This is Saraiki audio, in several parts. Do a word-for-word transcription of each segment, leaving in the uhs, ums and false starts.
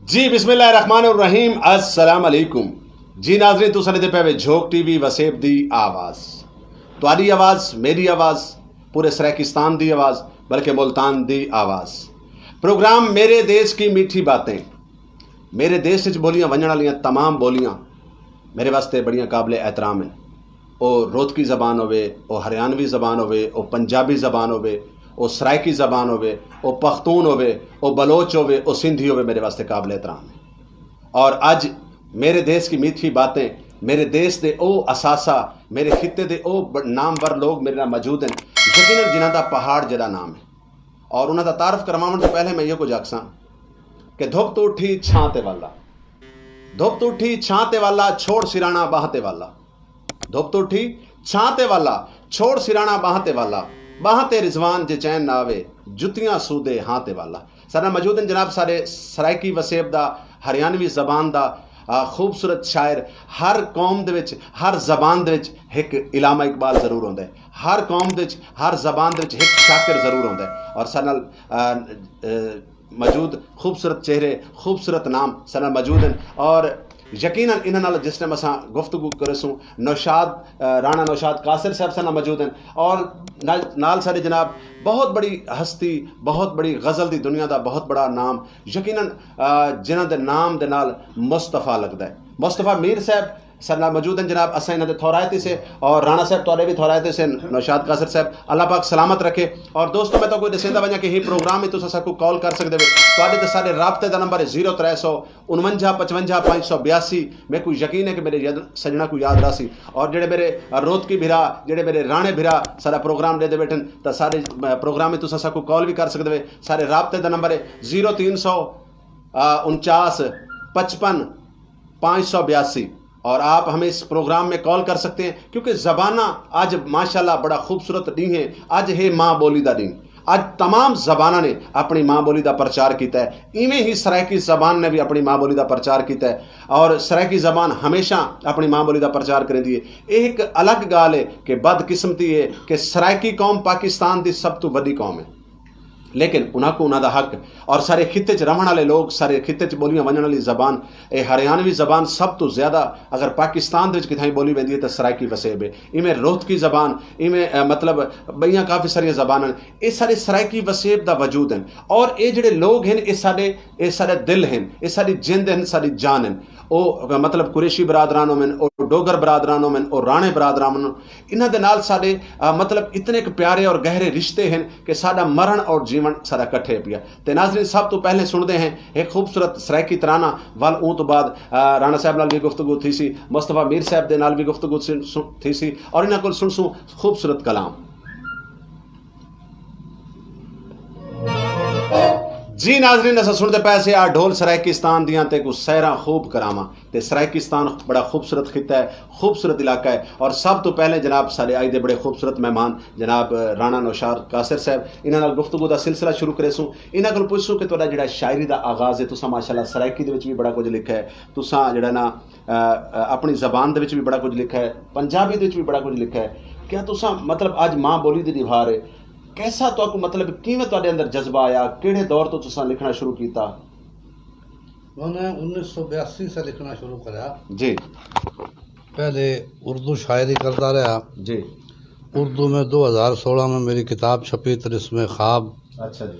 جی، بسم اللہ الرحمن الرحیم۔ السلام علیکم۔ جی ناظرین، تساں ݙیہدے پئے وے جھوک ٹی وی وسیب دی آواز۔ تہاݙی آواز، میݙی آواز، پورے سرائیکستان دی آواز، بلکہ ملتان دی آواز۔ پروگرام میرے دیش کی میٹھی باتیں۔ میرے دیش وچ ٻولیاں ونڄݨ والیاں تمام ٻولیاں میرے واسطے بڑیاں قابل احترام ہن۔ او روتکی زبان ہووے، او ہریانوی زبان ہووے، او پنجابی زبان ہووے، او سرائیکی زبان ہووے، او پختون ہووے، او بلوچ ہووے، او سندھی ہووے، میرے واسطے قابل احترام ہے۔ اور اڄ میرے دیش کی میٹھی باتیں، میرے دیش دے او اثاثہ، میرے خطے دے او ب-، نامور لوگ میرے نال موجود ہن، یقیناً جنہاں دا پہاڑ جیݙا نام ہے۔ اور انہاں دا تعارف کرواوݨ توں پہلے میں ایہو کجھ آکھساں کہ دھپ توں اٹھی چھاں تے والا، دھپ توں اٹھی چھاں تے والا، چھوڑ سراݨا ٻانہہ تے والا۔ دھپ توں اٹھی چھاں تے والا، چھوڑ سراݨا ٻانہہ تے والا، ٻانہہ تے رضوان جے چین نہ آوے، جتیاں سودے ہاں تے والا۔ ساݙے نال موجود ہن جناب ساݙے سرائیکی وسیب دا، ہریانوی زبان دا، آ، خوبصورت شاعر۔ ہر قوم دے وچ، ہر زبان دے وچ ہک علامہ اقبال ضرور ہوندا ہے، ہر قوم دے وچ، ہر زبان دے وچ ہک شاکر ضرور ہوندا ہے۔ اور ساݙے نال، آ، آ، موجود خوبصورت چہرے، خوبصورت نام ساݙے نال موجود ہن۔ اور یقیناً انہاں نال جس ٹائم اساں گفتگو کریسوں، نوشاد، آ، رانا نوشاد قاصر صاحب ساݙے نال موجود ہن۔ اور نال، نال ساݙے جناب بہت بڑی ہستی، بہت بڑی غزل دی دنیا دا بہت بڑا نام، یقیناً، آ، جنہاں دے نام دے نال مصطفیٰ لڳدا ہے۔ مصطفیٰ میر صاحب ساݙے نال موجود ہن جناب، اساں انہاں دے تھورائت ہیسے، اور رانا صاحب تہاݙے وی تھورائت ہیسے، نوشاد قاصر صاحب، اللہ پاک سلامت رکھے۔ اور دوستو، میں تہاکوں ݙسیندا ونڄاں کہ ہی پروگرام ہی تساں ساکوں کال کر سڳدے وے۔ تہاݙے تے ساݙے رابطے دا نمبر ہے زیرو ترے سو انونجاہ پچونجاہ پنج سو بیاسی۔ میکوں یقین ہے کہ میرے ید-، سڄݨاں کوں یاد رہسی۔ اور جیڑھے میرے روتکی بھرا، جیڑھے میرے رانے بھرا ساݙا پروگرام ݙیہدے ٻیٹھن، تاں ساݙے، آ، پروگرام وچ تساں ساکوں کال وی کر سڳدے وے۔ ساݙے رابطے دا نمبر ہے زیرو تین سو انچاس پچپن پانچ سو بیاسی۔ اور آپ ہمیں اس پروگرام میں کال کر سکتے ہیں، کیونکہ زباناں، اڄ ماشاءاللہ بڑا خوبصورت ݙینہہ ہے، اڄ ہے ماں ٻولی دا ݙینہہ۔ اڄ تمام زباناں نے اپݨی ماں ٻولی دا پرچار کیتا ہے، ایویں ہی سرائیکی زبان نے وی اپݨی ماں ٻولی دا پرچار کیتا ہے، اور سرائیکی زبان ہمیشہ اپݨی ماں ٻولی دا پرچار کریندی ہے۔ یہ ایک الگ ڳالھ ہے کہ بدقسمتی ہے کہ سرائیکی قوم پاکستان دی سب توں وݙی قوم ہے، لیکن انہاں کوں انہاں دا حق، اور سارے خطے چ رہݨ والے لوگ، سارے خطے چ ٻولیاں ونڄݨ والی زبان، اے ہریانوی زبان سب توں زیادہ اگر پاکستان دے وچ کتھائیں ٻولی ویندی ہے تاں سرائیکی وسیب ہے۔ ایویں روہتکی زبان، ایویں، اے، مطلب، ٻئیاں کافی ساریاں زباناں ہن۔ اے سارے سرائیکی وسیب دا وجود ہن، اور اے جڑے لوگ ہن، اے ساڈے، اے ساڈے دل ہن، اے ساڈی جند ہن، ساڈی جان ہن۔ او، مطلب، قریشی برادران ہوون، او ڈوگر برادران ہوون، او رانے برادران ہوون، انہاں دے نال ساڈے، آ، مطلب، اتنے ک پیارے اور گہرے رشتے ہن کہ ساڈا مرݨ اور جیوݨ ساڈا کٹھے پیا۔ تے ناظرین، سب توں پہلے سݨدے ہیں ایک خوبصورت سرائیکی ترانہ، ول اوں توں بعد، آ، رانا صاحب نال وی گفتگو تھیسی، مصطفیٰ میر صاحب دے نال وی گفتگو سن-، سن-، تھیسی، اور انہاں کول سݨسوں خوبصورت کلام۔ جی ناظرین، اساں سݨدے پئے سے آ ڈھول سرائیکستان دیاں، تے کوں سیراں خوب کراواں۔ تے سرائیکستان بڑا خوبصورت خطہ ہے، خوبصورت علاقہ ہے، اور سب توں پہلے جناب ساڈے اڄ دے بڑے خوبصورت مہمان جناب رانا نوشاد قاصر صاحب، انہاں نال گفتگو دا سلسلہ شروع کریسوں۔ انہاں کول پچھسوں کہ تہاڈا جڑا شاعری دا آغاز ہے، تساں ماشاءاللہ سرائیکی دے وچ وی بڑا کجھ لکھا ہے، تساں جڑا نا، آ، آ، اپݨی زبان دے وچ وی بڑا کجھ لکھا ہے، پنجابی دے وچ وی بڑا کجھ لکھا ہے۔ کیا تساں، مطلب، اڄ ماں ٻولی دی ݙیوار ہے، کیسا تہاکوں، مطلب، کیویں تہاڈے اندر جذبہ آیا، کیڑھے دور توں تساں لکھݨا شروع کیتا؟ میں نے انیس سو بیاسی سے لکھنا شروع کرا۔ جی۔ پہلے اردو شاعری کرتا رہا۔ جی۔ اردو میں دو ہزار سولہ میں میری کتاب چھپی، طلسم خواب۔ اچھا جی۔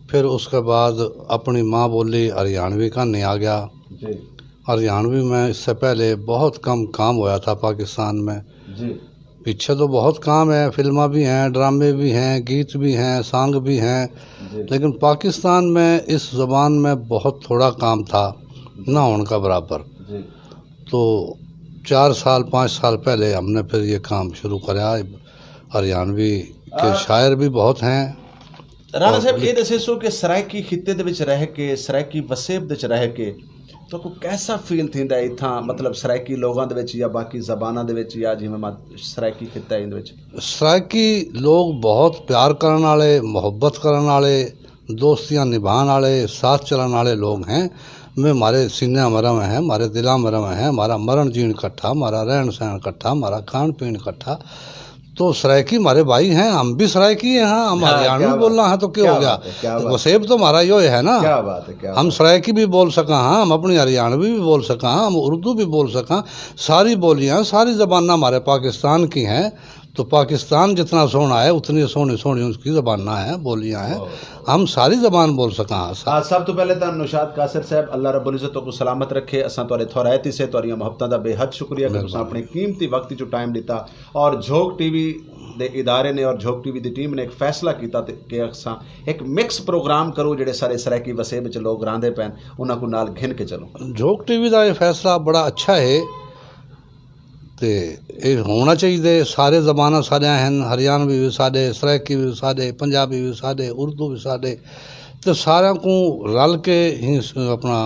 پھر اس کے بعد اپنی ماں بولی ہریانوی کا نہیں آ گیا۔ جی۔ ہریانوی میں اس سے پہلے بہت کم کام ہویا تھا پاکستان میں۔ جی۔ پیچھے تو بہت کام ہے، فلماں بھی ہیں، ڈرامے بھی ہیں، گیت بھی ہیں، سانگ بھی ہیں، جی۔ لیکن پاکستان میں اس زبان میں بہت تھوڑا کام تھا، نہ ہونے کا برابر۔ جی۔ تو چار سال، پانچ سال پہلے ہم نے پھر یہ کام شروع کرا۔ ہریانوی کے آ، شاعر بھی بہت ہیں۔ رانا اور صاحب، لکھ- یہ دسے سو کہ سرائیکی خطے دے وچ رہ کے، سرائیکی وسیب دے وچ رہ کے، تو کو کیسا فیل تھیندا ہے اتھاں، مطلب، سرائیکی لوگاں دے وچ یا باقی زباناں دے وچ یا جویں ما-، سرائیکی خطہ ہے ان دے وچ؟ سرائیکی لوگ بہت پیار کرن والے، محبت کرن والے، دوستیاں نبھان والے، ساتھ چلن والے لوگ ہیں۔ میں، ہمارے سینے میں رہے ہیں، ہمارے دلاں میں رہے ہیں، ہمارا مرن جین اکٹھا، ہمارا رہن سہن اکٹھا، ہمارا کھان پین اکٹھا۔ تو سرائیکی ہمارے بھائی ہیں، ہم بھی سرائیکی ہیں، ہاں، ہم ہاں، ہریانوی کیا بات بولنا ہے۔ ہے تو کیا ہو کیا گیا؟ بات ہے، کیا بات وسیب ہے۔ تو ہمارا یو ہے نا۔ کیا بات ہے، کیا ہم بات ہے۔ سرائیکی بھی بول سکاں ہاں، ہم اپنی ہریانوی بھی بول سکاں ہاں، ہم اردو بھی بول سکاں۔ ساری بولیاں، ساری زباناں ہمارے پاکستان کی ہیں۔ تو پاکستان جتنا سوہݨا ہے، اتنی سوہݨی سوہݨی اس کی زباناں ہیں، بولیاں ہیں۔ ہم ساری زبان بول سکاں ہاں۔ آ، سب توں پہلے تاں نوشاد قاصر صاحب، اللہ رب العزت تہاکوں سلامت رکھے۔ اساں تہاݙے تھورائت ہیسے، تہاݙیاں محبتاں دا بے حد شکریہ کہ تساں مہربانی۔ اپݨے قیمتی وقت چوں ٹائم ݙتا اور جھوک ٹی وی دے ادارے نے اور جھوک ٹی وی دی ٹیم نے ایک فیصلہ کیتا تے کہ اساں ایک مکس پروگرام کروں، جڑے سارے سرائیکی وسیب وچ لوگ راہندے پئن، انہاں کوں نال گھن کے چلوں۔ جھوک ٹی وی دا یہ فیصلہ بڑا اچھا ہے تے یہ ہونا چاہیے۔ سارے زباناں ساݙیاں ہن، ہریانوی وی ساݙے، سرائیکی وی ساݙے، پنجابی وی ساݙے، اردو وی ساݙے، تے ساریاں کوں رل کے ہی س-، اپݨا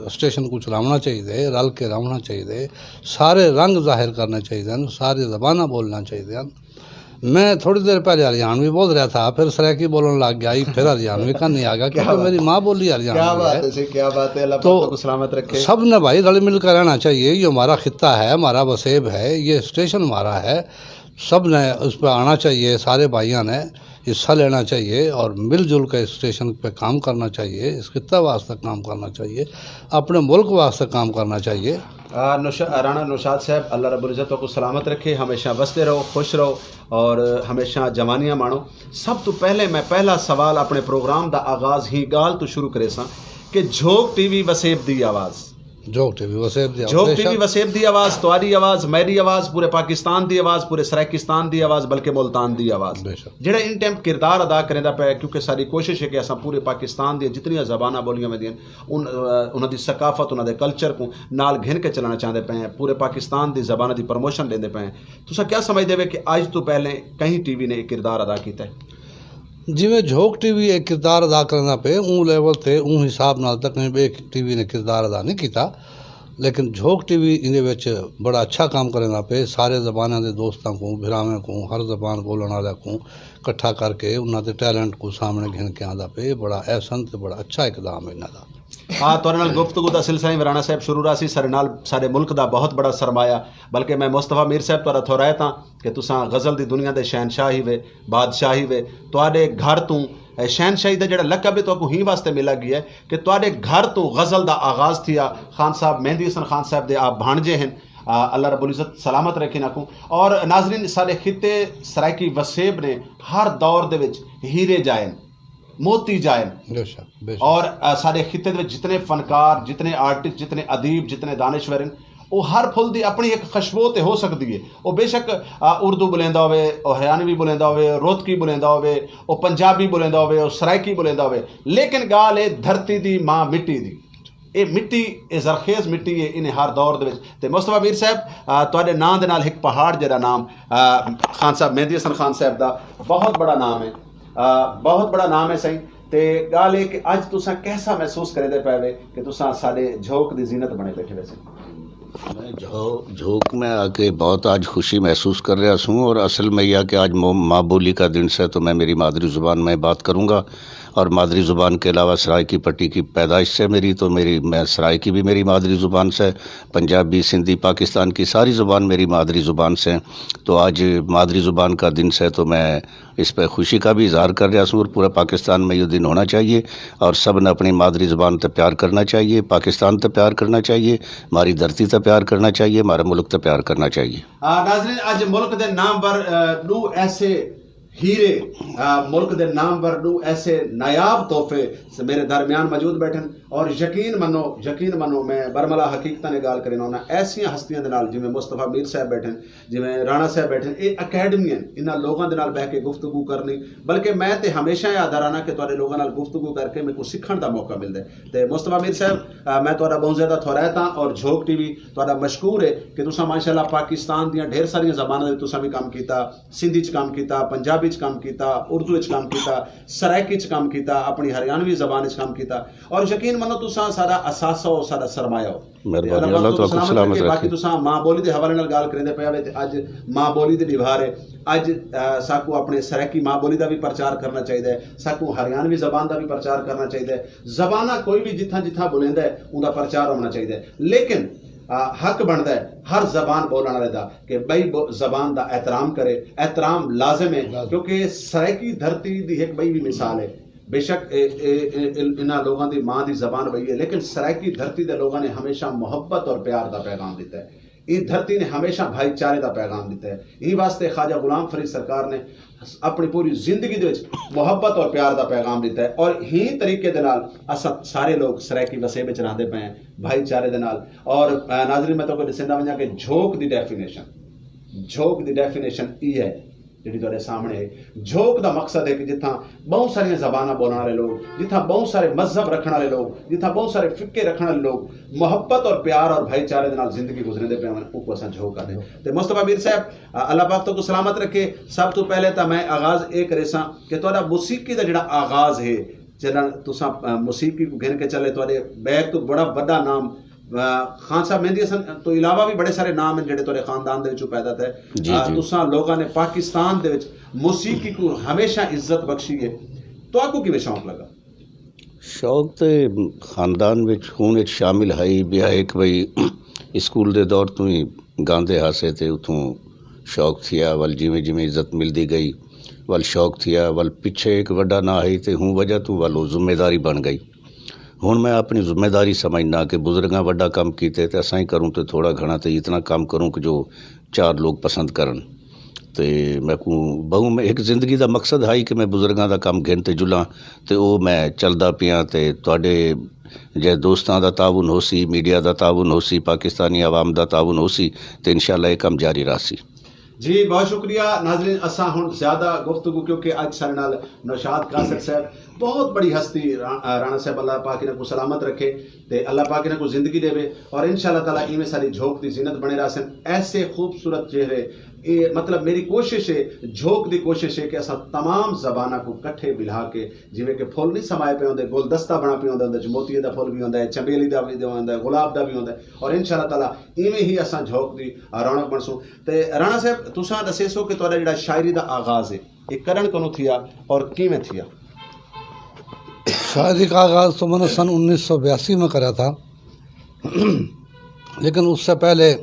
اسٹیشن کوں چلاوݨا چاہیے، رل کے رہوݨا چاہیے۔ سارے رنگ ظاہر کرݨے چاہیے ہن، ساری زباناں بولݨیاں چاہیے ہن۔ میں تھوڑی دیر پہلے ہریانوی بول رہا تھا، پھر سرائیکی بولݨ لگ گیا، پھر ہریانوی کن نہیں آ گیا، کیا کیونکہ بات میری ماں بولی کیا ہریانوی بات ہے۔ ہے جی، کیا بات ہے، اللہ تو پاک تہاکوں سلامت رکھے۔ سب نے بھائی رل مل کر رہنا چاہیے، یہ ہمارا خطہ ہے، ہمارا وسیب ہے، یہ اسٹیشن ہمارا ہے، سب نے اس پہ آنا چاہیے، سارے بھائیاں نے حصہ لینا چاہیے اور مل جل کے اس اسٹیشن پہ کام کرنا چاہیے، اس خطہ واسطے کام کرنا چاہیے، اپنے ملک واسطے کام کرنا چاہیے۔ آ، نوش-، رانا نوشاد صاحب، اللہ رب العزت تہاکوں سلامت رکھے، ہمیشہ وسدے رہو، خوش رہو اور ہمیشہ جوانیاں ماݨو۔ سب توں پہلے میں پہلا سوال اپݨے پروگرام دا آغاز ہی ڳالھ توں شروع کریساں کہ جھوک ٹی وی وسیب دی آواز۔ جھوک ٹی وی وسیب دی آواز، جھوک بے ٹی وی شک۔ وسیب دی آواز، تہاݙی آواز، میݙی آواز، پورے پاکستان دی آواز، پورے سرائیکستان دی آواز، بلکہ ملتان دی آواز۔ بے شک۔ جڑا ان ٹائم کردار ادا کریندا پیا ہے، کیونکہ ساری کوشش ہے کہ اساں پورے پاکستان دی جتنیاں زباناں بولیاں ویندیاں، ان-، انہاں دی ثقافت، انہاں دے کلچر کوں نال گھن کے چلاݨا چاہندے پئے ہیں، پورے پاکستان دی زباناں دی پروموشن ݙیندے پئے ہیں۔ تساں کیا سمجھدے وے کہ اڄ توں پہلے کہیں ٹی وی نے یہ کردار ادا کیتا ہے؟ جیویں جھوک ٹی وی ایک کردار ادا کریندا پئے، اوں لیول تے، اوں حساب نال تاں کہیں ٻئے ٹی وی نے کردار ادا نہیں کیتا، لیکن جھوک ٹی وی ایندے وچ بڑا اچھا کام کریندا پئے۔ سارے زباناں دے دوستاں کوں، بھراویں کوں، ہر زبان بولݨ والے کوں کٹھا کر کے انہاں دے ٹیلنٹ کوں سامݨے گھن کے آندا پئے۔ بڑا احسن تے بڑا اچھا اقدام ہے انہاں دا۔ ہاں، تہاݙے نال گفتگو دا سلسلہ ہی رانا صاحب شروع رہا سی۔ سارے نال سارے ملک دا بہت بڑا سرمایہ، بلکہ میں مصطفی میر صاحب تہاݙا تھورائت ہاں کہ تساں غزل دی دنیا دے شہنشاہ ہی وے، بادشاہ ہی وے۔ تہاݙے گھر توں، اے، شہنشاہی دا جڑا لقب ہے تہاکوں ہی واسطے ملا گیا ہے کہ تہاݙے گھر توں غزل دا آغاز تھیا۔ خان صاحب مہندی حسن خان صاحب دے آپ بھانجے ہن۔ آ، اللہ رب العزت سلامت رکھے انہاں کوں۔ اور ناظرین، سارے خطے سرائیکی وسیب نے ہر دور دے وچ ہیرے جائے، موتی جائے۔ بے شک، بے شک۔ اور، آ، سارے خطے دے وچ جتنے فنکار، جتنے آرٹسٹ، جتنے ادیب، جتنے دانشور ہیں، او ہر پھل دی اپݨی ایک خوشبو تے ہو سکدی ہے۔ او بے شک، آ، اردو بولیندا ہووے، او ہریانوی بولیندا ہووے، او روتکی بولیندا ہووے، او پنجابی بولیندا ہووے، او سرائیکی بولیندا ہووے، لیکن ڳالھ ہے دھرتی دی، ماں مٹی دی۔ اے مٹی، اے زرخیز مٹی ہے، انہیں ہر دور دے وچ۔ تے مصطفی میر صاحب، آ، تہاݙے ناں دے نال ہک پہاڑ جڑا نام، آ، خان صاحب مہندی حسن خان صاحب دا بہت بڑا نام ہے، آ، بہت بڑا نام ہے سائیں۔ تے ڳالھ ہے کہ اڄ تساں کیسا محسوس کریندے پئے وے کہ تساں ساݙے جھوک دی زینت بݨے بیٹھے وے سائیں؟ میں جھو-، جھوک میں آ کے بہت آج خوشی محسوس کر رہا سوں، اور اصل میں یہ کہ آج مو-، ماں بولی کا دن سے، تو میں میری مادری زبان میں بات کروں گا۔ اور مادری زبان کے علاوہ سرائیکی پٹی کی پیدائش سے میری، تو میری، میں سرائیکی بھی میری مادری زبان سے، پنجابی، سندھی، پاکستان کی ساری زبان میری مادری زبان سے۔ تو آج مادری زبان کا دن سے، تو میں اس پہ خوشی کا بھی اظہار کر رہا سوں، اور پورا پاکستان میں یہ دن ہونا چاہیے، اور سب نے اپنی مادری زبان تے پیار کرنا چاہیے، پاکستان تے پیار کرنا چاہیے، ہماری دھرتی تے پیار کرنا چاہیے، ہمارے ملک تے پیار کرنا چاہیے۔ آ، ناظرین، اڄ ملک دے نامور، آ، ݙو ایسے ہیرے، آ، ملک دے نامور ݙو ایسے نایاب تحفے س-، میرے درمیان موجود بیٹھن، اور یقین منو، یقین منو، میں برملا حقیقتاں دی ڳالھ کرینا، انہاں ایسیاں ہستیاں دے نال، جویں مصطفی میر صاحب بیٹھن، جویں رانا صاحب بیٹھن، اے اکیڈمی ہن، انہاں لوگاں دے نال بہہ کے گفتگو کرنی، بلکہ میں تے ہمیشہ اے آہدا رہنا کہ تہاݙے لوگاں نال گفتگو کر کے میکوں سکھݨ دا موقع ملدا ہے۔ تے مصطفی میر صاحب، آ، میں تہاݙا بہت زیادہ تھورائت ہاں اور جھوک ٹی وی تہاݙا مشکور ہے کہ تساں ماشاءاللہ پاکستان دیاں ڈھیر ساریاں زباناں دے وچ تساں وی کم کیتا، سندھی چ کم کیتا، پنجابی چ کم کیتا، اردو چ کم کیتا، سرائیکی چ کم کیتا، اپݨی ہریانوی زبان چ کم کیتا، اور یقین منو تساں ساݙا اثاثہ ہو، ساݙا سرمایہ ہو۔ مہربانی، تے اللہ پاک اللہ تہاکوں سلامت سلامت رکھے۔ باقی رکھے۔ تساں ماں بولی دے حوالے نال ڳالھ کریندے پئے وے تے اڄ ماں بولی دے ݙیہاڑ ہے۔ اڄ، آ، ساکوں اپݨے سرائیکی ماں بولی دا وی پرچار کرنا چاہیدا ہے، ساکوں ہریانوی زبان دا وی پرچار کرنا چاہیدا ہے۔ زباناں کوئی وی جتھاں جتھاں ٻولیندا ہے، اوندا پرچار ہووݨا چاہیدا ہے۔ لیکن آ، حق بندا ہے ہر زبان بولن والے دا کہ بئی بو- زبان دا احترام کرے۔ احترام لازم ہے، لازم۔ کیونکہ سرائیکی دھرتی دی ایک بئی بھی مثال ہے۔ بے شک اے- اے- اے- ان- انہاں لوگاں دی ماں دی زبان بئی ہے، لیکن سرائیکی دھرتی دے لوگاں نے ہمیشہ محبت اور پیار دا پیغام دیتا ہے۔ ایں دھرتی نے ہمیشہ بھائی چارے دا پیغام دیتا ہے۔ ایں واسطے خواجہ غلام فرید سرکار نے اپنی پوری زندگی دے وچ محبت اور پیار دا پیغام دیتا ہے، اور ہی طریقے دے نال اساں سارے لوگ سرائیکی وسیب وچ رہندے پئے ہیں، بھائی چارے دے نال۔ اور، آ، ناظرین، میں تہاکوں ݙسیندا ونڄاں کہ جھوک دی ڈیفینیشن، جھوک دی ڈیفینیشن ای ہے جڑی تہاݙے سامݨے ہے۔ جھوک دا مقصد ہے کہ جتھاں ٻہوں ساریاں زباناں ٻولݨ والے لوگ، جتھاں ٻہوں سارے مذہب رکھݨ والے لوگ، جتھاں ٻہوں سارے فقے رکھݨ والے لوگ محبت اور پیار اور بھائی چارے دے نال زندگی گزریندے پئے ہن، اوکوں اساں جھوک آہدے ہیں۔ تے مصطفی میر صاحب، آ، اللہ پاک تہاکوں سلامت رکھے۔ سب توں پہلے تاں میں آغاز اے کریساں کہ تہاݙا موسیقی دا جڑا آغاز ہے، جݙاں تساں، آ، موسیقی کوں گھن کے چلے، تہاݙے بیک توں بڑا وݙا نام، آ، خان صاحب مہندی حسن توں علاوہ بھی بڑے سارے نام ہیں جڑے تہاݙے خاندان دے وچوں پیدا تھئے۔ جی، آ، جی۔ تساں لوگاں نے پاکستان دے وچ موسیقی کوں ہمیشہ عزت بخشی ہے، تہاکوں کیویں شوق لگا؟ شوق تے خاندان وچ خون وچ شامل ہئی، ٻیا ہک بھئی اسکول دے دور توں ہی گاندے ہاسے تے اتھوں شوق تھیا، ول جیویں جیویں عزت ملدی ڳئی، ول شوق تھیا، ول پچھے ہک وݙا ناں ہئی تے ہوں وجہ توں ول او ذمہ داری بݨ ڳئی۔ ہݨ میں اپݨی ذمہ داری سمجھنا کہ بزرگاں وݙا کم کیتے تے اساں ہی کروں تے تھوڑا گھݨا تے اتنا کم کروں کہ جو چار لوگ پسند کرن۔ تے میکوں ٻہوں، میں ہک زندگی دا مقصد ہئی کہ میں بزرگاں دا کم گھن تے جلاں، تے او میں چلدا پیاں۔ تے تہاݙے جے دوستاں دا تعاون ہوسی، میڈیا دا تعاون ہوسی، پاکستانی عوام دا تعاون ہوسی، تے انشاءاللہ اے کم جاری رہسی۔ جی، بہت شکریہ ناظرین، اساں ہݨ زیادہ گفتگو، کیونکہ اڄ ساݙے نال نوشاد قاصد صاحب بہت بڑی ہستی را-، رانا صاحب، اللہ پاک انہاں کوں سلامت رکھے تے اللہ پاک انہاں کوں زندگی ݙیوے، اور انشاءاللہ تعالیٰ ایویں ساݙی جھوک دی زینت بݨے رہسن۔ ایسے خوبصورت چہرے، اے مطلب میری کوشش ہے، جھوک دی کوشش ہے کہ اساں تمام زباناں کوں کٹھے ملا کے، جیویں کہ پھل نہیں سمائے پئے ہوندے، گلدستہ بݨا پیا ہوندا، اندر وچ موتیے دا پھل بھی ہوندا ہے، چنبیلی دا بھی ہوندا ہے، گلاب دا بھی ہوندا ہے، اور انشاءاللہ تعالیٰ ایویں ہی اساں جھوک دی رونق بݨسوں۔ تے رانا صاحب، تساں ݙسیسو کہ تہاݙا جڑا شاعری دا آغاز ہے، اے کݙݨ کنوں تھیا اور کیویں تھیا؟ شاعری کا آغاز تو میں نے سن انیس سو بیاسی میں کرا تھا، لیکن اس سے پہلے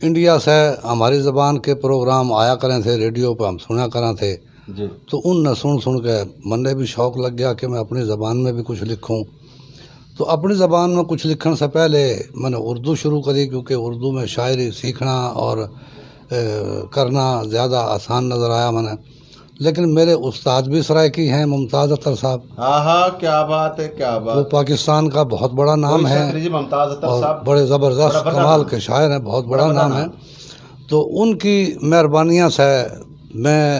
انڈیا سے ہماری زبان کے پروگرام آیا کریں تھے، ریڈیو پہ ہم سنا کریں تھے۔ جی۔ تو ان نے سن سن کے من نے بھی شوق لگ گیا کہ میں اپنی زبان میں بھی کچھ لکھوں۔ تو اپنی زبان میں کچھ لکھن سے پہلے میں نے اردو شروع کری، کیونکہ اردو میں شاعری سیکھنا اور، اے، کرنا زیادہ آسان نظر آیا میں نے۔ لیکن میرے استاد بھی سرائیکی ہیں، ممتاز اختر صاحب۔ ہاں ہاں، کیا بات ہے، کیا بات وہ ہے۔ پاکستان کا بہت بڑا نام کوئی ہے شک نہیں جی، ممتاز اختر اور صاحب بڑے زبردست بڑا بڑا کمال نام۔ کے شاعر ہیں، بہت بڑا بڑا بڑا نام ہے۔ نام۔ تو ان کی مہربانیاں سے میں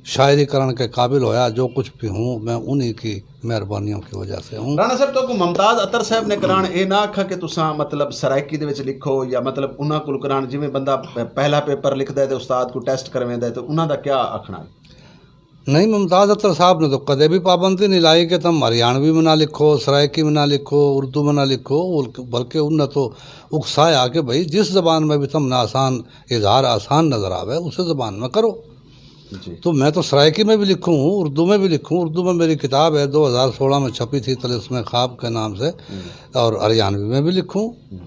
شاعری کرن کے قابل ہویا، جو کچھ بھی ہوں میں انہی کی مہربانیوں کی وجہ سے ہوں۔ رانا صاحب، تہاکوں ممتاز اختر صاحب نے کران اے نہ آکھا کہ تساں مطلب سرائیکی دے وچ لکھو یا مطلب انہاں کول کران، جیویں بندہ پہلا پیپر لکھدا ہے تے استاد کوں ٹیسٹ کرویندا ہے تے انہاں دا کیا آکھنا ہے؟ نہیں، ممتاز اختر صاحب نے تو کدے بھی پابندی نہیں لائی کہ تم ہریانوی میں نہ لکھو، سرائیکی میں نہ لکھو، اردو میں نہ لکھو، بلکہ انہوں نے تو اکسایا کہ بھائی جس زبان میں بھی تم نہ آسان، اظہار آسان نظر آوے اسے زبان میں کرو۔ جی۔ تو میں تو سرائیکی میں بھی لکھوں ہوں، اردو میں بھی لکھوں۔ اردو میں میری کتاب ہے، دو ہزار سولہ میں چھپی تھی، طلسم خواب کے نام سے، ہوں۔ اور ہریانوی میں بھی لکھوں، ہوں۔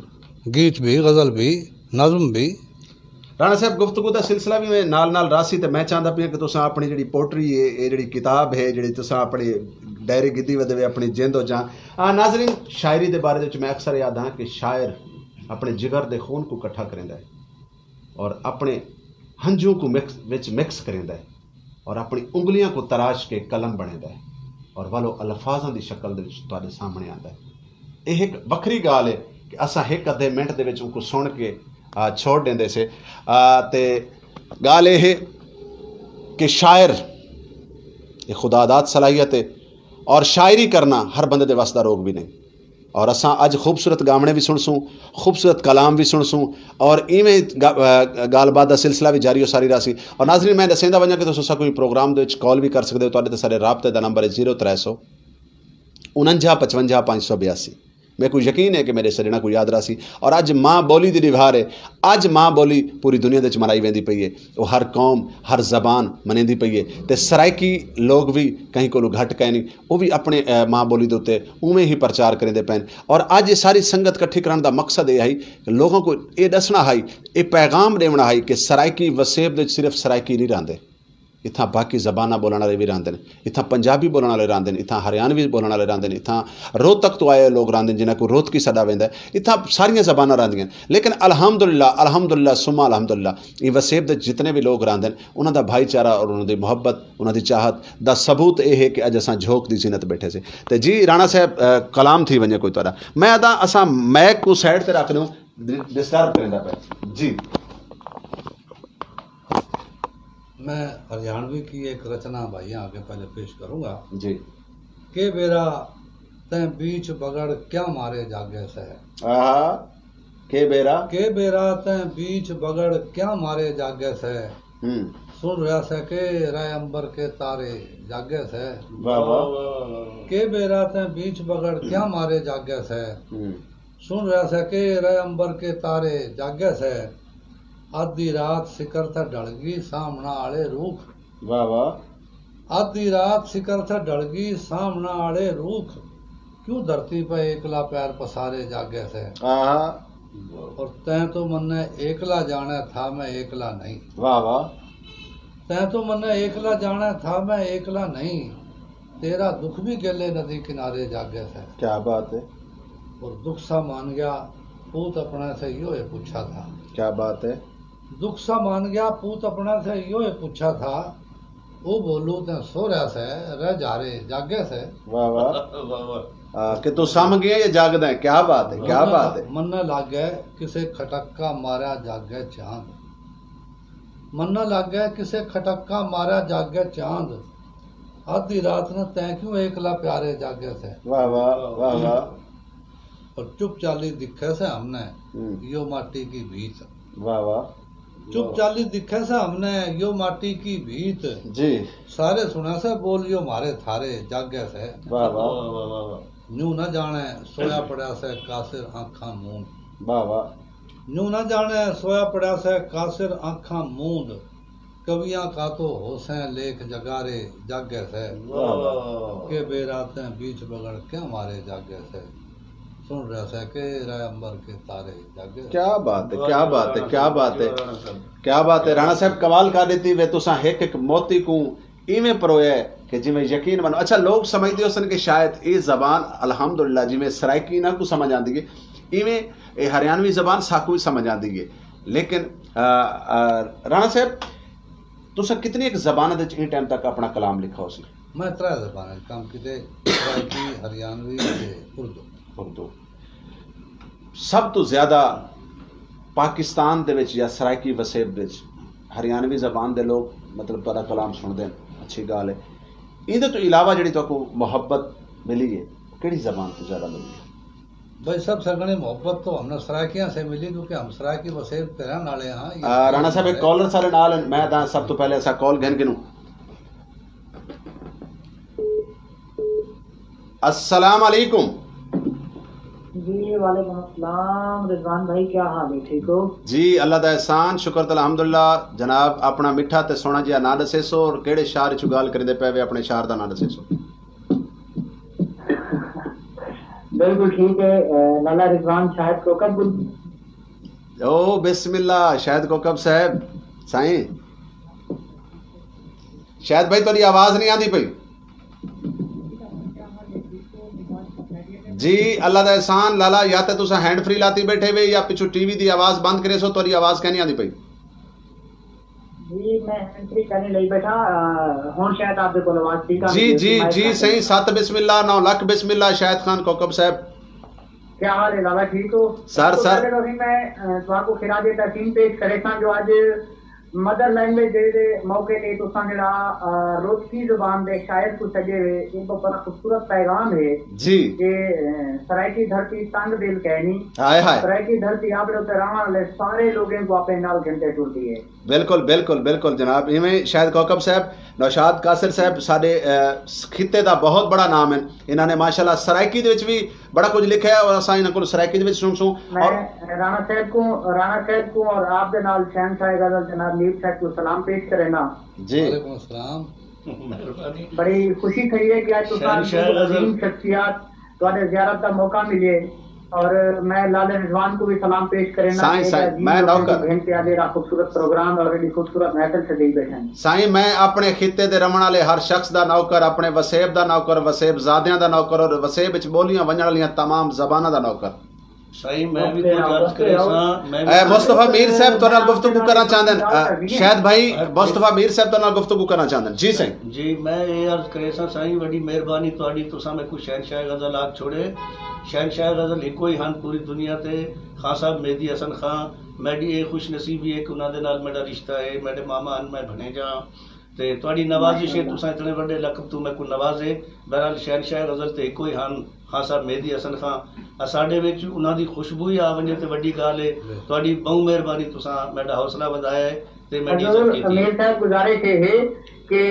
گیت بھی، غزل بھی، نظم بھی۔ رانا صاحب، گفتگو دا سلسلہ بھی میں نال نال راسی، تے میں چاہندا پیاں کہ تساں اپنی جڑی پوئٹری ہے، اے جڑی کتاب ہے، جڑی تساں اپنی ڈائری گھدی ودے وے، اپنی جند ہو جاں۔ آ، ناظرین، شاعری دے بارے وچ میں اکثر یاد ہاں کہ شاعر اپنے جگر دے خون کو اکٹھا کریندا ہے اور اپنے ہنجوں کو مکس، وچ مکس کریندا ہے اور اپنی انگلیاں کو تراش کے قلم بنیندا ہے اور ولو الفاظاں دی شکل دے وچ تہاݙے سامݨے آندا ہے۔ اے ہک وکھری ڳالھ ہے کہ اساں ہک ادھے منٹ دے وچ اونکوں سݨ کے، آ، چھوڑ ݙیندے سے۔ آ، تے ڳالھ اے ہے کہ شاعر اے خدا داد صلاحیت ہے اور شاعری کرنا ہر بندے دے وس دا روگ بھی نہیں۔ اور اساں اڄ خوبصورت ڳاوݨے وی سݨسوں، خوبصورت کلام وی سݨسوں، اور ایویں گا-، آ، ڳالھ بات دا سلسلہ وی جاری و ساری رہسی۔ اور ناظرین، میں ݙسیندا ونڄاں کہ تساں ساکوں پروگرام دے وچ کال وی کر سڳدے ہو، تہاݙے تے ساݙے رابطے دا نمبر ہے زیرو ترے سو انجا پچونجا پنج سو بیاسی۔ میکوں یقین ہے کہ میݙے سڄݨاں کوں یاد رہسی۔ اور اڄ ماں ٻولی دی ݙیوار ہے۔ اڄ ماں ٻولی پوری دنیا دے وچ ملائی ویندی پئی ہے۔ او ہر قوم، ہر زبان منیندی پئی ہے۔ تے سرائیکی لوگ وی کہیں کولوں گھٹ کائنی، او وی اپݨے، اے، ماں ٻولی دے اتے اونویں ہی پرچار کریندے پئن۔ اور اڄ اے ساری سنگت کٹھی کرݨ دا مقصد اے ہئی کہ لوگاں کوں اے ݙسݨا ہئی، اے پیغام ݙیوݨا ہئی کہ سرائیکی وسیب دے وچ صرف سرائیکی نہیں رہندے۔ اتھاں باقی زباناں ٻولݨ والے وی رہندن، اتھاں پنجابی ٻولݨ والے رہندن، اتھاں ہریانوی ٻولݨ والے رہندن، اتھاں روہتک توں آئے ہوئے لوگ رہندن جنہاں کوں روہتکی سݙا ویندا ہے، اتھاں ساریاں زباناں رہندیاں۔ لیکن الحمدللہ، الحمدللہ ثم الحمدللہ، ایں وسیب دے جتنے وی لوگ رہندن، انہاں دا بھائی چارہ اور انہاں دی محبت، انہاں دی چاہت دا ثبوت اے ہے کہ اڄ اساں جھوک دی زینت بیٹھے سے۔ تے جی رانا صاحب، اے، کلام تھی ونڄے کوئی تہاݙا۔ میں آہداں اساں مائیک کوں سائیڈ تے رکھ ݙیوں، ڈ-، ڈسٹرب کریندا پئے۔ جی۔ میں ہریانوی کی ایک رچنا بھائیاں آگے پہلے پیش کروں گا۔ جی۔ کہ بیرا تیں بیچ بگڑ کیا مارے جاگے سے؟ آہا۔ کہ بیرا؟ کہ بیرا تیں بیچ بگڑ کیا مارے جاگے سے؟ ہوں۔ سن رہیا سے کہ رائے امبر کے تارے جاگے سے۔ واہ واہ۔ کہ بیرا تیں بیچ بگڑ کیا مارے جاگے سے؟ ہوں۔ سن رہیا سے کہ رائے امبر کے تارے جاگے سے۔ آدھی رات سکر تھا ڈھل گئی سامنا آلے روکھ۔ واہ واہ۔ آدھی رات سکر تھا ڈھل گئی سامنا آلے روکھ۔ کیوں دھرتی پہ ایکلا پیر پسارے جاگے سے؟ آہا۔ اور تیں تو منے ایکلا جانے تھا میں ایکلا نہیں۔ واہ واہ۔ تیں تو منے ایکلا جانے تھا میں ایکلا نہیں۔ تیرا دکھ بھی گلے ندی کنارے جاگے سے۔ کیا بات ہے۔ اور دکھ سا مان گیا پوت اپنے سے یو ہے پوچھا تھا۔ کیا بات ہے۔ دکھ سا مان گیا پوت اپنے سے یو ہے پوچھا تھا۔ او بولو تے سو رہیا سے رہ جا رہے جاگے سے۔ واہ واہ۔ واہ واہ۔ آ، کہ تو سم گیا یا جاگدا ہے؟ کیا بات ہے، کیا بات ہے۔ من نہ لگ گئے کسے کھٹکا مارا جاگے چاند۔ من نہ لگ گئے کسے کھٹکا مارا جاگے چاند۔ آدھی رات نہ تیں کیوں ایکلا پیارے جاگے سے۔ واہ واہ، واہ واہ۔ اور چپ چالی دکھے سے ہم نے ہوں۔ یو ماٹی کی بھیت۔ واہ واہ۔ چپ چالی دکھے سے ہم نے یو ماٹی کی بھیت۔ جی۔ سارے سنا سے بول یو مارے تھارے جاگے سے۔ واہ واہ۔ واہ واہ واہ۔ نیوں نہ جانے سویا پڑیا سے قاصر آنکھاں موند۔ واہ واہ۔ نیوں نہ جانے سویا پڑیا سے قاصر آنکھاں موند۔ کویاں کا تو ہوسیں لیکھ جگارے جاگے سے۔ واہ واہ۔ کہ بے راتیں بیچ بگڑ کیا مارے جاگے سے۔ سن رہیا سے کہ رائے امبر کے تارے جاگے سے۔ کیا بات ہے، کیا بات ہے، کیا بات ہے۔ کیا بات ہے رانا صاحب، کمال کر ݙتی وے تساں ہک ہک موتی کوں ایویں پرویا ہے کہ جیویں یقین منو۔ اچھا، لوگ سمجھدے ہوسن کہ شاید اے زبان الحمدللہ جیویں سرائیکی انہاں کوں سمجھ آندی ہے، ایویں اے ہریانوی زبان ساکوں وی سمجھ آندی ہے۔ لیکن، آ، آ، رانا صاحب، تساں کتنی ہک زباناں دے وچ ایں ٹائم تک اپݨا کلام لکھا ہوسی؟ میں ترے زباناں وچ کم کیتے، سرائیکی، ہریانوی تے اردو۔ اردو۔ سب توں زیادہ پاکستان دے وچ یا سرائیکی وسیب دے وچ ہریانوی زبان دے لوگ، مطلب، تہاݙا کلام سݨدے ہن، اچھی ڳالھ ہے۔ ایندے توں علاوہ جیڑھی تہاکوں محبت ملی ہے، کیڑھی زبان توں زیادہ ملی ہے؟ بھائی، سب سے گھنی محبت تو ہم نے سرائیکیاں سے ملی، کیونکہ ہم سرائیکی وسیب تے رہن والے ہاں۔ آ، رانا صاحب، ایک کالر سارے نال ہیں، میں تاں سب توں پہلے اساں کال گھن گھنوں۔ السلام علیکم۔ جی، وعلیکم السلام۔ رضوان بھائی، کیا حال ہے؟ ٹھیک ہو؟ جی، اللہ دا احسان، شکر تے الحمدللہ۔ جناب، اپݨا مٹھا تے سوہݨا جیہا ناں ݙسیسو اور کیڑھے شہر چوں ڳالھ کریندے پئے وے، اپݨے شہر دا ناں ݙسیسو۔ بالکل ٹھیک ہے، اے، لالا رضوان شاہد کوکب گل۔ او بسم اللہ، شاہد کوکب صاحب، سائیں۔ شاہد بھائی، تہاݙی آواز نہیں آندی پئی۔ جی، اللہ دا احسان، لالا، یا تے تساں ہینڈ فری لاتی بیٹھے وے یا پچھوں ٹی وی دی آواز بند کریسو، تہاݙی آواز کائنی آندی پئی۔ جی، میں ہینڈ فری کائنی لائی بیٹھا، آ، ہݨ شاید آپ دے کول آواز ٹھیک آندی جی، پئی، جی، مائک جی، آندی صحیح، پئی۔ ست بسم اللہ، نو لکھ بسم اللہ، شاہد خان کوکب صاحب۔ کیا حال ہے لالا، ٹھیک ہو؟ سر، سب توں سر۔ پہلے تو میں، آ، تہاکوں خراج تحسین پیش کریساں جو اڄ مدر لینگویج ڈے دے موقع تے تساں جڑا روتکی زبان دے شاعر کوں سجے وے، اے بڑا خوبصورت پیغام ہے۔ جی۔ کہ سرائیکی دھرتی تنگ دل کینی، ہائے ہائے۔ سرائیکی دھرتی آپڑے تے رہن والے سارے لوگیں کو اپنے نال گھنتے ٹردی ہے۔ بالکل بالکل بالکل جناب، ایویں شاہد کوکب صاحب، نوشاد قاصر صاحب ساڈے خطے دا بہت بڑا نام ہے۔ انہاں نے ماشاءاللہ سرائیکی دے وچ بھی بڑا کچھ لکھا ہے اور اساں انہاں کول سرائیکی دے وچ سنسوں۔ میں اور رانا صاحب کو رانا صاحب کو اور آپ دے نال شہنشاہ غزل جناب نیب صاحب کو سلام پیش کرنا۔ جی۔ وعلیکم السلام۔ مہربانی۔ بڑی خوشی تھئی ہے کہ اج تساں عظیم شخصیات تہاڈے زیارت دا موقع ملے اور میں لال رضوان کو بھی سلام پیش کرنا۔ سائیں سائیں میں نوکر۔ گھنٹے آ جڑا خوبصورت پروگرام اور ایڈی خوبصورت محفل سجائی بیٹھے ہیں۔ سائیں میں اپنے خطے دے رہن والے ہر شخص دا نوکر، اپنے وسیب دا نوکر، وسیب زادیاں دا نوکر اور وسیب وچ بولیاں ونجن والیاں تمام زباناں دا نوکر۔ سائیں میں بھی کچھ عرض کرے ساں۔ میں بھی اے مصطفی میر صاحب تہاڈے نال گفتگو کرنا چاہندے ہیں۔ شاہد بھائی، مصطفی میر صاحب تہاڈے نال گفتگو کرنا چاہندے ہیں۔ جی سائیں۔ جی میں اے عرض کرے ساں سائیں، وڈی مہربانی تہاڈی، تساں میکوں شہنشاہ غزل آکھ چھوڑے۔ شہنشاہ غزل ہکو ہی ہن پوری دنیا تے، خان صاحب مہدی حسن خان۔ میڈی اے خوش نصیبی ہے کہ انہاں دے نال میڈا رشتہ ہے، میڈے ماما ہن، میں بھنیجا ہاں۔ تے تہاڈی نوازش ہے، تساں اتنے وڈے لقب توں میکوں نوازے۔ بہرحال شہنشاہ غزل تے ہکو ہی ہن، خان صاحب مہدی حسن خان۔ اساڈے وچ انہاں دی خوشبو ہی آ ونجے تے وڈی گالھ ہے۔ تہاڈی بہوں مہربانی، تساں میڈا حوصلہ ودھایا ہے تے میڈی عزت کیتی ہے۔ میر صاحب گزارش اے ہے کہ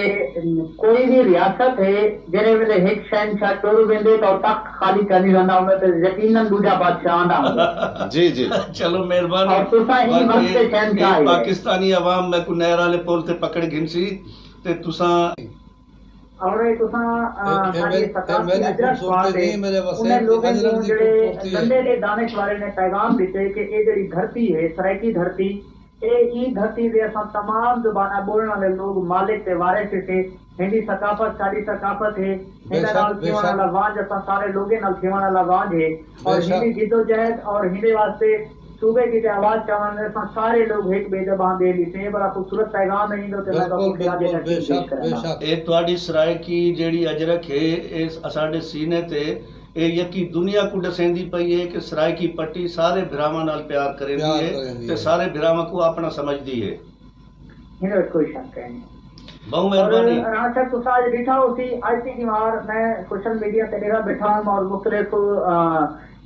کوئی وی ریاست ہے، جیڑھے ویلے ہک شہنشاہ ٹر ویندے تاں او تخت خالی کائنی رہندا، اوندے تے یقینا ݙوجھا بادشاہ آندا ہوندا۔ جی جی۔ چلو مہربانی۔ اور تساں ایں وقت دے شہنشاہ ہی۔ پاکستانی عوام میکوں نہر والے پل تے پکڑ گھنسی تے تساں اور تساں ساڈی ثقافتی اجرک پا تے انہیں لوگوں کو جڑے ڈنڈے دے دانش والے نے پیغام دیتے کہ اے جڑی دھرتی ہے، سرائیکی دھرتی، اے ایں دھرتی دے اساں تمام زباناں ٻولݨ آلے لوگ مالک تے وارث ہسے۔ ہندی ثقافت ساݙی ثقافت ہے، ہندا نال تھیوݨ آلا وانجھ اساں سارے لوگیں نال تھیوݨ آلا وانجھ ہے، اور ہندی جدوجہد اور ہندے واسطے صوبے کیتے آواز چاوݨ اساں سارے لوگ ہک ٻئے دے ٻانہہ ٻیہہ لیسیں۔ اے بڑا خوبصورت پیغام ہے، ایندے اتے میں تہاکوں خراج تحسین پیش کریندا۔ اے تہاݙی سرائیکی جیڑھی اجرک ہے، اے اساݙے سینے تے اے یکی دنیا کوں ݙسیندی پئی ہے کہ سرائیکی پٹی سارے بھراواں نال پیار کریندی ہے تے سارے بھراواں کوں اپݨا سمجھدی ہے۔ ہن وچ کوئی شک کائنی۔ بہوں مہربانی۔ اور رانا صاحب تساں اج ݙٹھا ہوسی، اج دی دیوار میں سوشل میڈیا تے ݙیہدا بیٹھا ہم اور مختلف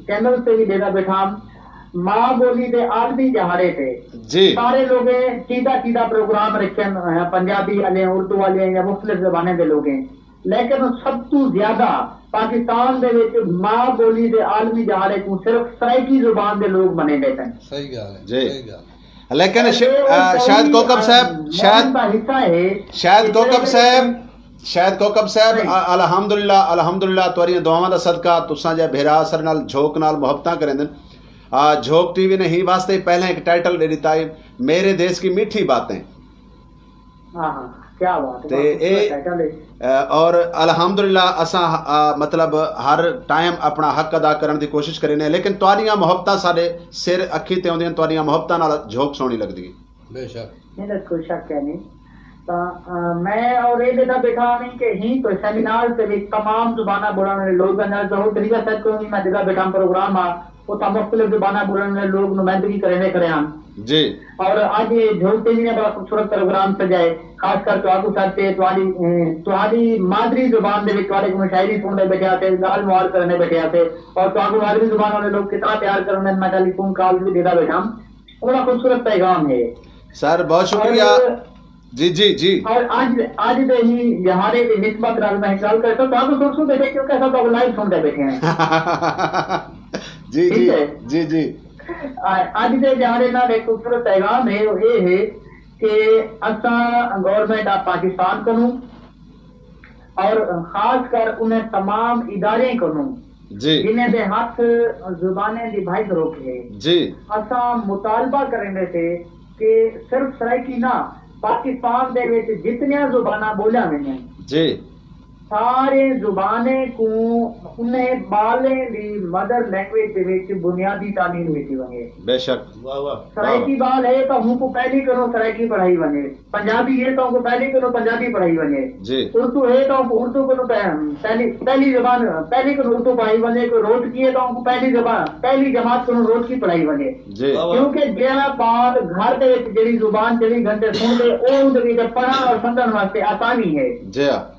چینلز تے وی ݙیہدا بیٹھا ہم۔ ماء ٻولی دے عالمی ݙیہاڑے تے جی۔ سارے لوگیں چیدہ چیدہ پروگرام رکھن، پنجابی آلیں، اردو آلیں یا مختلف زبانیں دے لوگیں۔ لیکن سب توں زیادہ پاکستان دے وچ ماء ٻولی دے عالمی ݙیہاڑے کوں صرف سرائیکی زبان دے لوگ منیندے پن۔ صحیح ڳالھ ہے، جی۔ صحیح ڳالھ ہے۔ لیکن ش-، آ، شاہد کوکب صاحب، شاہد، دا حصہ ہے شاہد کوکب صاحب، شاہد کوکب صاحب، آ، الحمدللہ، الحمدللہ تہاݙیاں دعاواں دا صدقہ، تساں جے بھرا اساݙے نال جھوک نال محبتاں کریندن۔ آ، جھوک ٹی وی نے ہی واسطے پہلے ایک ٹائٹل دے ݙتا ہے، میرے دیش کی میٹھی باتیں۔ ہاں ہاں، کیا بات ہے، تے بہت خوبصورت اے، ٹائٹل ہے۔ اے، اور الحمدللہ اساں، آ، مطلب ہر ٹائم اپݨا حق ادا کرݨ دی کوشش کریندے ہیں، لیکن تہاݙیاں محبتاں ساݙے سر اکھیں تے ہوندیاں، تہاݙیاں محبتاں نال جھوک سوہݨی لڳدی ہے۔ بے شک۔ نہیں، بس کوئی شک ہے نہیں۔ تاں، آ، میں اور اے ݙیہدا بیٹھا ہاں کہ ہی کوئی سیمینار تے وی تمام زباناں ٻولݨ والے لوگ ہن، ظہور دریغا صاحب کوں وی میں ݙیہدا بیٹھا ہاں پروگرام آ، اتھاں مختلف زباناں ٻولݨ والے لوگ نمائندگی کریندے کھڑے ہن۔ جی۔ اور اڄ اے جھوک ٹی وی نے بڑا خوبصورت پروگرام سجائے، خاص کر تہاکوں سݙ تے تہاݙی، اے، تہاݙی مادری زبان دے وچ تہاݙے کوں شاعری سݨدے بیٹھے ہاسے، ڳالھ مہاڑ کریندے بیٹھے ہاسے، اور تہاکوں مادری زبان والے لوگ کتنا پیار کریندے ہن، میں ٹیلی فون کال وی ݙیہدا بیٹھا ہاں۔ بڑا خوبصورت پیغام ہے۔ سر، بہت شکریہ۔ اور جی، جی، جی۔ اور اڄ، اڄ دے ہی ݙیہاڑے دی نسبت نال میں ہک ڳالھ کریساں، تہاکوں سݨسوں تے کیونکہ اساں تہاکوں لائیو سݨدے بیٹھے ہیں۔ جی، ٹھیک جی، ہے؟ جی، جی۔ آ، اڄ دے ݙیہاڑے نال ہک خوبصورت پیغام ہے، او اے ہے کہ اساں گورنمنٹ آف پاکستان کنوں اور خاص کر انہیں تمام اداریں کنوں جی۔ جنہیں دے ہتھ زبانیں دی بھائی گروک ہے۔ جی۔ اساں مطالبہ کریندے سے کہ صرف سرائیکی نہ، پاکستان دے وچ جتنیاں زباناں ٻولیاں ویندین، جی۔ ساریں زبانیں کوں انہیں ٻالیں دی مدر لینگویج دے وچ بنیادی تعلیم ݙتی ونڄے۔ بے شک۔ واہ واہ۔ سرائیکی ٻال ہے تاں اونکوں پہلی کنوں سرائیکی پڑھائی ونڄے، پنجابی ہے تاں اونکوں پہلی کنوں پنجابی پڑھائی ونڄے، جی۔ اردو ہے تاں اونکوں اردو کنوں پہ-، پہلی، پہلی زبان، پہلی کنوں اردو پڑھائی ونڄے، کوئی روتکی ہے تاں اونکوں پہلی زبان، پہلی جماعت کنوں روتکی پڑھائی ونڄے۔ جی۔ واہ واہ۔ کیونکہ جیڑھا ٻال گھر دے وچ جیڑھی زبان چووی گھنٹے سݨدے، او اوندے وچ پڑھݨ اور سمجھݨ واسطے آسانی ہے۔ جی ہاں۔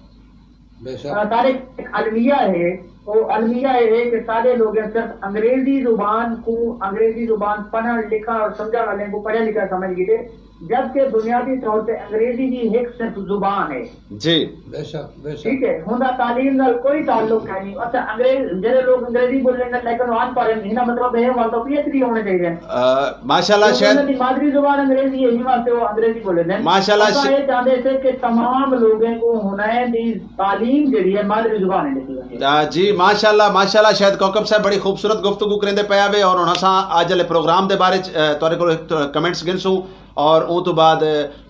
بے شک۔ آ، سارے المیہ ہے، او المیہ اے ہے کہ سارے لوگ صرف انگریزی زبان کو، انگریزی زبان پڑھݨ، لکھݨ اور سمجھݨ والے کو پڑھیا لکھا سمجھ گئے، جبکہ بنیادی طور تے انگریزی بھی ایک صرف زبان ہے۔ جی۔ بے شک، بے شک۔ ٹھیک ہے، ہوندا تعلیم نال کوئی تعلق ہے نہیں۔ اچھا، انگریز، جڑے لوگ انگریزی بولے ہیں، لیکن وہ ان پڑھ ہیں، ہنا مطلب ہے، وہاں تو پی ایچ ڈی ہونے چاہیے۔ آ، ماشاءاللہ، کیونکہ شاید انہاں دی مادری زبان انگریزی ہے، ہی واسطے وہ انگریزی بولے ہیں۔ ماشاءاللہ، اصل شا- یہ چاہتے تھے کہ تمام لوگوں کو ہنریں دی تعلیم جیڑھی ہے مادری زبان وچ ݙتی ونڄے۔ آ، جی، ماشاءاللہ، ماشاءاللہ، شاہد کوکب صاحب بڑی خوبصورت گفتگو کریندے پئے وے، اور ہݨ اساں اڄ والے پروگرام دے بارے چ، آ، تہاݙے کولوں کمنٹس گھنسوں، اور اوں توں بعد،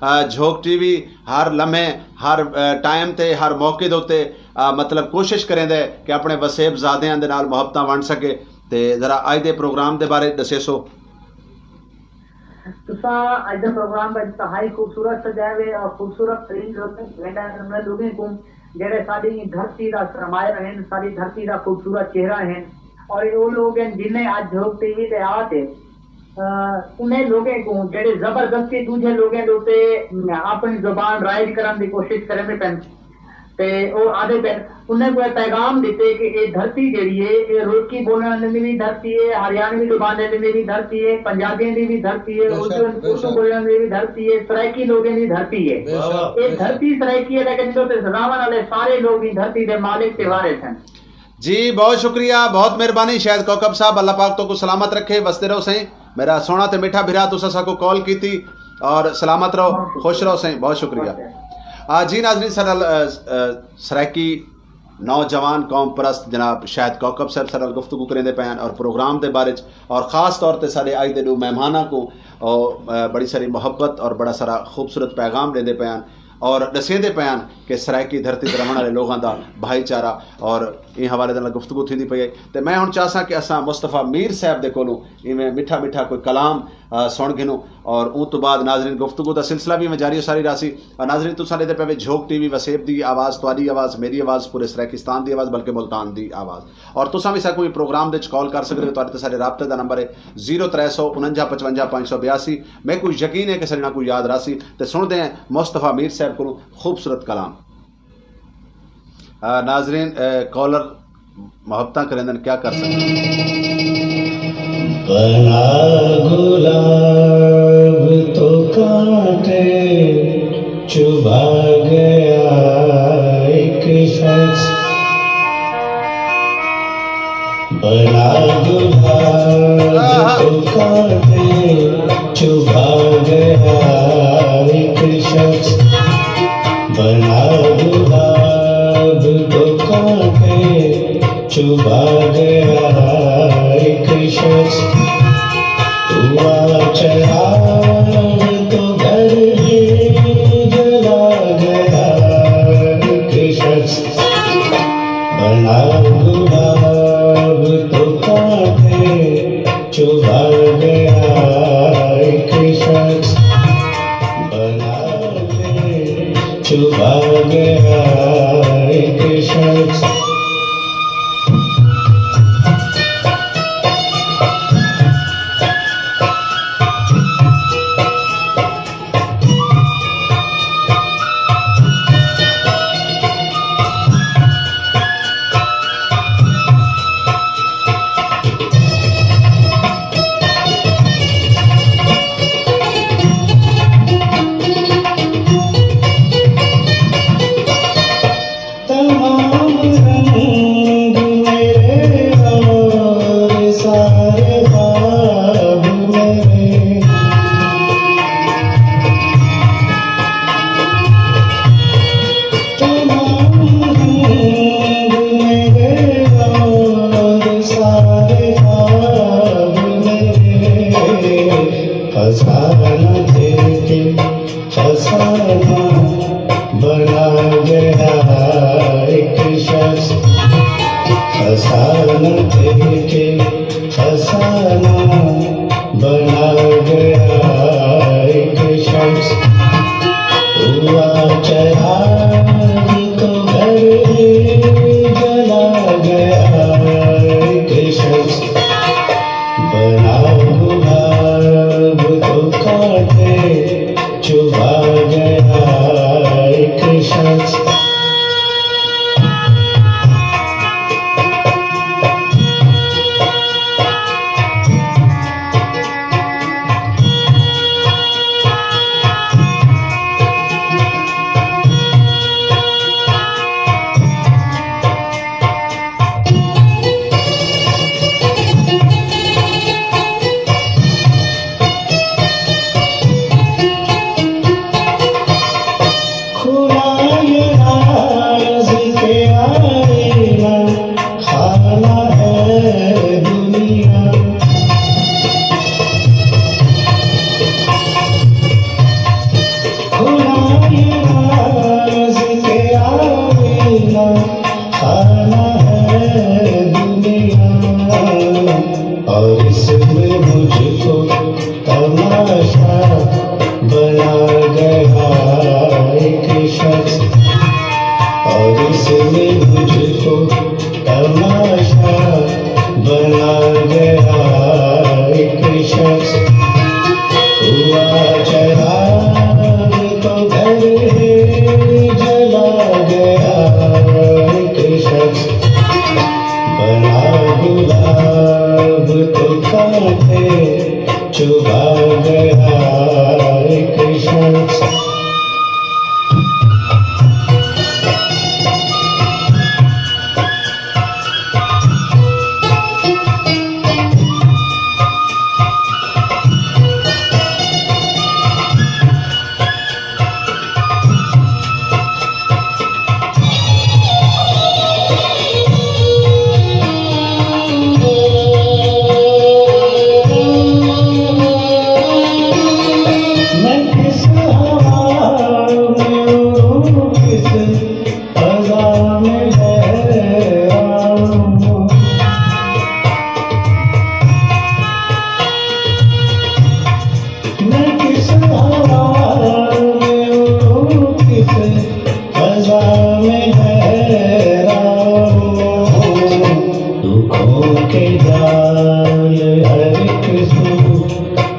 آ، جھوک ٹی وی ہر لمحے، ہر، آ، ٹائم تے، ہر موقع دے اتے، آ، مطلب کوشش کریندے کہ اپݨے وسیب زادیاں دے نال محبتاں ونڈ سکے۔ تے ذرا اڄ دے پروگرام دے بارے ݙسیسو۔ تساں اڄ دا پروگرام انتہائی خوبصورت سجائے ہوئے اور خوبصورت ترین لوگوں، لوگوں کو جڑے ساری دھرتی دا سرمایہ ہیں، ساری دھرتی دا خوبصورت چہرہ ہیں، اور وہ لوگ ہیں جنہیں اج جھوک ٹی وی تے آ کے، آ، انہیں لوگوں کو جڑے زبردستی دوجے لوگوں دے اتے اپنی زبان رائج کرن دی کوشش کرن دے پن۔ تے او آدھے پئے، انہیں کوئی پیغام ݙتے کہ اے دھرتی جیڑھی ہے، اے روکی بولݨ آلیاں دی وی دھرتی ہے، ہریانوی زبان آلیاں دی وی دھرتی ہے، پنجابیاں دی وی دھرتی ہے، بے شک، اردو، بے اردو شک۔ بولݨ آلیاں دی وی دھرتی ہے، سرائیکی لوگوں دی دھرتی ہے۔ بے شک، اے بے شک۔ دھرتی سرائیکی ہے، لیکن ایندے تے رہݨ والے سارے لوگ ایں دھرتی دے مالک تے وارث ہیں۔ جی، بہت شکریہ، بہت مہربانی شاہد کوکب صاحب، اللہ پاک تہاکوں سلامت رکھے، وسدے رہو سائیں۔ میرا سوہݨا تے میٹھا بھرا، تساں ساکوں کال کیتی اور سلامت رہو، خوش رہو سائیں، بہت شکریہ۔ آ، جی ناظرین، ساݙے نال، آ، آ، سرائیکی نوجوان قوم پرست جناب شاہد کوکب صاحب ساݙے نال گفتگو کریندے پئے ہن اور پروگرام دے بارے چ اور خاص طور تے ساݙے اڄ دے ݙو مہماناں کوں او، آ، بڑی ساری محبت اور بڑا سارا خوبصورت پیغام ݙیندے پئے ہن اور ݙسیندے پئے ہن کہ سرائیکی دھرتی تے رہݨ والے لوگاں دا بھائی چارہ اور ایں حوالے دے نال گفتگو تھیندی پئی ہے۔ تے میں ہݨ چاہساں کہ اساں مصطفی میر صاحب دے کولوں ایویں مٹھا مٹھا کوئی کلام، آ، سݨ گھنوں اور اوں توں بعد ناظرین گفتگو دا سلسلہ وی ایویں جاری و ساری رہسی۔ اور ناظرین تساں ݙیہدے پئے وے جھوک ٹی وی وسیب دی آواز، تہاݙی آواز، میݙی آواز، پورے سرائیکستان دی آواز بلکہ ملتان دی آواز۔ اور تساں وی ساکوں ایں پروگرام دے وچ کال کر سڳدے ہو، تہاݙے تے ساݙے رابطے دا نمبر ہے زیرو ترے سو انجا پچونجا پنج سو بیاسی۔ میکوں یقین ہے کہ ساݙے نال کوں یاد رہسی۔ تے سݨدے ہیں مصطفی میر صاحب کولوں خوبصورت کلام۔ آ، ناظرین، اے، کالر محبتاں کریندن، کیا کر سڳدے ہیں؟ بنا گلاب تو کانٹے چبھا گیا ایک شخص۔ بنا گلاب تو کانٹے چبھا گیا ایک شخص۔ بنا گلاب تو کانٹے چبھا گیا ایک شخص۔ ہوا چراغ تو گھر ہی جلا گیا ایک شخص۔ بنا گلاب تو کانٹے چبھا گیا ایک شخص۔ بنا کے چبھا گیا ایک شخص۔ فسانہ دے کے فسانہ بنا گیا ایک شخص، ہوا چراغ تو گھر جلا گیا ایک شخص، بنا گلاب تو کانٹے چبھا گیا ایک شخص۔ کھلا یہ راز کہ آئینہ خانہ ہے دنیا۔ کھلا یہ راز کہ آئینہ خانہ ہے دنیا، اور اس میں مجھ کو تماشا بنا گیا ایک شخص، اور اس نے مجھ کو تماشا بنا گیا ایک شخص۔ ہوا چراغ تو گھر جلا گیا ایک شخص، بنا گلاب تو کانٹے چبھا گیا ایک شخص۔ میں کس ہوا میں اڑوں، کس فضا میں لہراؤں۔ میں کس ہوا میں اڑوں، کس فضا میں لہراؤں۔ دکھوں کے جال ہر ایک سو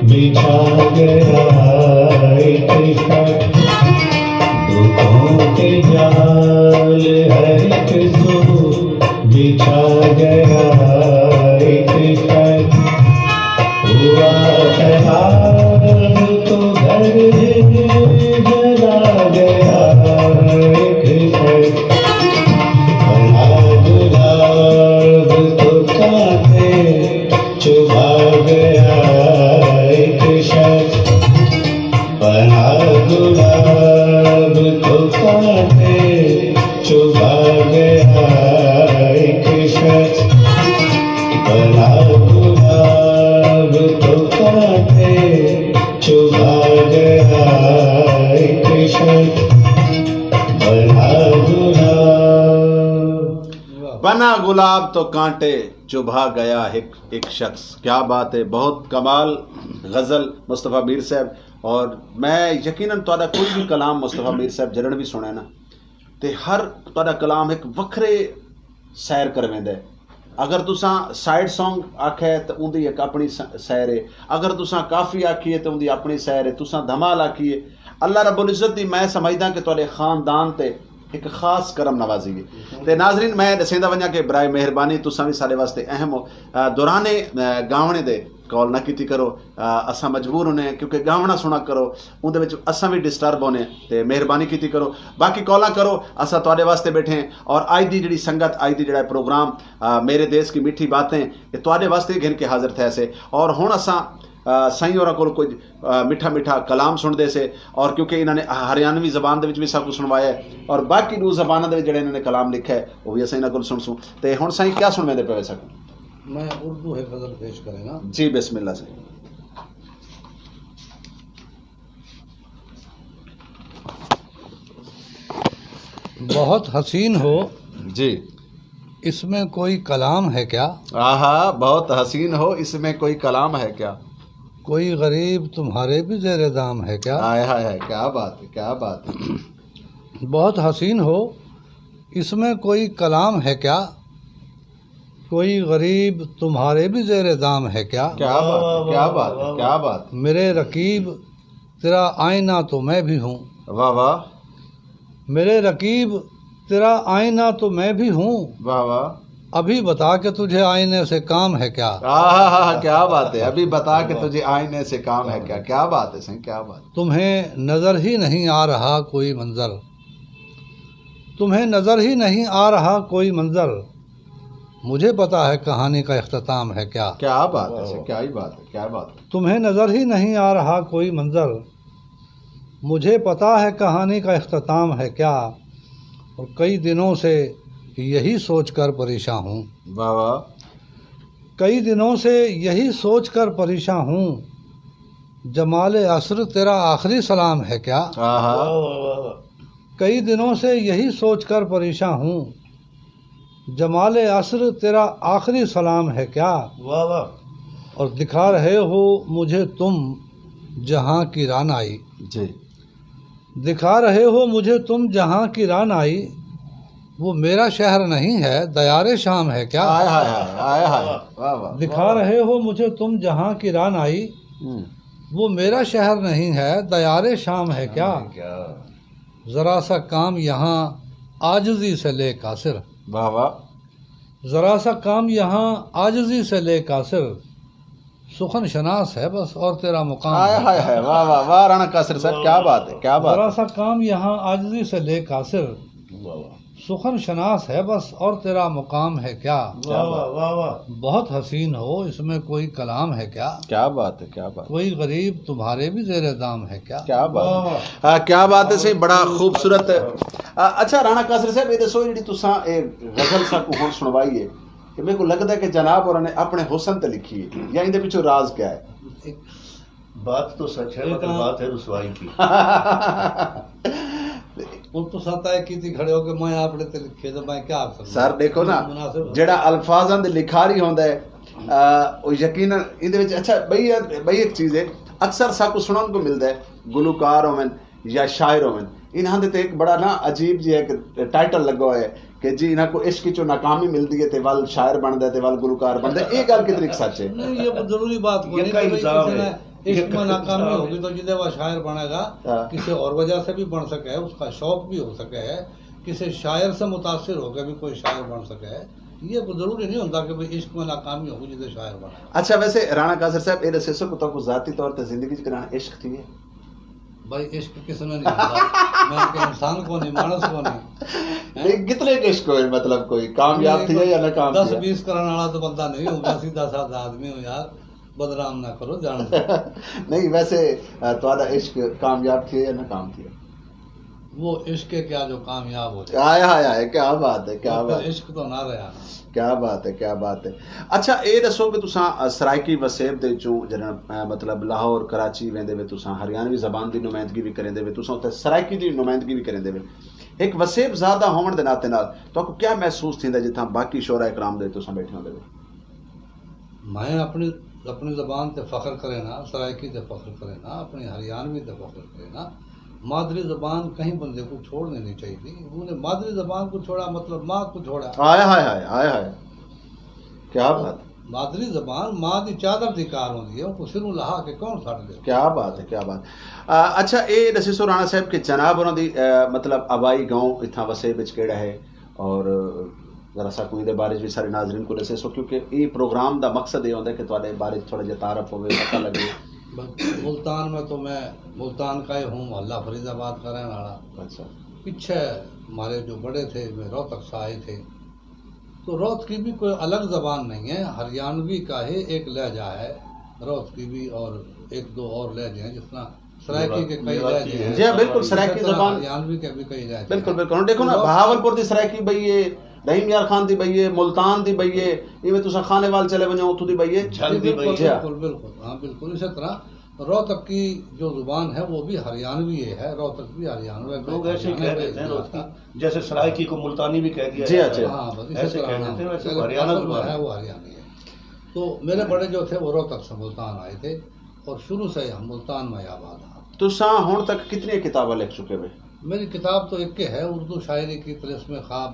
بچھا گیا ایک شخص، دکھوں کے جال ہر ایک سو بچھا گیا ایک شخص۔ ہوا خراب تو گھر جلا گیا ایک شخص، بنا گلاب تو کانٹے چبھا گیا ایک شخص، بنا گلاب تو کانٹے چبھا گیا ایک شخص، بنا گلاب تو کانٹے چبھا گیا ایک شخص، بنا گلاب۔ بنا گلاب تو کانٹے چبھا گیا ایک، ایک شخص۔ کیا بات ہے، بہت کمال غزل مصطفیٰ میر صاحب۔ اور میں یقیناً تہاݙا کوئی بھی کلام مصطفیٰ میر صاحب جݙݨ بھی سݨے نا، تے ہر تہاݙا کلام ہک وکھرے سیر کرویندا ہے۔ اگر تساں سائیڈ سانگ آکھے تے اوندی ہک اپݨی س-، سیر ہے، اگر تساں کافی آکھیے تے اوندی اپݨی سیر ہے، تساں دھمال آکھیے، اللہ رب العزت دی میں سمجھداں کہ تہاݙے خاندان تے ہک خاص کرم نوازی ہے۔ تے ناظرین، میں ݙسیندا ونڄاں کہ برائے مہربانی تساں وی ساݙے واسطے اہم ہو۔ آ، دوران، آ، گاوݨے دے کال نہ کیتی کرو۔ آ، اساں مجبور ہوندے ہیں کیونکہ گاوݨا سݨا کرو، اوندے وچ اساں وی ڈسٹرب ہوندے ہیں۔ تے مہربانی کیتی کرو، باقی کالاں کرو، اساں تہاݙے واسطے ٻیٹھے ہیں۔ اور اڄ دی جڑی سنگت، اڄ دی جڑا پروگرام، آ، میرے دیس کی میٹھی باتیں، اے تہاݙے واسطے گھن کے حاضر تھئے سے۔ اور ہݨ اساں، آ، سائیں ہوراں کول کجھ، آ، میٹھا میٹھا کلام سݨدے سے، اور کیونکہ انہاں نے ہریانوی زبان دے وچ وی ساکوں سݨوایا ہے، اور باقی ݙو زباناں دے وچ جڑے انہاں نے کلام لکھا ہے، او وی اساں انہاں کول سݨسوں۔ تے ہݨ سائیں کیا سݨویندے پئے وے ساکوں؟ میں اردو ہک غزل پیش کریناں۔ جی، بسم اللہ سائیں۔ بہت حسین ہو۔ جی۔ اس میں کوئی کلام ہے کیا؟ آہا، بہت حسین ہو، اس میں کوئی کلام ہے کیا؟ کوئی غریب تمہارے بھی زیر دام ہے کیا؟ ہائے ہائے ہائے، کیا بات ہے، کیا بات ہے۔ بہت حسین ہو، اس میں کوئی کلام ہے کیا؟ کوئی غریب تمہارے بھی زیر دام ہے کیا؟ کیا بات ہے، کیا بات ہے، کیا بات ہے۔ میرے رقیب، تیرا آئینہ تو میں بھی ہوں۔ واہ واہ۔ میرے رقیب، تیرا آئینہ تو میں بھی ہوں۔ واہ واہ۔ ابھی بتا کہ تجھے آئینے سے کام ہے کیا؟ آہا، کیا بات ہے۔ ابھی بتا کہ تجھے آئینے سے کام ہے کیا؟ کیا بات ہے سائیں، کیا بات۔ تمہیں نظر ہی نہیں آ رہا کوئی منظر۔ تمہیں نظر ہی نہیں آ رہا کوئی منظر۔ مجھے پتا ہے کہانی کا اختتام ہے کیا؟ کیا بات ہے سائیں، کیا ہی بات ہے، کیا بات ہے۔ تمہیں نظر ہی نہیں آ رہا کوئی منظر۔ مجھے پتا ہے کہانی کا اختتام ہے کیا، اور کئی دنوں سے یہی سوچ کر پریشان ہوں۔ واہ واہ۔ کئی دنوں سے یہی سوچ کر پریشان ہوں، جمال عصر تیرا آخری سلام ہے کیا؟ آہا۔ کئی دنوں سے یہی سوچ کر پریشان ہوں، جمال عصر تیرا آخری سلام ہے کیا؟ واہ واہ۔ اور دکھا رہے ہو مجھے تم جہاں کی رعنائی۔ جی۔ دکھا رہے ہو مجھے تم جہاں کی رعنائی، وہ میرا شہر نہیں ہے، دیار شام ہے کیا؟ ہائے ہائے ہائے، ہائے ہائے، واہ واہ۔ دکھا رہے ہو مجھے تم جہاں کی رعنائی، ہوں۔ وہ میرا شہر نہیں ہے، دیار شام ہے کیا؟ کیا؟ ذرا سا کام یہاں عاجزی سے لے قاصر۔ واہ واہ۔ ذرا سا کام یہاں عاجزی سے لے قاصر، سخن شناس ہے بس اور تیرا مقام ہائے ہے۔ ہائے ہائے، واہ واہ واہ، رانا قاصر صاحب، کیا بات ہے، کیا بات ذرا ہے۔ سا کام یہاں عاجزی سے لے قاصر، واہ واہ۔ سخن شناس ہے بس اور تیرا مقام ہے کیا؟ واہ واہ، واہ واہ۔ بہت حسین ہو، اس میں کوئی کلام ہے کیا؟ کیا بات ہے، کیا بات۔ کوئی غریب تمہارے بھی زیر دام ہے کیا؟ کیا بات ہے۔ واہ واہ۔ ہاں، کیا بات ہے سائیں، بڑا خوبصورت۔ آ، اچھا رانا قاصر صاحب، یہ دسو جڑی تساں اے غزل ساکوں ہن سنوائی ہے، کہ میرے کو لگدا ہے کہ جناب ہوراں نے اپنے حسن تے لکھی ہے، یا ایندے پچھوں راز کیا ہے؟ بات تو سچ ہے، مگر بات ہے رسوائی کی۔ ہن تساں طے کیتی کھڑے ہو کہ میں اپنے تے لکھے، تو میں کیا آکھ سکدا؟ سر، دیکھو نا، مناسب ہے۔ جڑا الفاظاں دی لکھاری ہوندا ہے، آ، او یقیناً ایندے وچ، اچھا، بئی، بئی ایک چیز ہے، اکثر ساکوں سنن کو ملدا ہے، گلوکار ہوون یا شاعر ہوون، انہاں دے تے ایک بڑا نا عجیب جی ایک ٹائٹل لگا ہویا ہے کہ جی انہاں کو عشق چوں ناکامی ملدی ہے تے ول شاعر بندا ہے تے ول گلوکار بندا ہے۔ اے گل کتنی سچ ہے؟ نہیں، یہ کوئی ضروری بات کوئی نہیں کہ بھئی کسی نے عشق میں ناکامی ہوگی تو جدے وہ شاعر بنے گا، ہاں۔ کسی اور وجہ سے بھی بن سکے ہے، اس کا شوق بھی ہو سکے ہے، کسی شاعر سے متاثر ہو کے بھی کوئی شاعر بن سکے ہے۔ یہ کوئی ضروری نہیں ہوتا کہ بھئی عشق میں ناکامی ہوگی جدے شاعر بنے گا۔ اچھا، ویسے رانا قاصر صاحب، اے دسیسو کہ تہاکوں ذاتی طور تے زندگی چ کݙاں عشق تھی ہے؟ بھائی، عشق کس نے نہیں ہوتا؟ میں کہ انسان کو نہیں، مانس کو نہیں۔ ہیں؟ نہیں، کتنے کے عشق ہوئے، مطلب کوئی کامیاب تھی ہے یا ناکام تھی ہے؟ دس بیس کرن والا تو بندہ نہیں ہوں، میں سیدھا سادہ آدمی ہوں یار، بدنام نہ کرو، جان دو۔ نہیں، ویسے، آ، تہاݙا عشق کامیاب تھی ہے یا ناکام تھی ہے؟ وہ عشق ہے کیا جو کامیاب ہو جائے؟ ہائے، ہائے، ہائے، کیا بات ہے، کیا بات ہے۔ عشق تو نہ رہیا نا۔ کیا بات ہے، کیا بات ہے۔ اچھا، اے ݙسو کہ تساں، آ، سرائیکی وسیب دے وچوں جݙݨ، آ، مطلب لاہور، کراچی ویندے وے، تساں ہریانوی زبان دی نمائندگی وی کریندے وے، تساں اتھے سرائیکی دی نمائندگی وی کریندے وے۔ ہک وسیب زادہ ہووݨ دے ناطے نال تہاکوں کیا محسوس تھیندا ہے جتھاں باقی شعراء کرام دے تساں ٻیٹھے ہوندے وے؟ میں اپݨی، اپݨی زبان تے فخر کرینا، سرائیکی تے فخر کرینا، اپݨی ہریانوی تے فخر کرینا۔ مادری زبان کہیں بندے کو چھوڑ نہیں چاہیے۔ انہیں مادری زبان کو چھوڑا، مطلب ماں کو چھوڑا۔ ہائے، ہائے، ہائے، ہائے، ہائے۔ کیا بات۔ مادری زبان ماں دی چادر دی کار ہوندی ہے، ان کو سروں لہا کے کون سٹ دے؟ کیا بات ہے، کیا بات۔ آ، اچھا، اے ݙسیسو رانا صاحب کہ جناب ہوراں دی، آ، مطلب آبائی گاؤں اتھاں وسیب وچ کیڑا ہے؟ اور ذرا ساکوں ایندے بارے وچ وی سارے ناظرین کوں ݙسیسو، کیونکہ ایں پروگرام دا مقصد اے ہوندا ہے کہ تہاݙے بارے وچ تھوڑا جیہا تعارف ہووے، پتہ لڳے۔ بس، ملتان میں تو میں ملتان کا ہی ہوں، محلہ فرید آباد کا رہنے والا۔ اچھا۔ پیچھے ہمارے جو بڑے تھے، میں روہتک سے آئے تھے۔ تو روہتکی بھی کوئی الگ زبان نہیں ہے، ہریانوی کا ہی ایک لہجہ ہے روہتکی بھی، اور ایک دو اور لہجے ہیں، جس طرح سرائیکی کے کئی لہجے ہیں۔ جی ہاں، بالکل، سرائیکی زبان۔ ہریانوی کے بھی کئی لہجے ہیں۔ بالکل، بالکل۔ ہݨ ݙیکھو نا، بہاول پور دی سرائیکی ٻئی ہے، رحیم یار خان دی ٻئی ہے، ملتان دی ٻئی ہے، ایویں تساں خانیوال چلے ونڄو، اتھوں دی ٻئی ہے۔ جھل دی ٻئی ہے۔ بالکل، بالکل، ہاں، بالکل۔ اسی طرح روہتک کی جو زبان ہے وہ بھی ہریانوی ہے، روہتک بھی ہریانوی ہے، لوگ ایسے ہی کہہ دیتے ہیں روہتکی، جیسے سرائیکی کو ملتانی بھی کہہ دیا جاتا ہے۔ ہاں، بس اسے طرح کہہ دیتے ہیں، ویسے وہ ہریانہ زبان ہے۔ وہ ہریانوی ہے۔ تو میرے بڑے جو تھے وہ روہتک سے ملتان آئے تھے اور شروع سے ہم ملتان میں آباد ہیں۔ تساں ہن تک کتنی کتاباں لکھ چکے وے؟ میری کتاب تو ایک ہے، اردو شاعری کی طلسم خواب۔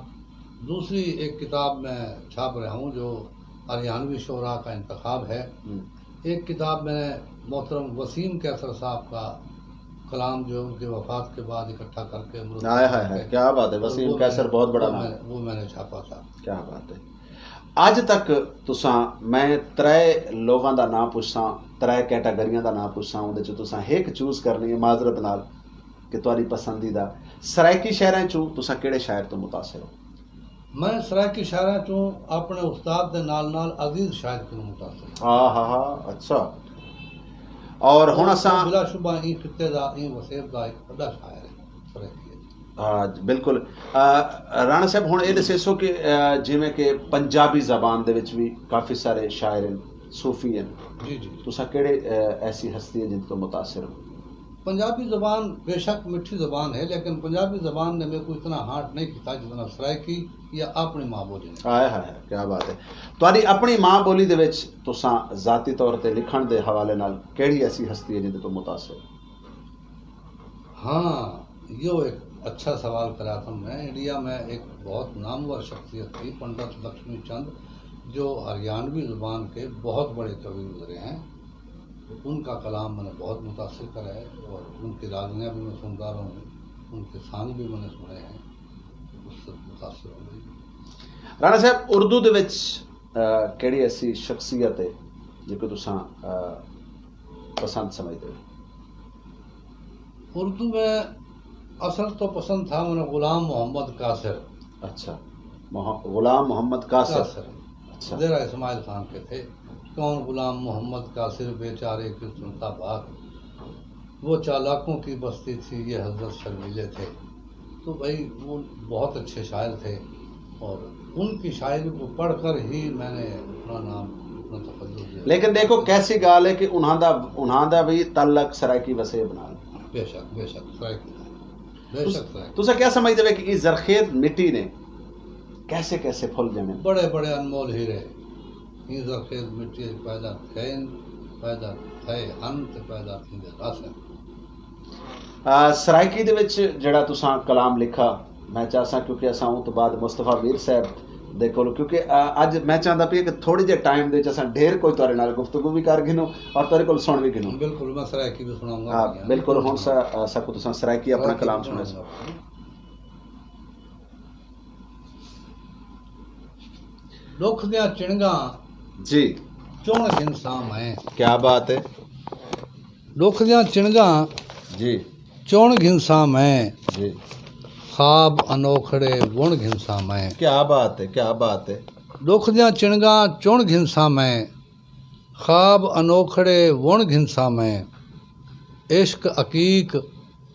دوسری ایک کتاب میں چھاپ رہا ہوں جو ہریانوی شعراء کا انتخاب ہے۔ ایک کتاب میں نے محترم وسیم قیصر صاحب کا کلام جو ان کے وفات کے بعد اکٹھا کر کے ہائے ہائے ہائے، کیا بات ہے، وسیم قیصر بہت بڑا نام۔ وہ میں نے چھاپا تھا۔ کیا بات ہے۔ اج تک تساں، میں ترے لوگاں دا نام پچھساں، ترے کیٹاگریاں دا نام پچھساں، اندے چ تساں ہک چوز کرنی ہے معذرت نال کہ تہاڈی پسندیدہ سرائیکی شاعراں چوں تساں کیڑے شاعر توں متاثر ہو؟ میں سرائیکی شاعراں چوں اپنے استاد دے نال نال عزیز شاعر کنوں متاثر ہاں۔ ہاں ہاں ہاں، اچھا۔ اور ہن اساں بلا شبہ ایں خطے دا، ایں وسیب دا ہک وڈا شاعر ہے سرائیکی۔ ہاں جی، بالکل۔ رانا صاحب، ہن اے دسیسو کہ جویں کہ پنجابی زبان دے وچ وی کافی سارے شاعر ہیں، صوفی ہیں۔ جی جی۔ تساں کیڑے ایسی ہستی ہے جن توں متاثر ہو؟ پنجابی زبان بے شک مٹھی زبان ہے، لیکن پنجابی زبان نے میرے کو اتنا ہارٹ نہیں کیتا جتنا سرائیکی یا اپنی ماں بولی نے۔ ہائے ہائے، کیا بات ہے۔ تہاڈی اپنی ماں بولی دے وچ تساں ذاتی طور تے لکھن دے حوالے نال کیڑی ایسی ہستی ہے جن توں متاثر ہو؟ ہاں، یو ایک اچھا سوال کرا تم نے۔ انڈیا میں ایک بہت نامور شخصیت تھی، پنڈت لکشمی چند، جو ہریانوی زبان کے بہت بڑے کبھی گزرے ہیں۔ ان کا کلام میں نے بہت متاثر کرا ہے اور ان کی راگنیاں بھی میں سنتا رہوں ہوں، ان کے سانگ بھی میں نے سنے ہیں، اس سے متاثر ہوں گئی۔ رانا صاحب، اردو دے وچ کیڑی ایسی شخصیت ہے جیکو تساں پسند سمجھدے ہو؟ اردو میں اصل تو پسند تھا مجھے غلام محمد قاصر۔ اچھا، غلام محمد قاصر۔ اچھا۔ ذرا اسماعیل خان کے تھے۔ کون غلام محمد قاصر بیچارے کی سنتا بات، وہ چالاکوں کی بستی تھی، یہ حضرت شرمیلے تھے۔ تو بھائی، وہ بہت اچھے شاعر تھے اور ان کی شاعری کو پڑھ کر ہی میں نے اپنا نام، اپنا تخلص دیا۔ لیکن دیکھو، کیسی گال ہے کہ انہاں دا، انہاں دا بھی تعلق سرائیکی وسیب نال۔ بے شک، بے شک، سرائیکی نال۔ بے شک، سرائیکی۔ تساں کیا سمجھدے ہو کہ یہ زرخیز مٹی نے کیسے کیسے پھل جانے؟ بڑے بڑے انمول ہیرے۔ ایں زرخیز مٹی اچ پیدا تھئن، پیدا تھئے ہن تے پیدا تھیندے رہسن۔ سرائیکی دے وچ جڑا تساں کلام لکھا، میں چاہساں کیونکہ اساں اوں توں بعد مصطفی میر صاحب دے کول، کیونکہ اج میں چاہندا پیا کہ تھوڑے جے ٹائم دے وچ اساں ڈھیر کوئی تہاڈے نال گفتگو بھی کر گھنوں اور تہاڈے کول سن بھی گھنوں۔ بالکل، میں سرائیکی بھی سناؤں گا۔ ہاں بالکل، ہن ساکوں تساں سرائیکی اپنا کلام سناؤ۔ ݙکھ دیاں چنڳاں جی چݨ گھنساں میں۔ کیا بات ہے۔ ݙکھ دیاں چنڳاں جی چݨ گھنساں میں۔ جی۔ خواب انوکھڑے وݨ گھنساں میں۔ کیا بات ہے، کیا بات ہے۔ ݙکھ دیاں چنڳاں چݨ گھنساں میں۔ خواب انوکھڑے وݨ گھنساں میں۔ عشق عقیق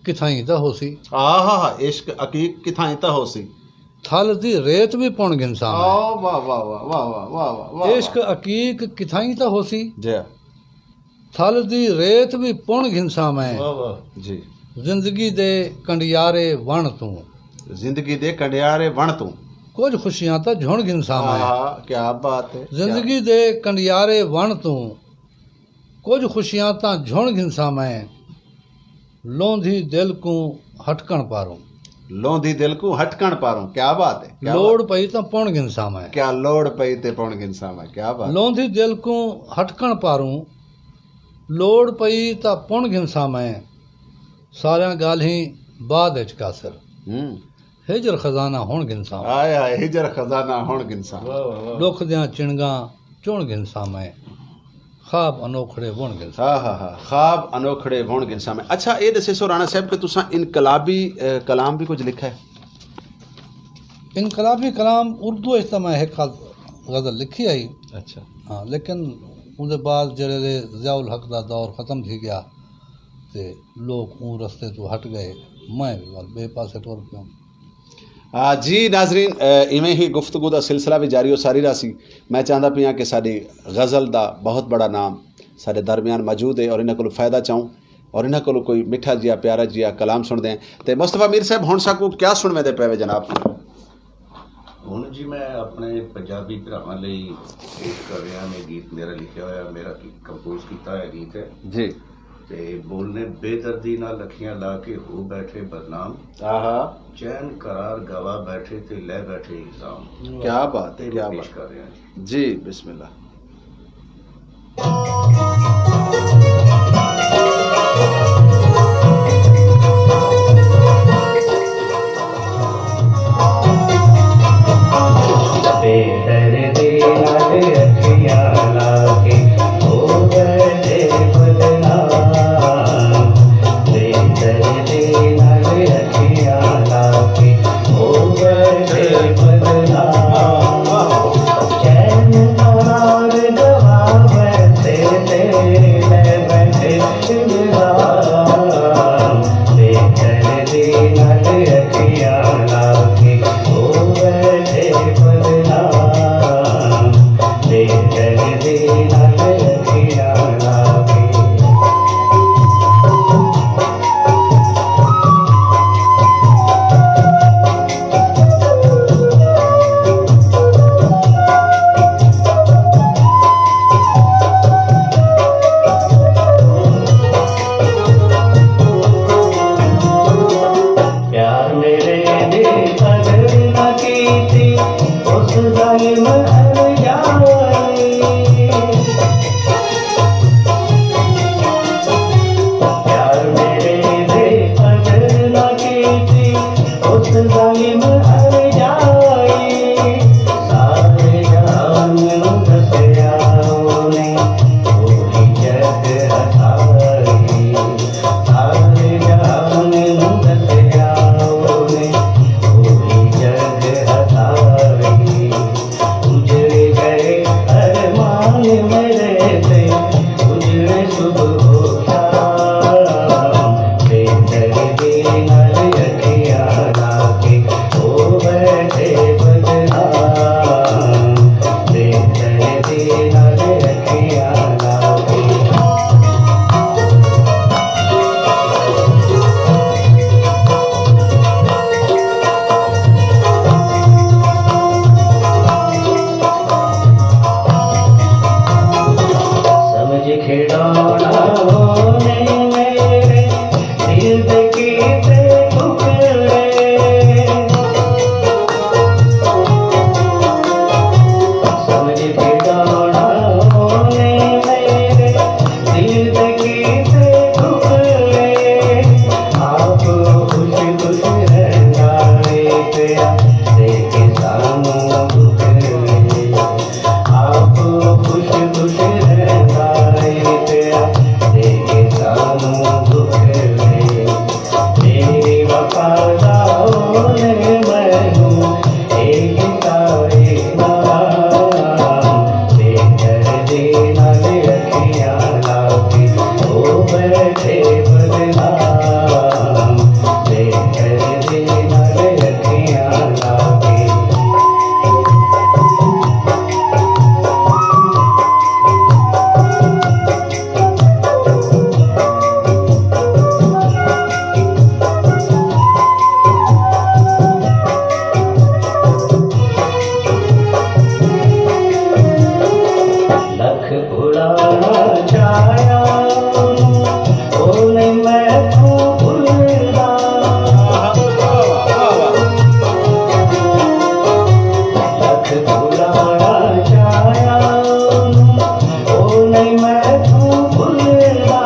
کتھائیں تاں ہوسی۔ آہا، عشق عقیق کتھائیں تاں ہوسی۔ تھل دی ریت وی پݨ گھنساں میں۔ آہ، واہ، واہ، واہ۔ عشق عقیق کتھائیں تاں ہوسی۔ جی۔ تھل دی ریت وی پݨ گھنساں میں۔ واہ، واہ۔ جی۔ زندگی دے کنڈیارے وݨ توں۔ زندگی دے کنڈیارے وݨ توں۔ کجھ خوشیاں تاں جھݨ گھنساں میں۔ آہا، کیا بات ہے۔ زندگی دے کنڈیارے وݨ توں۔ کجھ خوشیاں تاں جھݨ گھنساں میں۔ لوندھی دل کوں ہٹکݨ پاروں۔ لوندھی دل کوں ہٹکݨ پاروں، کیا بات ہے، کیا بات۔ لوڑ پئی تاں پݨ گھنساں میں۔ کیا لوڑ پئی تے پݨ گھنساں میں، کیا بات۔ لوندھی دل کوں ہٹکݨ پاروں، لوڑ پئی تاں پݨ گھنساں میں۔ ساریاں ڳالھیں بعد اچ قاصر۔ ہوں۔ ہجر خزانہ ہݨ گھنساں میں۔ ہائے ہائے، ہجر خزانہ ہݨ گھنساں۔ واہ، واہ، واہ۔ ݙکھ دیاں چنڳاں چݨ گھنساں میں۔ خواب انوکھڑے وݨ گھنساں۔ ہا، ہا، ہا، خواب انوکھڑے وݨ گھنساں میں۔ اچھا، اے ݙسیسو رانا صاحب کہ تساں انقلابی، اے، کلام بھی کجھ لکھا ہے؟ انقلابی کلام اردو اچ تاں میں ہک آدھ غزل لکھی ہئی۔ اچھا۔ ہاں، لیکن اوندے بعد جیڑھے ضیاء الحق دا دور ختم تھی ڳیا تے لوک اوں رستے توں ہٹ ڳئے، میں وی ول ٻئے پاسے ٹر پیوم۔ آ، جی ناظرین، اے، ایویں ہی گفتگو دا سلسلہ وی جاری و ساری رہسی۔ میں چاہندا پیاں کہ ساݙی غزل دا بہت بڑا نام ساݙے درمیان موجود ہے اور انہاں کولوں فائدہ چاؤں اور انہاں کولوں کوئی مٹھا جیا، پیارا جیا کلام سݨدے ہیں۔ تے مصطفی میر صاحب، ہݨ ساکوں کیا سݨویندے پئے وے جناب؟ ہن جی میں اپنے پنجابی بھراواں لئی پیش کر رہا، میں گیت میرا لکھیا ہویا، میرا کی-، کمپوز کیتا ہویا گیت ہے۔ جی۔ تے بولنے بے دردی نال اکھیاں لا کے ہو بیٹھے بدنام، آہا۔ چین قرار گوا بیٹھے تے لے بیٹھے الزام۔ کیا بات ہے، تے میں کیا پیش بات۔ کر رہا جی۔ جی، بسم اللہ۔ بے دردی نال اکھیاں لا کے ہو بیٹھے بدنام، بے دردی نال اکھیاں لا کے ہو بیٹھے بدنام۔ چین قرار گوا بیٹھے تے لے بیٹھے الزام۔ بے دردی نال اکھیاں لا کے ہو بیٹھے بدنام۔ بے دردی نال اکھیاں لا کے۔ پیار میرے دی قدر نہ کیتی، اس ظالم انجائی۔ پیار میرے دی قدر نہ کیتی، اس ظالم انجائی۔ سارے جہان نوں دسیا اونے، اوہی جگ ہسائی۔ سارے جہان نوں دسیا اونے، اوہی جگ ہسائی۔ اجڑ ڳئے ارمان میرے تے، اجڑے صبح و شام۔ بے دردی نال اکھیاں لا کے ہو بیٹھے بدنام۔ بے دردی نال اکھیاں لا کے۔ سمجھ کھڑونا اونے میرے دل دے کیتے ٹکڑے۔ سمجھ کھڑونا اونے میرے دل دے کیتے ٹکڑے۔ آپ خوش خوش رہندا اے پیا، تے سانوں دکھ اے۔ آپ خوش خوش رہندا اے پیا، تے سانوں دکھ اے۔ میری وفا دا اونے مینوں اے کیتا اے نام، بے دردی نال اکھیاں لا کے ہو بیٹھے بدنام، بے دردی نال اکھیاں لا کے۔ لکھ اڑانا چاہیا، او نہیں میں توں بھلدا۔ لکھ اڑانا چاہیا، او نہیں میں توں بھلدا۔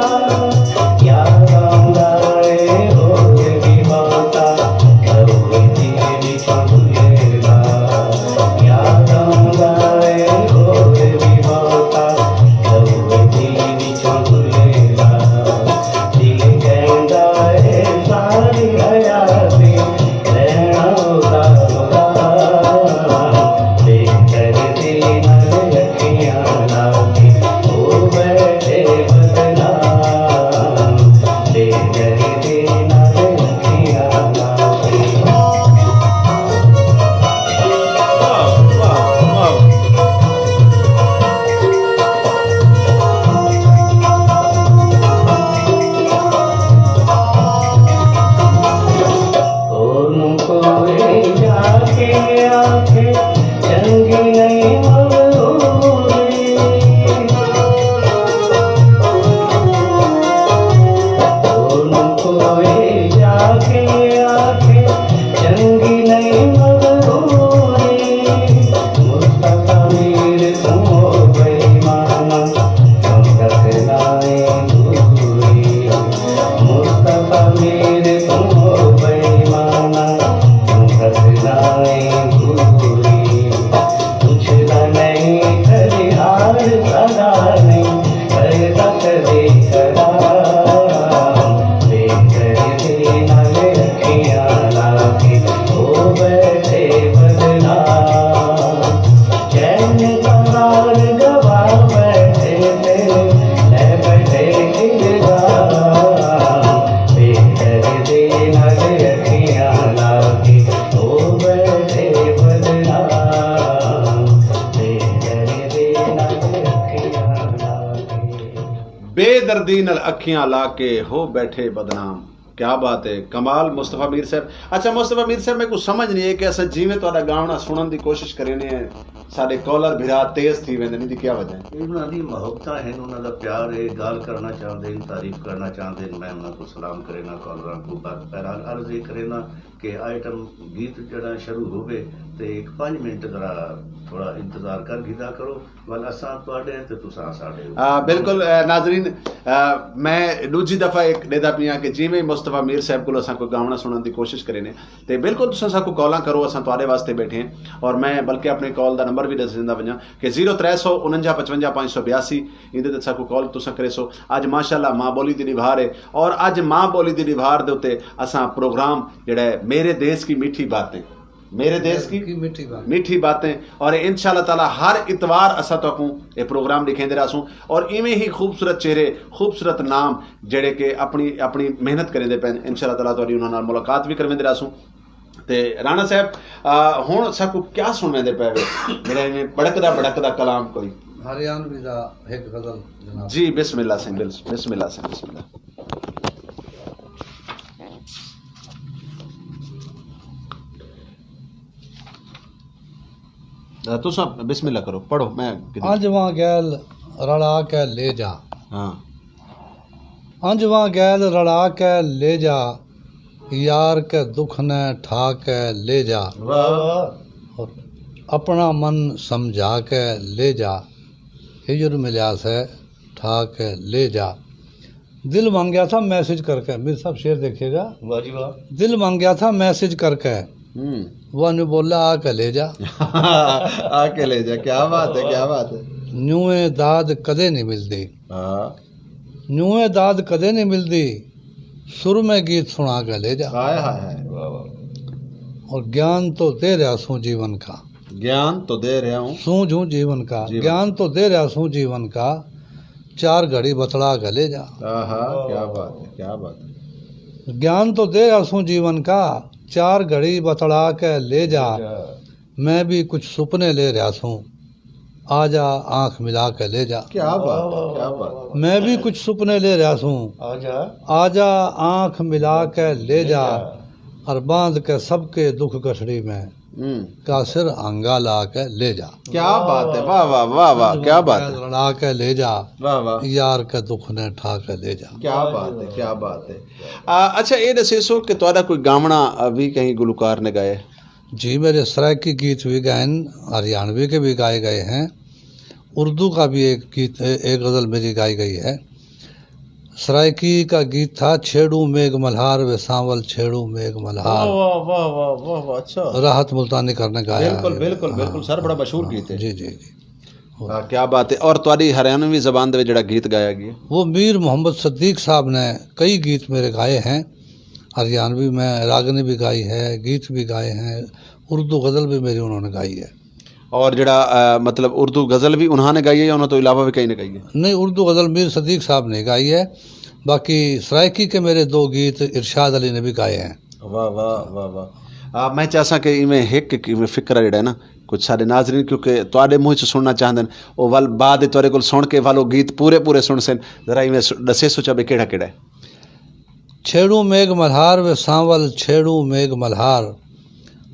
یاد آندا اے ہور وی بہتا، او وی دل وچوں گزردا۔ یاد آندا اے ہور وی بہتا، او وی دل وچوں دردی نال اکھیاں لا کے ہو بیٹھے بدنام۔ کیا بات ہے، کمال مصطفی میر صاحب۔ اچھا مصطفی میر صاحب، میکوں سمجھ نہیں ہے کہ اساں جیویں تہاڈا گاونا سنن دی کوشش کرینے ہیں، ساڈے کالر بھرا تیز تھی ویندے نے، دی کیا وجہ ہے؟ انہاں دی محبتاں ہن، انہاں دا پیار ہے، گالھ کرنا چاہندے ہن، تعریف کرنا چاہندے ہن، میں انہاں کوں سلام کرینا کالراں کوں۔ بہرحال عرض یہ کرینا کہ آئٹم گیت جڑا شروع ہووے تے ہک پنج منٹ ذرا تھوڑا انتظار کر گھدا کرو، ول اساں تہاڈے ہیں تے تساں ساڈے ہو۔ آ، بالکل، آ، ناظرین، آ، میں ݙوجھی دفعہ ایک ݙیدا پیاں کہ جیویں مصطفی میر صاحب کولوں اساں کوئی گاوݨا سݨݨ دی کوشش کرینے تے بالکل تساں ساکوں کالاں کرو، اساں تہاڈے واسطے بیٹھے ہیں۔ اور میں بلکہ اپنے کال دا نمبر بھی ݙس ݙیندا ونڄاں کہ زیرو ترے سو انجا پچونجا پنج سو بیاسی، ایندے تے ساکوں کال تساں کریسو۔ اڄ ماشاءاللہ ماں ٻولی دی ݙیوار ہے، اور اڄ ماں ٻولی دی ݙیوار دے اتے اساں پروگرام جڑا ہے میرے دیس کی میٹھی باتیں، میرے دیس کی کی میٹھی بات۔ میٹھی باتیں، اور انشاءاللہ تعالیٰ ہر اتوار اساں تہاکوں اے پروگرام ݙکھیندے رہسوں، اور ایویں ہی خوبصورت چہرے، خوبصورت نام جڑے کہ اپنی اپنی محنت کریندے پئن، انشاءاللہ تعالیٰ تہاڈی انہاں نال ملاقات بھی کرویندے رہسوں۔ تے رانا صاحب، آ، ہن ساکوں کیا سنویندے پئے وے؟ جڑا ایویں بڑکدا بڑکدا کلام کوئی۔ ہریانوی دا ہک غزل جناب۔ جی بسم اللہ سائیں، بل-، بسم اللہ سائیں، بسم اللہ۔ آ، تساں بسم اللہ کرو، پڑھو، میں کدی انج واں گیل رڑا کے لے جا۔ ہاں۔ انج واں گیل رڑا کے لے جا، یار کے دکھ نے ٹھا کے لے جا۔ واہ۔ اور اپنا من سمجھا کے لے جا، ہجر ملیا سے ٹھا کے لے جا۔ دل منگیا تھا میسج کر کے، میر صاحب شعر دیکھیے گا۔ واہ جی واہ۔ دل منگیا تھا میسج کر کے، ہوں۔ وہ نو بولا آ کے لے جا۔ آ کے لے جا، کیا بات ہے، کیا بات ہے۔ نیویں داد کدے نہیں ملدی۔ ہاں۔ نیویں داد کدے نہیں ملدی، سر میں گیت سنا کے لے جا۔ ہائے ہائے ہائے، واہ واہ۔ اور گیان تو دے رہا سوں جیون کا۔ گیان تو دے رہا ہوں۔ سوں جوں جیون کا۔ جیون۔ گیان تو دے رہا سوں جیون کا، چار گھڑی بتڑا کے لے جا۔ آہا، کیا بات ہے، کیا بات ہے۔ گیان تو دے رہا سوں جیون کا، چار گھڑی بتڑا کے لے جا۔ لے جا۔ میں بھی کچھ سپنے لے رہا سوں، آ جا آنکھ ملا کے لے جا۔ کیا بات ہے، کیا بات ہے۔ میں بھی کچھ سپنے لے رہا سوں، آ جا۔ آ جا آنکھ ملا کے لے جا۔ لے جا۔ اور باندھ کے سب کے دکھ گٹھڑی میں، ہوں۔ قاصر آنگا لا کے لے جا۔ کیا بات ہے، واہ واہ واہ واہ، کیا بات ہے۔ رڑا کے لے جا، واہ واہ۔ یار کے دکھ نے ٹھا کے لے جا۔ کیا بات ہے، کیا بات ہے۔ آ، اچھا، اے ݙسیسو کہ تہاݙا کوئی گاوݨا، آ، بھی کہیں گلوکار نے گائے؟ جی، میرے سرائیکی گیت بھی گائے ہیں، ہریانوی کے بھی گائے گئے ہیں، اردو کا بھی ایک گیت، ایک غزل میری گائی گئی ہے۔ سرائیکی کا گیت تھا چھیڑوں میگھ ملہار وے سانول چھیڑوں میگھ ملہار۔ واہ، واہ، واہ، واہ، واہ، واہ، اچھا۔ راحت ملتانی کر نے گایا بالکل، ہے۔ بالکل، ہاں، بالکل، سر، بڑا مشہور ہاں، گیت ہے۔ جی، جی، جی۔ ہاں، کیا بات ہے۔ اور تہاݙی ہریانوی زبان دے وچ جڑا گیت گایا گیا؟ وہ میر محمد صدیق صاحب نے کئی گیت میرے گائے ہیں، ہریانوی میں راگنی بھی گائی ہے، گیت بھی گائے ہیں، اردو غزل بھی میری انہوں نے گائی ہے۔ اور جڑا، آ، مطلب اردو غزل بھی انہاں نے گائی ہے یا انہاں تو علاوہ بھی کہیں نے گائی ہے؟ نہیں، اردو غزل میر صدیق صاحب نے گائی ہے، باقی سرائیکی کے میرے دو گیت ارشاد علی نے بھی گائے ہیں۔ واہ، واہ، واہ، واہ۔ آ، میں چاہساں کہ ایویں ہک، ہک ایویں فقرہ جڑا ہے نا، کچھ سارے ناظرین، کیونکہ تہاݙے منہ چ سننا چاہندے نے، او ول بعد وچ تہاݙے کول سن کے ول او گیت پورے پورے سن سن، ذرا ایویں س-، ݙسیسو چا بے کیڑھا کیڑھا ہے۔ چھیڑوں میگھ ملہار وے سانول، چھیڑوں میگھ ملہار۔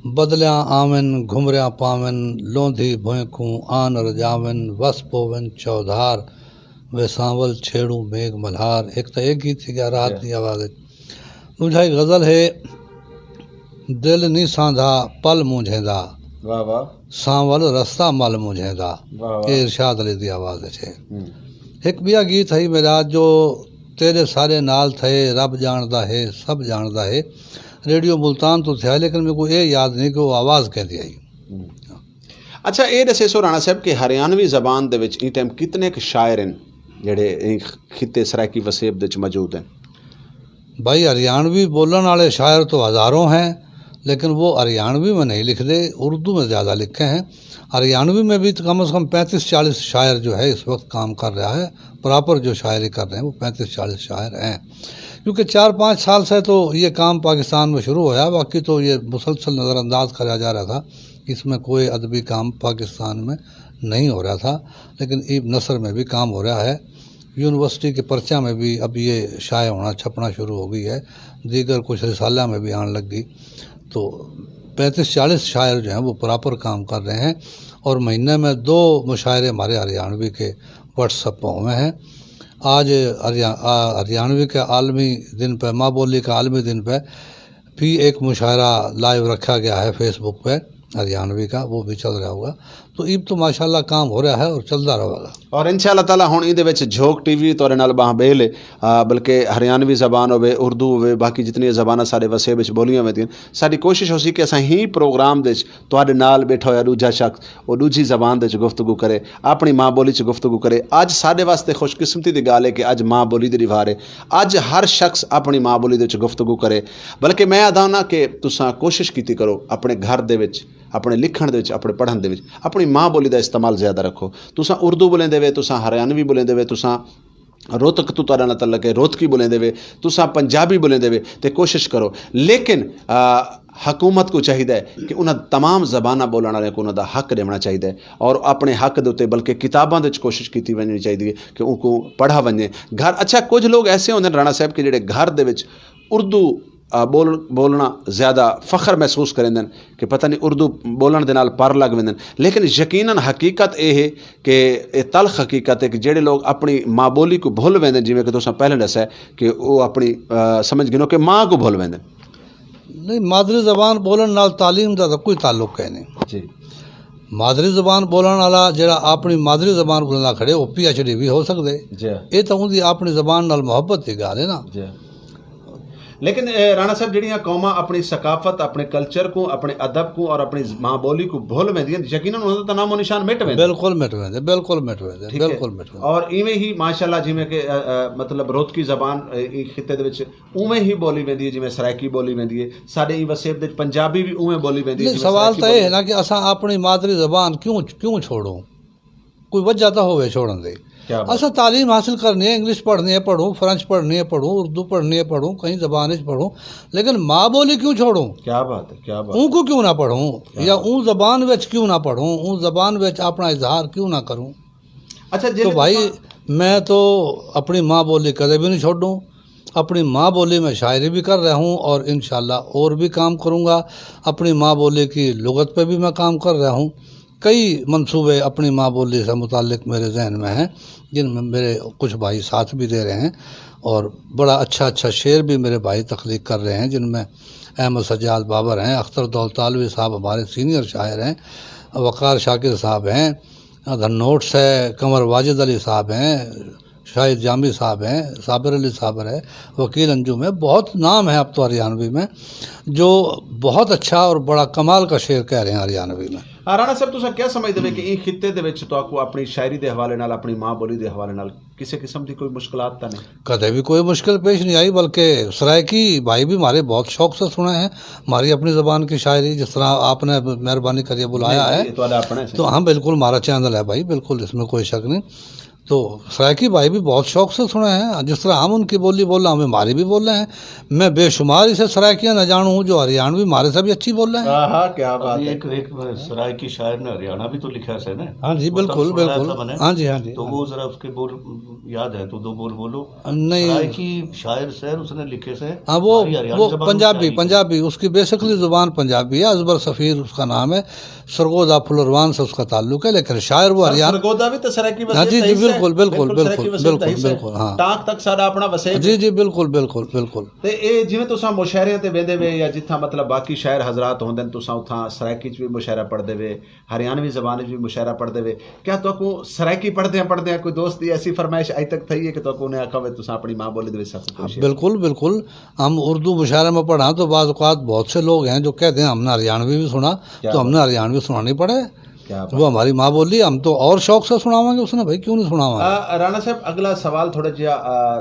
بدلیاں آون، گھمریاں پاون، لوندھی بھوئیں کوں آن رجاون، وس پوون چودھار۔ وے سانول چھیڑوں میگھ ملہار۔ ہک تاں اے گیت تھی ڳیا راحت دی آواز وچ۔ ݙوجھا ہک غزل ہے، دل نی ساندھا پل مونجھیندا۔ واہ واہ۔ سانول رستہ مل مونجھیندا۔ واہ واہ۔ اے ارشاد علی دی آواز وچ ہے۔ ہوں۔ ہک ٻیا گیت ہئی میرا جو تیݙے سارے نال تھئے، رب ڄاݨدا ہے، سب ڄاݨدا ہے۔ ریڈیو ملتان توں تھیا، لیکن میکوں اے یاد نہیں کہ او آواز کیندی ہئی۔ ہوں۔ اچھا، اے ݙسیسو رانا صاحب کہ ہریانوی زبان دے وچ ایں ٹائم کتنے ک شاعر ہن جڑے ایں خطے سرائیکی وسیب دے وچ موجود ہن؟ بھائی، ہریانوی بولن والے شاعر تو ہزاروں ہیں، لیکن وہ ہریانوی میں نہیں لکھتے، اردو میں زیادہ لکھے ہیں۔ ہریانوی میں بھی تو کم از کم پینتیس چالیس شاعر جو ہے اس وقت کام کر رہا ہے، پراپر جو شاعری کر رہے ہیں وہ پینتیس چالیس شاعر ہیں، کیونکہ چار پانچ سال سے تو یہ کام پاکستان میں شروع ہویا، باقی تو یہ مسلسل نظر انداز کرا جا رہا تھا، اس میں کوئی ادبی کام پاکستان میں نہیں ہو رہا تھا، لیکن ایب نثر میں بھی کام ہو رہا ہے۔ یونیورسٹی کے پرچہ میں بھی اب یہ شائع ہونا، چھپنا شروع ہو گئی ہے، دیگر کچھ رسالہ میں بھی آن لگ گئی۔ تو پینتیس چالیس شاعر جو ہیں، وہ پراپر کام کر رہے ہیں، اور مہینے میں دو مشاعرے ہمارے ہریانوی کے واٹس ایپ پہ ہوئے ہیں۔ آج ہریا-، آ، ہریانوی کے عالمی دن پہ، ماں بولی کے عالمی دن پہ بھی ایک مشاعرہ لائیو رکھا گیا ہے فیس بک پہ ہریانوی کا، وہ بھی چل رہا ہوگا۔ تو ایب تو ماشاءاللہ کام ہو رہا ہے اور چلدا رہے گا۔ اور ان شاء اللہ تعالیٰ ہن ایندے وچ جھوک ٹی وی تہاݙے نال ٻانہہ ٻیل ہے، آ، بلکہ ہریانوی زبان ہووے، اردو ہووے، باقی جتنیاں زباناں ساݙے وسیب وچ ٻولیاں ویندیاں، ساݙی کوشش ہوسی کہ اساں ہی پروگرام دے وچ تہاݙے نال ٻیٹھا ہویا ݙوجھا شخص او ݙوجھی زبان دے وچ گفتگو کرے، اپݨی ماں ٻولی چ گفتگو کرے۔ اڄ ساݙے واسطے خوش قسمتی دی ڳالھ ہے کہ اڄ ماں ٻولی دی ݙیوار ہے، اڄ ہر شخص اپݨی ماں ٻولی دے وچ گفتگو کرے۔ بلکہ میں آہدا ہاں کہ تساں کوشش کیتی کرو اپݨے گھر دے وچ، اپݨے لکھݨ دے وچ، اپݨے پڑھݨ دے وچ اپݨی ماں ٻولی دا استعمال زیادہ رکھو۔ تساں اردو ٻولیندے وے، تساں ہریانوی ٻولیندے وے، تساں روتک توں تہاݙا نال تعلق ہے، روتکی ٻولیندے وے، تساں پنجابی ٻولیندے وے، تے کوشش کرو۔ لیکن، آ، حکومت کوں چاہیدا ہے کہ انہاں تمام زباناں ٻولݨ والے کوں انہاں دا حق ݙیوݨا چاہیدا ہے، اور اپݨے حق دے اتے بلکہ کتاباں دے وچ کوشش کیتی ونڄݨی چاہیدی ہے کہ اونکوں پڑھا ونڄے۔ گھر، اچھا، کجھ لوگ ایسے ہوندے ہن رانا صاحب کہ جڑے گھر دے وچ اردو، آ، ٻول-، ٻولݨا زیادہ فخر محسوس کریندن کہ پتہ نہیں اردو ٻولݨ دے نال پر لڳ ویندن، لیکن یقیناً حقیقت اے ہے کہ اے تلخ حقیقت ہے کہ جڑے لوگ اپݨی ماں ٻولی کوں بھل ویندن، جیویں کہ تساں پہلے ݙسیا کہ او اپݨی، آ، سمجھ گھنو کہ ماں کوں بھل ویندن۔ نہیں، مادری زبان ٻولݨ نال تعلیم دا تاں کوئی تعلق ہے نہیں۔ جی۔ مادری زبان ٻولݨ والا جڑا اپݨی مادری زبان ٻولیندا کھڑے، او پی ایچ ڈی بھی ہو سڳدے۔ جی۔ اے تاں اوندی اپݨی زبان نال محبت دی ڳالھ ہے نا۔ جی۔ لیکن، اے، رانا صاحب، جڑیاں قوماں اپݨی ثقافت، اپݨے کلچر کوں، اپݨے ادب کوں اور اپݨی ز-، ماں ٻولی کوں بھل ویندیاں، یقیناً انہاں دا تاں نام و نشان مٹ ویندے۔ بالکل مٹ ویندے، بالکل مٹ ویندے، ٹھیک ہے۔ بالکل مٹ ویندے۔ اور ایویں ہی ماشاءاللہ جیویں کہ، اے، اے، مطلب روتکی زبان، اے، ایں خطے دے وچ اونویں ہی ٻولی ویندی ہے جیویں سرائیکی ٻولی ویندی ہے۔ ساݙے ایں وسیب دے وچ پنجابی وی اونویں ٻولی ویندی ہے نہیں، جیویں سوال سرائیکی تاں اے ٻولی ہے نا کہ اساں اپݨی مادری زبان کیوں، کیوں چھوڑوں؟ کوئی وجہ تاں ہووے چھوڑݨ دی۔ کیا بات۔ اساں تعلیم حاصل کرݨی ہے، انگلش پڑھݨی ہے پڑھوں، فرنچ پڑھݨی ہے پڑھوں، اردو پڑھݨی ہے پڑھوں، کہیں زبان وچ پڑھوں، لیکن ماں ٻولی کیوں چھوڑوں؟ کیا بات ہے، کیا بات ہے۔ اونکوں کیوں نہ پڑھوں؟ کیا یا بات۔ اوں زبان وچ کیوں نہ پڑھوں؟ اوں زبان وچ اپݨا اظہار کیوں نہ کروں؟ اچھا، جی، تو بھائی، میں تو اپݨی ماں ٻولی کدے بھی نہیں چھوڑوں۔ اپݨی ماں ٻولی میں شاعری بھی کر رہا ہوں اور انشاءاللہ اور بھی کام کروں گا۔ اپݨی ماں ٻولی کی لغت پہ بھی میں کام کر رہا ہوں۔ کئی منصوبے اپݨی ماں ٻولی سے متعلق میرے ذہن میں ہیں، جن میں میرے کچھ بھائی ساتھ بھی دے رہے ہیں اور بڑا اچھا اچھا شعر بھی میرے بھائی تخلیق کر رہے ہیں، جن میں احمد سجاد بابر ہیں، اختر دولت عالوی صاحب ہمارے سینئر شاعر ہیں، وقار شاکر صاحب ہیں، دھنوٹ سے قمر واجد علی صاحب ہیں، شاہد جامی صاحب ہیں، صابر علی صابر ہے، وکیل انجم ہے، بہت نام ہے اب تو ہریانوی میں، جو بہت اچھا اور بڑا کمال کا شعر کہہ رہے ہیں ہریانوی میں۔ آ، رانا صاحب، تساں کیا سمجھدے ہو کہ ایں خطے دے وچ تہاکوں اپݨی شاعری دے حوالے نال، اپݨی ماں ٻولی دے حوالے نال کسے قسم دی کوئی مشکلات تاں نہیں؟ کدے بھی کوئی مشکل پیش نہیں آئی، بلکہ سرائیکی بھائی بھی ہمارے بہت شوق سے سنے ہیں ہماری اپنی زبان کی شاعری، جس طرح آپ نے مہربانی کریے بلایا جی، جی، ہے۔ یہ تہاݙا اپݨا ہے۔ تو ہاں، بالکل ہمارا چینل ہے بھائی، بالکل اس میں کوئی شک نہیں۔ تو سرائیکی بھائی بھی بہت شوق سے سنے ہیں، جس طرح ہم ان کی بولی بول رہے ہیں، ہمیں ہماری بھی بول رہے ہیں۔ میں بے شمار اسے سرائیکیاں نہ جانوں ہوں جو ہریانوی ہمارے سے بھی اچھی بول رہے ہیں۔ ہاں، ہاں، کیا بات ابھی ہے۔ ایک، ایک سرائیکی شاعر نے ہریانہ بھی تو لکھا ہے نا؟ ہاں جی، وہ تب بالکل، سنایا بالکل۔ تھا میں نے۔ ہاں جی، ہاں جی۔ تو وہ ذرا اس کے بول یاد ہے تو دو بول بولو۔ نہیں۔ سرائیکی شاعر شعر اس نے لکھے سے ہاں، وہ، ہماری ہریانی وہ زبان میں پنجابی، نہیں آئی۔ پنجابی، اس کی بیسکلی زبان پنجابی ہے، ازبر سفیر اس کا نام ہے۔ سرگودھا پھلروان سے اس کا تعلق ہے، لیکن شاعر وہ سر، ہریان-، سرگودھا بھی تو سرائیکی ہاں وسیب جی، کا جی، حصہ ہے۔ بالکل، بالکل، بالکل، سرائیکی بالکل، وسیب کا بالکل، حصہ ہے۔ بالکل، ہاں۔ ٹانک تک ساݙا اپݨا وسیب ہے۔ جی، جی، بالکل، بالکل، بالکل۔ تے اے جیویں تساں مشاعرے تے ویندے وے یا جتھاں مطلب باقی شاعر حضرات ہوندن، تساں اتھاں سرائیکی چ بھی مشاعرہ پڑھدے وے، ہریانوی زبان وچ بھی مشاعرہ پڑھدے وے، کیا تہاکوں سرائیکی پڑھدیاں پڑھدیاں کوئی دوست دی ایسی فرمائش اڄ تک تھئی ہے کہ تہاکوں انہیں آکھا ہوئے تساں اپݨی ماں ٻولی دے وچ سب کچھ کوشش کرو؟ بالکل، بالکل۔ ہم اردو مشاعرے میں پڑھا تو بعض اوقات بہت سے لوگ ہیں جو کہتے ہیں، "ہم نے ہریانوی بھی سنا۔" کیا تو ہم نے بات۔ ہریانوی سنانی پڑے۔ کیا بات۔ وہ ہماری ماں بولی، ہم تو اور شوق سے سناویں گے اس نے، بھائی، کیوں نہیں سناواں گے؟ آ، رانا صاحب، اگلا سوال تھوڑا جہا، آ، آ،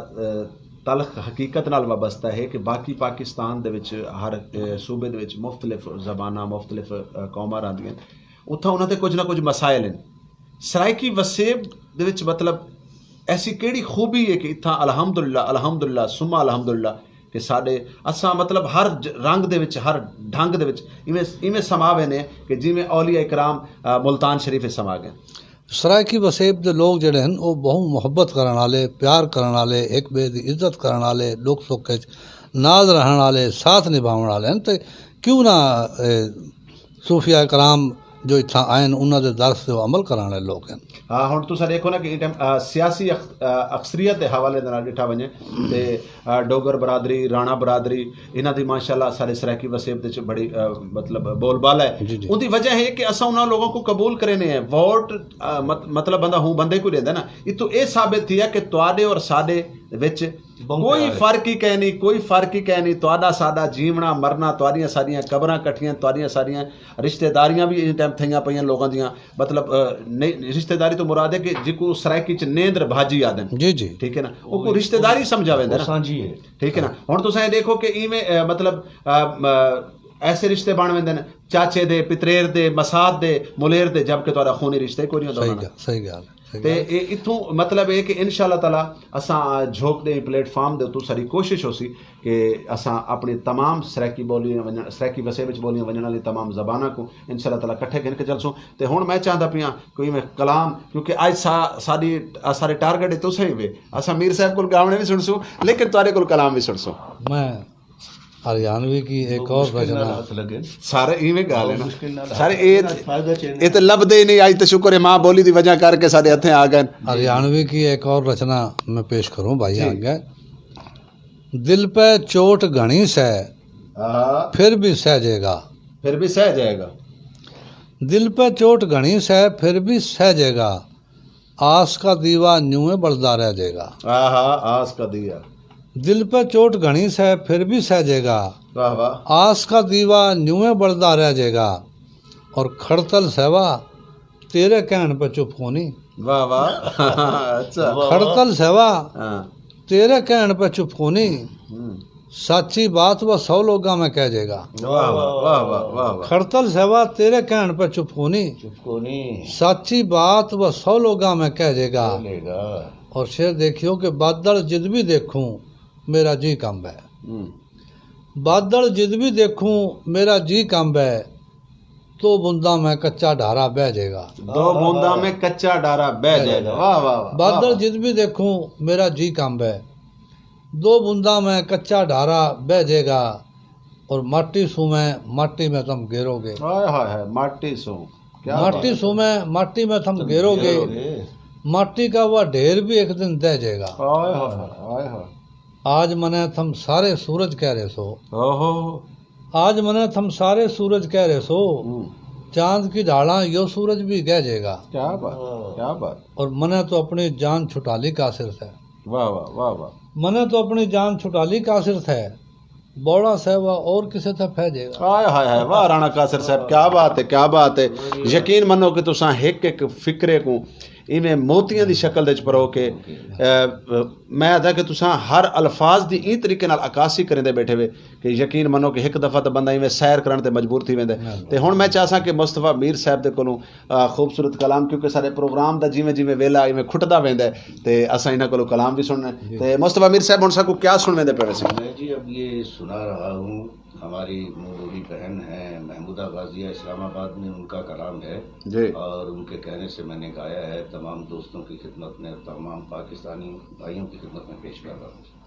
تلخ حقیقت نال وابستہ ہے کہ باقی پاکستان دے وچ ہر، آ، صوبے دے وچ مختلف زباناں، مختلف، آ، قوماں رہندیاں، اتھاں انہاں تے کچھ نہ کچھ مسائل ہیں۔ سرائیکی وسیب دے وچ مطلب ایسی کیڑھی خوبی ہے کہ اتھاں الحمدللہ، الحمدللہ، ثم الحمدللہ کہ ساݙے اساں مطلب ہر ج-، رنگ دے وچ، ہر ڈھنگ دے وچ ایویں، ایویں سما ویندے ہیں کہ جیویں اولیاء کرام، آ، ملتان شریف وچ سما ڳئے۔ سرائیکی وسیب دے لوگ جیڑھے ہن، او ٻہوں محبت کرݨ آلے، پیار کرݨ آلے، ہک ٻئے دی عزت کرݨ آلے، ݙکھ سکھ اچ نال رہݨ آلے، ساتھ نبھاوݨ آلے ہن، تے کیوں نہ، اے، صوفیاء کرام جو اتھاں آئن، انہاں دے درس تے او عمل کرݨ آلے لوگ ہن۔ ہاں، ہݨ تساں ݙیکھو نا کہ ایں ٹائم، آ، سیاسی اخ-، آ، اکثریت دے حوالے دے نال ݙٹھا ونڄے تے، آ، ڈوگر برادری، رانا برادری، انہاں دی ماشاءاللہ سارے سرائیکی وسیب دے وچ بڑی، آ، مطلب بول بالا ہے۔ جی، جی۔ اوندی وجہ ہے کہ اساں انہاں لوگوں کو قبول کرینے ہیں۔ ووٹ، آ، مت-، مطلب بندہ ہوں بندے کو ݙیندا نا۔ اتھوں اے ثابت تھیا کہ تہاݙے اور ساݙے وچ بہت کوئی پیار ہے۔ فرق ہی کائنی، کوئی فرق ہی کائنی۔ تہاݙا ساݙا جیوݨا مرنا، تہاݙیاں ساݙیاں قبراں کٹھیاں، تہاݙیاں ساݙیاں رشتہ داریاں بھی ایں ٹائم تھئیاں پئیاں لوگاں دیاں۔ مطلب، آ، نہیں، رشتہ داری تو مراد ہے کہ جیکوں سرائیکی چ نیندر بھاجی آہدن۔ جی، جی۔ ٹھیک ہے نا؟ اوکوں رشتہ داری سمجھا ویندا نا۔ سانجھی ہے۔ ٹھیک ہے نا؟ ہݨ تساں اے ݙیکھو کہ ایویں، آ، مطلب، آ، آ، ایسے رشتے بݨ ویندے نے، چاچے دے، پتریر دے، مسات دے، ملیر دے، جبکہ تہاݙا خونی رشتہ ہی کوئی نہیں ہوندا صحیح انہاں دا۔ ڳالھ، صحیح ڳالھ ہے۔ تے اے اتھوں مطلب اے کہ انشاءاللہ تعالیٰ اساں جھوک دے پلیٹ فارم دے اتوں ساݙی کوشش ہوسی کہ اساں اپݨی تمام سرائیکی ٻولی ونڄݨ، سرائیکی وسیب وچ ٻولیاں ونڄݨ والی تمام زباناں کوں انشاءاللہ تعالیٰ کٹھے گھن کے چلسوں۔ تے ہݨ میں چاہندا پیاں کوئی میں کلام، کیونکہ اڄ سا-، ساݙی، آ، سارے ٹارگٹ تے تساں ہی وے۔ اساں میر صاحب کول ڳاوݨے وی سݨسوں، لیکن تہاݙے کول کلام وی سݨسوں۔ میں ہریانوی کی ایک اور رچنا۔ سارے ایویں ڳالھ ہے نا۔ سارے اے، اے تے لبھدے ہی نہیں، اڄ تے شکر ہے ماں بولی دی وجہ کر کے ساݙے ہتھیں آ ڳئے۔ ہریانوی کی ایک اور رچنا میں پیش کروں بھائی جی۔ آگے۔ دل پہ چوٹ گھݨی سہہ، ہاں۔ پھر بھی سہہ جے گا۔ پھر بھی سہہ جائے گا۔ دل پہ چوٹ گھݨی سہہ، پھر بھی سہہ جے گا۔ آس کا دیوا نیویں ٻلدا رہ جے گا۔ آہا، آس کا دیا۔ دل پہ چوٹ گھݨی سہہ، پھر بھی سہہ جے گا۔ واہ واہ۔ آس کا دیوا نیویں ٻلدا رہ جے گا۔ اور کھڑتل سہوا تیرے کہݨ پہ چپ کونی۔ واہ واہ۔ اچھا۔ کھڑتل سہوا ہاں۔ تیرے کہݨ پہ چپ کونی۔ ہوں۔ سچی بات وہ سو لوگاں میں کہہ جے گا۔ واہ واہ، واہ واہ، واہ واہ۔ کھڑتل سہوا تیرے کہݨ پہ چپ کونی۔ چپ کونی۔ سچی بات وہ سو لوگاں میں کہہ جے گا۔ کہہ لے گا۔ اور شعر دیکھیو کہ بادل جد بھی دیکھوں میرا جی کمب ہے۔ ہوں۔ بادل جد بھی دیکھوں میرا جی کمب ہے۔ دو بونداں میں کچا ڈھارا بہہ جے گا۔ دو بونداں میں کچا ڈھارا بہہ جائے گا۔ واہ واہ واہ۔ بادل جد بھی دیکھوں میرا جی کمب ہے۔ دو بونداں میں کچا ڈھارا بہہ جے گا۔ اور ماٹی سوں میں ماٹی میں تم گیرو گے۔ ہائے ہائے ہائے، ماٹی سوں۔ کیا بات ہے۔ ماٹی سوں میں ماٹی میں تم گیرو گے۔ گیرو گے۔ ماٹی کا وہ ڈھیر بھی ایک دن دہ جے گا۔ ہائے ہائے ہائے ہائے۔ آج منے تھم سارے سورج کہہ رہے سو۔ اوہو۔ آج منے تھم سارے سورج کہہ رہے سو۔ ہوں۔ چاند کی ڈھالاں یو سورج بھی گہ جے گا۔ کیا بات، کیا بات۔ اور منے تو اپݨی جان چھٹالی قاصر تھے۔ واہ واہ، واہ واہ۔ منے تو اپݨی جان چھٹالی قاصر تھے۔ بوڑا صاحبہ اور کسے تھے پھیجے گا۔ ہائے ہائے ہائے، واہ رانا قاصر صاحب، کیا بات ہے، کیا بات ہے۔ یقین منو کہ تساں ہک ہک فقرے کوں ایویں موتیاں دی شکل دے وچ پرو کے، اے، میں آہدا کہ تساں ہر الفاظ دی ایں طریقے نال عکاسی کریندے بیٹھے وے کہ یقین منو کہ ہک دفعہ تاں بندہ ایویں سیر کرݨ تے مجبور تھی ویندے۔ تے ہݨ میں چاہساں کہ مصطفی میر صاحب دے کولوں، آ، خوبصورت کلام، کیونکہ سارے پروگرام دا جیویں جیویں ویلا ایویں کھٹدا ویندا ہے تے اساں انہاں کولوں کلام وی سݨنا ہے۔ تے مصطفی میر صاحب ہݨ ساکوں کیا سݨویندے پئے ویسے؟ میں جی اب یہ سنا رہا ہوں، ہماری منہ بولی بہن ہیں محمودہ غازیہ اسلام آباد میں، ان کا کلام ہے جی۔ اور ان کے کہنے سے میں نے گایا ہے، تمام دوستوں کی خدمت میں، تمام پاکستانی بھائیوں کی خدمت میں پیش کر رہا ہوں۔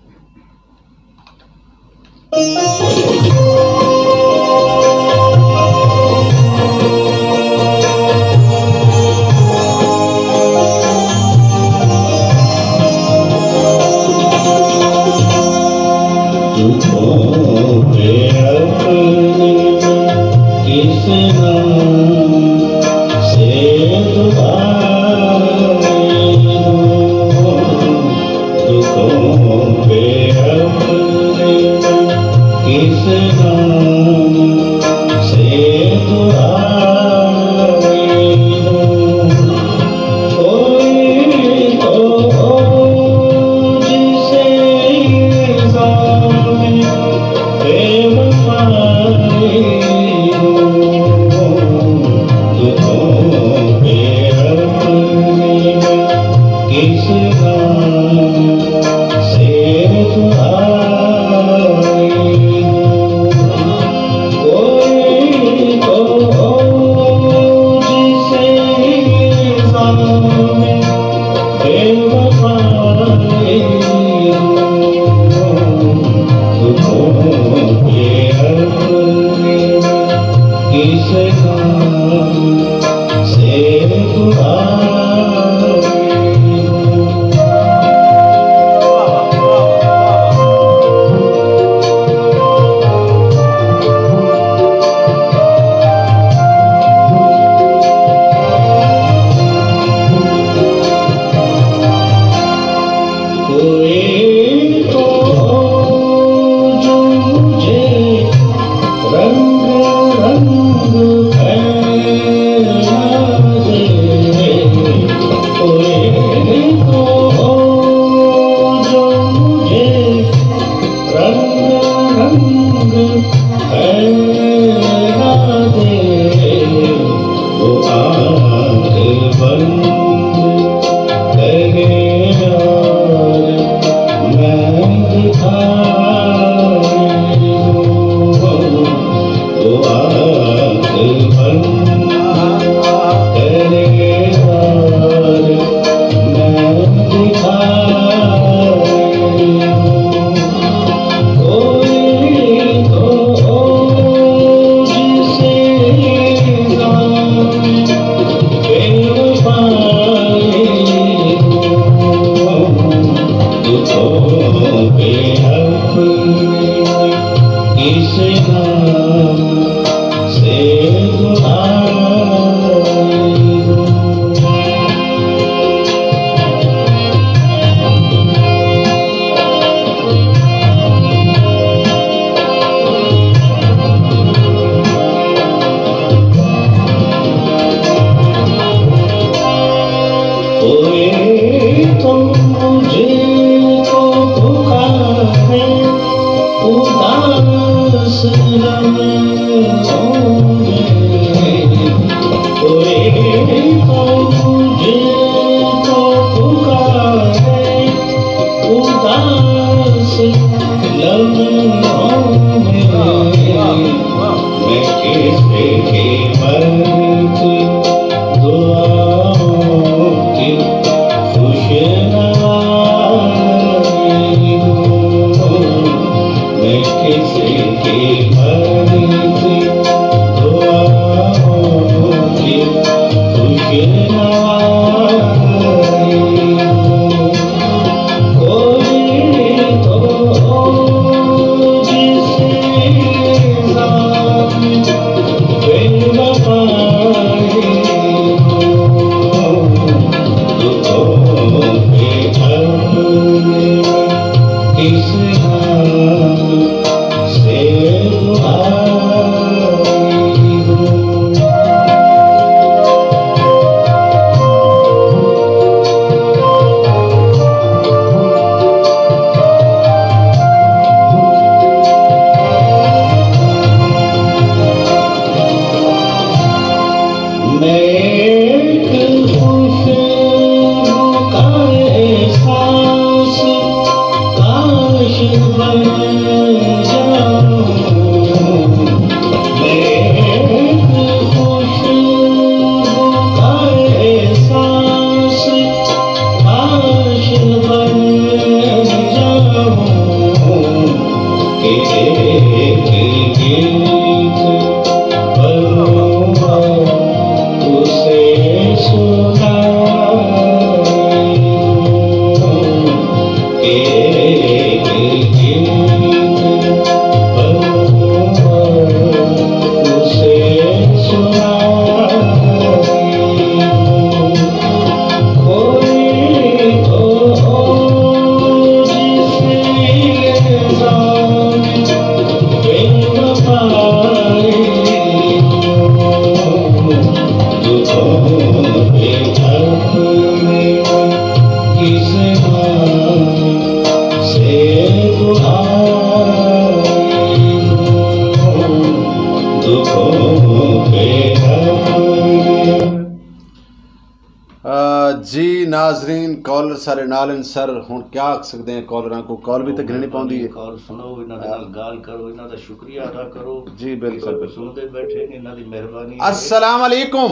کالر سارے نال ہن سر، ہن کیا آکھ سڳدے ہیں کالراں کوں؟ کال وی تے گھنݨی پوندی ہے۔ کال سݨو، انہاں دے نال ڳالھ کرو، انہاں دا شکریہ ادا کرو۔ جی، بالکل، ساکوں بالکل۔ سݨدے بیٹھے نے، انہاں دی مہربانی ہے۔ السلام علیکم۔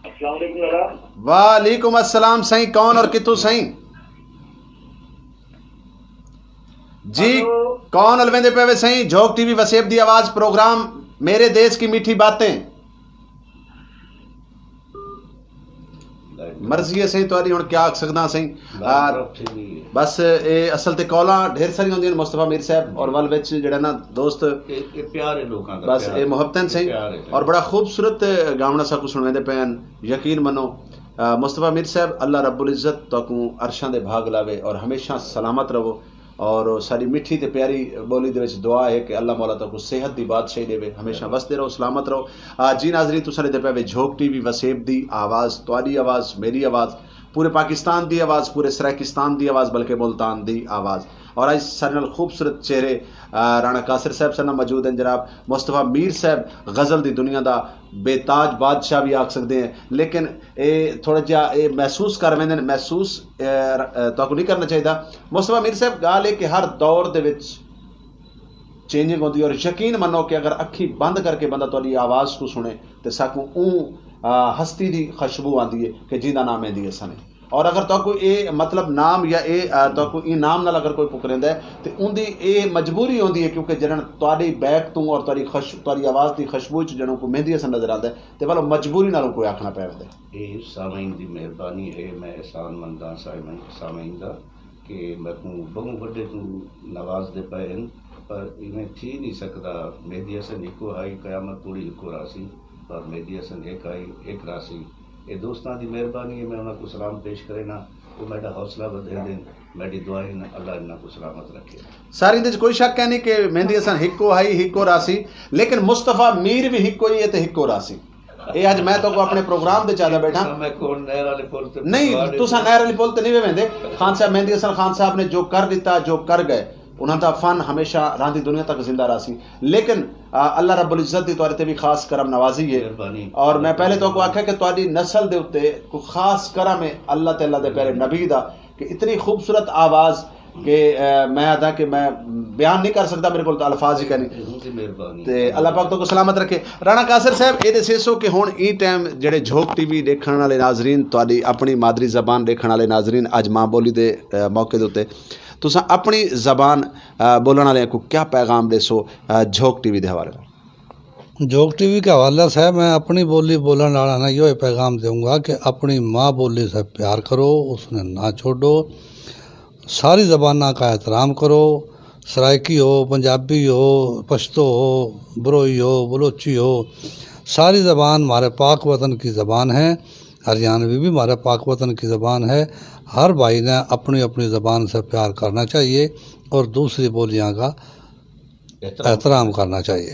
السلام علیکم دادا۔ وعلیکم السلام سائیں، کون اور کتھوں سائیں؟ جی، ہلو۔ کون الویندے پے وے سائیں؟ جھوک ٹی وی وسیب دی آواز، پروگرام میرے دیش کی میٹھی باتیں۔ مرضی ہے سائیں تہاݙی، ہݨ کیا آکھ سڳداں سائیں۔ لائن آ، ڈراپ تھی گئی ہے۔ بس اے اصل تے کالاں ڈھیر ساریاں ہوندیاں ہن مصطفیٰ میر صاحب، اور ول وچ جیڑھا نا دوست، اے اے پیار ہے لوکاں دا، بس پیار اے ہے۔ محبت ہن سائیں۔ پیار ہے۔ اور بڑا خوبصورت گاوݨا ساکوں سݨویندے پئے ہن، یقین منو۔ آ، مصطفیٰ میر صاحب، اللہ رب العزت تہاکوں عرشاں دے بھاڳ لاوے اور ہمیشہ سلامت رہو، اور ساݙی مٹھی تے پیاری ٻولی دے وچ دعا ہے کہ اللہ مولا تہاکوں صحت دی بادشاہی ݙیوے، ہمیشہ وسدے رہو، سلامت رہو۔ آ، جی ناظرین، تساں ݙیہدے پئے وے جھوک ٹی وی وسیب دی آواز، تہاݙی آواز، میری آواز، پورے پاکستان دی آواز، پورے سرائیکستان دی آواز، بلکہ ملتان دی آواز۔ اور اڄ ساݙے نال خوبصورت چہرے، آ، رانا قاصر صاحب ساݙے نال موجود ہن، جناب مصطفیٰ میر صاحب، غزل دی دنیا دا بے تاج بادشاہ وی آکھ سڳدے ہیں، لیکن اے تھوڑا جہا اے محسوس کر ویندے نے، محسوس، اے، ر-، اے، تہاکوں نہیں کرنا چاہیدا۔ مصطفیٰ میر صاحب، ڳالھ اے کہ ہر دور دے وچ چینجنگ ہوندی ہے، اور یقین منو کہ اگر اکھیں بند کر کے بندہ تہاݙی آواز کوں سݨے تے ساکوں اوں، آ، ہستی دی خوشبو آندی ہے کہ جیندا ناں مہندی حسن ہے۔ اور اگر تہاکوں اے مطلب نام یا اے، آ، تہاکوں ایں نام نال اگر کوئی پکریندا ہے تے اوندی اے مجبوری ہوندی ہے، کیونکہ جݙݨ تہاݙی بیک توں اور تہاݙی خوش-، تہاݙی آواز دی خوشبو وچ جݙݨ کوئی مہندی حسن نظر آندا ہے تے ولو مجبوری نال اونکوں اے آکھݨا پے ویندا ہے۔ اے سامعین دی مہربانی ہے، میں احسان مند ہاں سامعین، سامعین دا کہ میکوں ٻہوں وݙے توں نواز دے پئے ہن، پر ایویں تھی نی سڳدا۔ مہدی حسن ہکو ہائی، قیامت توڑی ہکو راہسی، پر مہدی حسن ہک ہائی، ہک راہسی۔ اے دوستاں دی مہربانی ہے، میں انہاں کوں سلام پیش کرینداں، او میݙا حوصلہ ودھیندن، میݙی دعائیں ہن، اللہ انہاں کوں سلامت رکھے۔ سر، ایندے وچ کوئی شک کائنی کہ مہندی حسن ہکو ہائی، ہکو راہسی، لیکن مصطفیٰ میر وی ہکو ہی ہے تے ہکو راہسی۔ اے اڄ میں تہاکوں اپݨے پروگرام دے چاہدا ٻیٹھاں۔ تساں میکوں ہݨ نہر آلے پل تے نہیں، پہنچوا ݙیسو۔ تساں نہر آلے پل تے نہیں وے ویندے۔ خان صاحب، مہندی حسن خان صاحب نے جو کر ݙتا، جو کر ڳئے، انہاں دا فن ہمیشہ راہندی دنیا تک زندہ راہسی۔ لیکن، آ، اللہ رب العزت دی تہاݙے تے وی خاص کرم نوازی ہے۔ مہربانی۔ اور میں پہلے تہاکوں آکھیا کہ تہاݙی نسل دے اتے کوئی خاص کرم ہے اللہ تے اللہ دے پیارے نبی دا، کہ اتنی خوبصورت آواز کہ، آ، میں آہداں کہ میں بیان نہیں کر سڳدا، میرے کول تاں الفاظ ہی کائنی۔ حضور دی مہربانی۔ تے اللہ پاک تہاکوں سلامت رکھے۔ رانا قاصر صاحب، اے ݙسیسو کہ ہݨ ایں ٹائم جیڑھے جھوک ٹی وی ݙیکھݨ والے ناظرین، تہاݙی اپݨی مادری زبان ݙیکھݨ والے ناظرین، اڄ ماں ٻولی دے، آ، موقع دے اتے تساں اپݨی زبان، آ، ٻولݨ والے کوں کیا پیغام ݙیسو، آ، جھوک ٹی وی دے حوالے نال؟ جھوک ٹی وی کے حوالے سے میں اپݨی ٻولی ٻولݨ آلیاں ناں ایہو پیغام ݙیوں گا کہ اپݨی ماں ٻولی سے پیار کرو، اس نے نہ چھوڑو، ساری زباناں کا احترام کرو، سرائیکی ہو، پنجابی ہو، پشتو ہو، بروہی ہو، بلوچی ہو، ساری زبان ہمارے پاک وطن کی زبان ہے، ہریانوی بھی ہمارے پاک وطن کی زبان ہے۔ ہر بھائی نے اپݨی اپݨی زبان سے پیار کرنا چاہیے اور دوسری بولیاں کا احترام کرنا چاہیے۔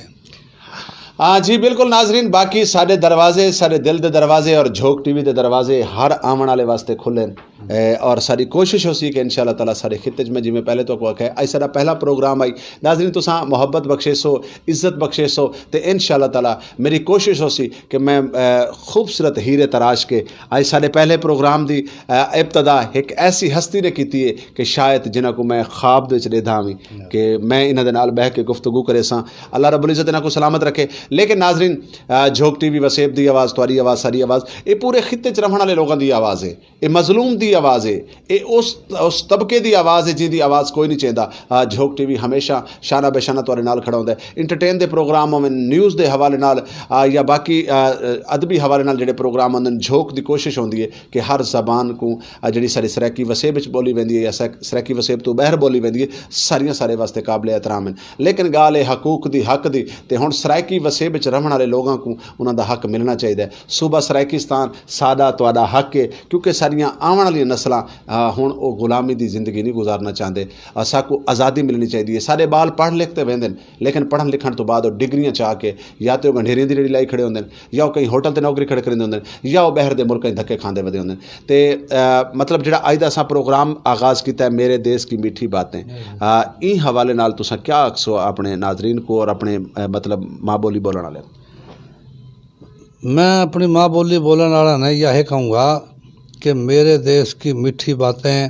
ہاں جی، بالکل ناظرین، باقی ساݙے دروازے، ساݙے دل دے دروازے اور جھوک ٹی وی دے دروازے ہر آوݨ والے واسطے کھلے ہن۔ اے، اور ساݙی کوشش ہوسی کہ انشاءاللہ تعالیٰ ساݙے خطے وچ، میں جیویں پہلے تہاکوں آکھیا ہے، اڄ ساݙا پہلا پروگرام ہئی۔ ناظرین، تساں محبت بخشیسو، عزت بخشیسو، تے انشاءاللہ تعالیٰ میری کوشش ہوسی کہ میں، اے، خوبصورت ہیرے تراش کے، اڄ ساݙے پہلے پروگرام دی، اے، ابتدا ہک ایسی ہستی نے کیتی ہے کہ شاید جنہاں کوں میں خواب دے وچ ݙیہدا ہاویں کہ میں انہاں دے نال ٻہہ کے گفتگو کریساں۔ اللہ رب العزت انہاں کوں سلامت رکھے۔ لیکن ناظرین، آ، جھوک ٹی وی وسیب دی آواز، تہاݙی آواز، ساݙی آواز، اے پورے خطے وچ رہݨ والے لوکاں دی آواز ہے، اے مظلوم دی آواز ہے، اے اس، اس طبقے دی آواز ہے جیندی آواز کوئی نہیں چیندا۔ آ، جھوک ٹی وی ہمیشہ شانہ بہ شانہ تہاݙے نال کھڑا ہوندا ہے۔ انٹرٹین دے پروگرام ہوون، نیوز دے حوالے نال، آ، یا باقی، آ، ادبی حوالے نال جیڑھے پروگرام ہوندے ہن، جھوک دی کوشش ہوندی ہے کہ ہر زبان کوں، آ، جیڑھی ساݙی سرائیکی وسیب وچ ٻولی ویندی ہے یا سرائیک-، سرائیکی وسیب توں ٻاہر ٻولی ویندی ہے، ساریاں ساݙے واسطے قابل احترام ہن۔ لیکن ڳالھ ہے حقوق دی، حق دی، تے ہݨ سرائیکی وسیب وچ رہݨ والے لوکاں کوں انہاں دا حق ملݨا چاہیدا ہے۔ صوبہ سرائیکستان ساݙا تہاݙا حق ہے، کیونکہ ساݙیاں آوݨ والیاں نسلاں، آ، ہݨ او غلامی دی زندگی نہیں گزارݨا چاہندے۔ آ، ساکوں آزادی ملݨی چاہیدی ہے۔ ساݙے ٻال پڑھ لکھ تے ویندن، لیکن پڑھݨ لکھݨ توں بعد او ڈگریاں چا کے یا تے او ڳنڈھیریاں دی ریڑھی لائی کھڑے ہوندن، یا او کہیں ہوٹل تے نوکری کھڑے کریندے ہوندن، یا او ٻاہر دے ملکاں وچ دھکے کھاندے ودے ہوندن۔ تے، آ، مطلب جیڑھا اڄ دا اساں پروگرام آغاز کیتا ہے، میرے دیش کی میٹھی باتیں، آ، ایں حوالے نال تساں کیا آکھسو اپݨے ناظرین کوں اور اپݨے، آ، مطلب ماں ٻولی ٻولݨ والے؟ میں اپݨی ماں ٻولی ٻولݨ والا نے ایہا کہوں گا کہ میرے دیش کی میٹھی باتیں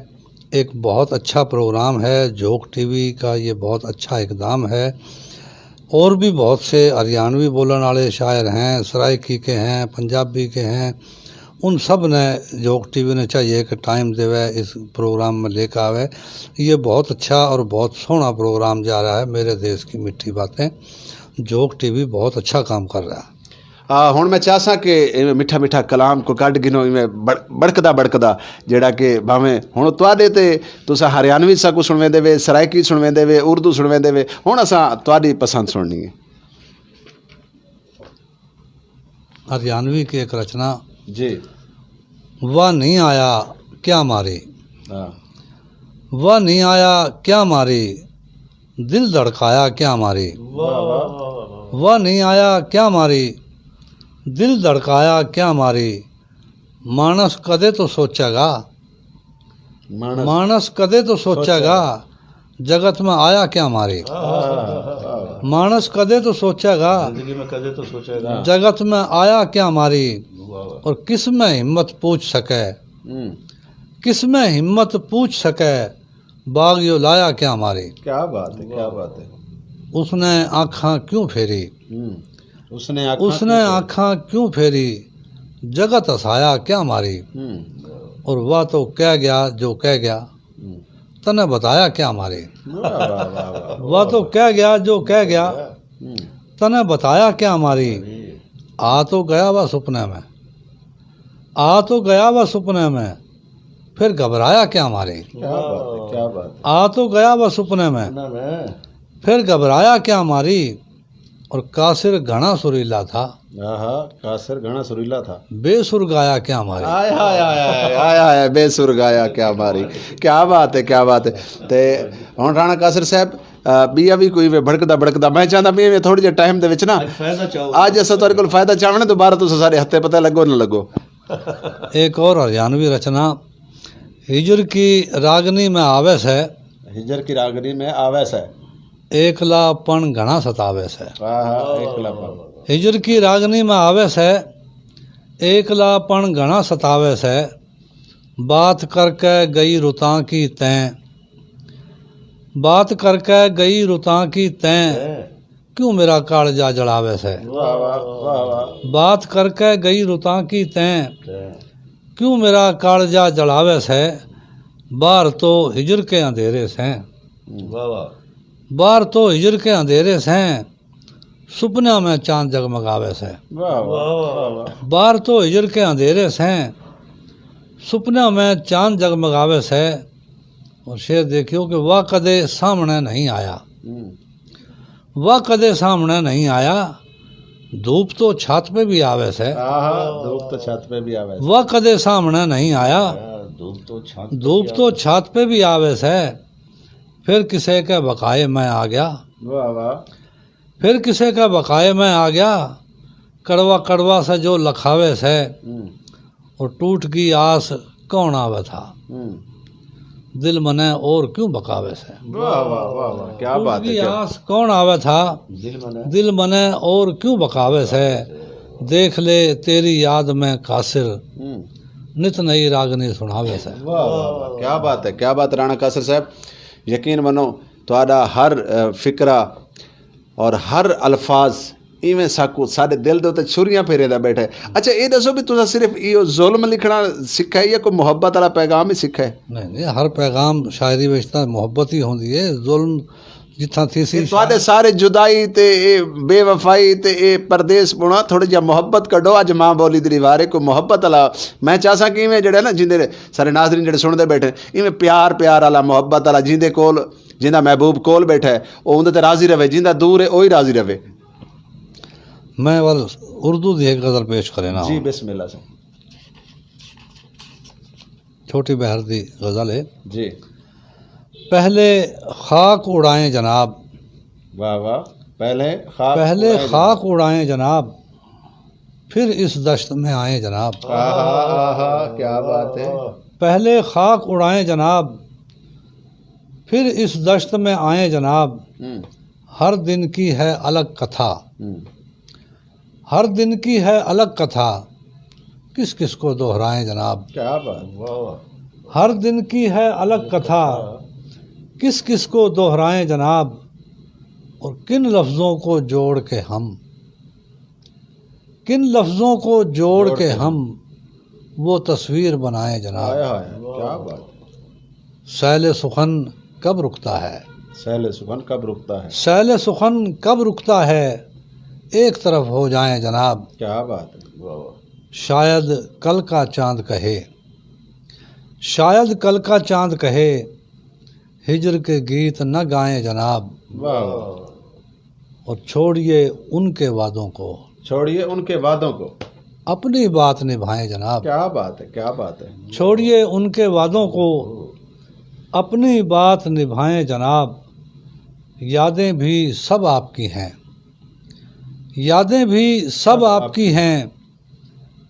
ایک بہت اچھا پروگرام ہے، جھوک ٹی وی کا یہ بہت اچھا اقدام ہے۔ اور بھی بہت سے ہریانوی بولن والے شاعر ہیں، سرائیکی کے ہیں، پنجابی کے ہیں، ان سب نے، جھوک ٹی وی نے چاہیے کہ ٹائم دیوے، اس پروگرام میں لے کے آوے۔ یہ بہت اچھا اور بہت سوہنا پروگرام جا رہا ہے، میرے دیش کی میٹھی باتیں۔ جھوک ٹی وی بہت اچھا کام کر رہا ہے۔ آ، ہن میں چاہساں کہ ایویں مٹھا مٹھا کلام کو کڈ گھنو، ایویں بڑ- بڑکدا بڑکدا، جیڑا کہ بھاویں ہن تواڈے تے، تساں ہریانوی ساکوں سنویندے وے، سرائیکی سنویندے وے، اردو سنویندے وے، ہن اساں تواڈی پسند سننی ہے۔ ہریانوی کی ایک رچنا۔ جی۔ وہ نہیں آیا کیا ماری، ہاں۔ وہ نہیں آیا کیا ماری، دل دھڑکایا کیا ماری۔ واہ واہ۔ وہ نہیں آیا کیا ماری، دل دھڑکایا کیا ماری۔ مانس کدے تو سوچے گا، مانس۔ مانس کدے تو سوچے گا، جگت میں آیا کیا ماری۔ واہ واہ۔ مانس کدے تو سوچے گا، زندگی میں کدے تو سوچے گا۔ جگت میں آیا کیا ماری۔ واہ واہ۔ اور کس میں ہمت پوچھ سکے، ہوں۔ کس میں ہمت پوچھ سکے، باغ یو لایا کیا ماری۔ کیا بات ہے، کیا بات ہے۔ اس نے آنکھاں کیوں پھیری، ہوں۔ اس نے آنکھاں اس نے آنکھاں کیوں پھیری، جگت ہسایا کیا ماری۔ ہوں۔ اور وہ تو کہہ گیا جو کہہ گیا، ہوں۔ تنے بتایا کیا ماری۔ واہ واہ واہ واہ۔ وہ تو کہہ گیا جو کہہ گیا، ہوں۔ تنے بتایا کیا ماری۔ آ تو گیا وہ سپنے میں، آ تو گیا وہ سپنے میں، پھر گھبرایا کیا ماری۔ کیا بات ہے، کیا بات ہے۔ آ تو گیا وہ سپنے میں، نہ میں پھر گھبرایا کیا ماری۔ اور قاصر گھنا سریلا تھا، آہا، قاصر گھنا سریلا تھا۔ بے سر گایا کیا ماری۔ آئے ہائے ہائے ہائے، آئے ہائے، بے سر گایا کیا ماری۔ کیا بات ہے، کیا بات ہے۔ تے ہن رانا قاصر صاحب، آ، ٻیا وی کوئی وے بھڑکدا بھڑکدا، میں چاہندا پیا میں تھوڑے جے ٹائم دے وچ نا، اڄ فائدہ چاہو۔ اڄ اساں تہاݙے کول فائدہ چاوݨے، دوبارہ تساں ساݙے ہتھے پتے لڳو نہ لڳو۔ ایک اور ہریانوی رچنا، ہجر کی راگنی میں آوے سے، ہجر کی راگنی میں آوے سے۔ ایکلا پن گھنا ستاوے سے۔ آہا، ایکلا پن۔ ہجر کی راگنی میں آوے سے، ایکلا پن گھنا ستاوے سے۔ بات کر کے گئی رتاں کی تیں، بات کر کے گئی رتاں کی تیں، کیوں میرا کالجا جڑاوے سے۔ واہ واہ، واہ واہ۔ بات کر کے گئی رتاں کی تیں، کیوں میرا کالجا جڑاوے سے۔ باہر تو ہجر کے اندھیرے سے، واہ واہ۔ باہر تو ہجر کے اندھیرے سے، سپنیاں میں چاند جگمگاوے سے۔ واہ واہ، واہ واہ۔ باہر تو ہجر کے اندھیرے سے، سپنیاں میں چاند جگمگاوے سے۔ اور شعر دیکھیو کہ وہ کدے سامنے نہیں آیا، ہوں۔ وہ کدے سامنے نہیں آیا، دھوپ تو چھت پہ بھی آوے سے۔ آہا، دھوپ تو چھت پہ بھی آوے سے۔ وہ کدے سامنے نہیں آیا، دھوپ تو چھت دھوپ تو چھت پہ بھی آوے سے، پھر کسے کے بقائے میں آ گیا۔ واہ واہ۔ پھر کسے کے بقائے میں آ گیا، کڑوا کڑوا سے جو لکھاوے سے۔ ہوں۔ اور ٹوٹ گئی آس کون آوے تھا، ہوں۔ دل منے اور کیوں بکاوے سے۔ واہ واہ، واہ واہ، کیا ٹوٹ بات ہے، گئی کیا آس کون آوے تھا، دل منے۔ دل منے اور کیوں بکاوے سے۔ دیکھ لے تیری یاد میں قاصر، ہوں۔ نت نئی راگنی سناوے سے۔ واہ واہ واہ، کیا بات ہے، کیا بات ہے رانا قاصر صاحب۔ یقین منو، تہاݙا ہر، اے، فقرہ اور ہر الفاظ ایویں ساکوں ساݙے دل دے اتے چھریاں پھیریندا ٻیٹھے۔ اچھا، اے ݙسو بھی تساں صرف ایہو ظلم لکھݨا سکھا ہے یا کوئی محبت والا پیغام ہی سکھا ہے؟ نہیں نہیں، ہر پیغام شاعری وچ تاں محبت ہی ہوندی ہے۔ ظلم جتھاں تھیسی، اے تہاݙے سارے جدائی تے اے بے وفائی تے اے پردیس پوݨا، تھوڑی جہا محبت کڈو۔ اڄ ماں بولی دی ریوار ہے، کوئی محبت والا، میں چاہساں کہ ایویں جڑے نا، جیندے سارے ناظرین جڑے سنڑدے بیٹھے، ایویں پیار پیار والا، محبت والا، جیندے کول، جیندا محبوب کول بیٹھا ہے، او اوندے تے راضی رہے، جیندا دور ہے، اوہی راضی رہے۔ میں ول اردو دی ایک غزل پیش کرے نا۔ جی بسم اللہ سائیں۔ چھوٹی بحر دی غزل ہے۔ جی۔ پہلے خاک اڑائیں جناب، واہ واہ۔ پہلے خاک پہلے اڑائیں خاک اڑائیں جناب، پھر اس دشت میں آئیں جناب۔ جناب۔ آہا، آہا، کیا بات ہے۔ پہلے خاک اڑائیں جناب، پھر اس دشت میں آئیں جناب۔ ہوں، ہر دن کی ہے الگ کتھا، ہوں۔ ہر دن کی ہے الگ کتھا، کس کس کو دہرائیں جناب؟ کیا بات؟ ہر دن کی ہے الگ کتھا، کس کس کو دہرائیں جناب؟ اور کن لفظوں کو جوڑ کے ہم، کن لفظوں کو جوڑ کے ہم وہ تصویر بنائیں جناب؟ ہائے ہائے، کیا بات؟ سیل سخن کب رکتا ہے؟ سیل سخن کب رکتا ہے؟ سیل سخن کب رکتا ہے؟ ایک طرف ہو جائیں جناب۔ کیا بات ہے؟ واہ واہ۔ شاید کل کا چاند کہے، شاید کل کا چاند کہے، ہجر کے گیت نہ گائیں جناب۔ واہ واہ۔ اور چھوڑیے ان کے وعدوں کو، چھوڑیے ان کے وعدوں کو۔ اپنی بات نبھائیں جناب۔ کیا بات ہے، کیا بات ہے۔ چھوڑیے ان کے وعدوں کو، اپنی بات نبھائیں جناب۔ یادیں بھی سب آپ کی ہیں، یادیں بھی سب آپ کی ہیں،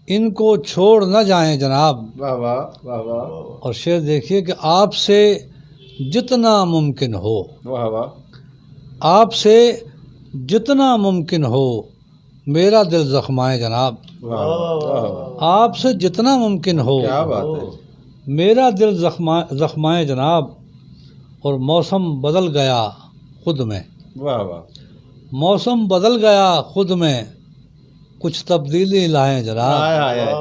ان کو چھوڑ نہ جائیں جناب۔ واہ واہ، واہ واہ۔ اور شعر دیکھیے کہ آپ سے جتنا ممکن ہو، واہ واہ۔ آپ سے جتنا ممکن ہو، میرا دل زخمائیں جناب۔ واہ واہ، واہ واہ۔ آپ سے جتنا ممکن ہو، کیا بات ہے۔ میرا دل زخما-، زخمائیں جناب۔ اور موسم بدل گیا خود میں، واہ واہ۔ موسم بدل گیا خود میں، کچھ تبدیلی لائیں جناب۔ ہائے ہائے ہائے۔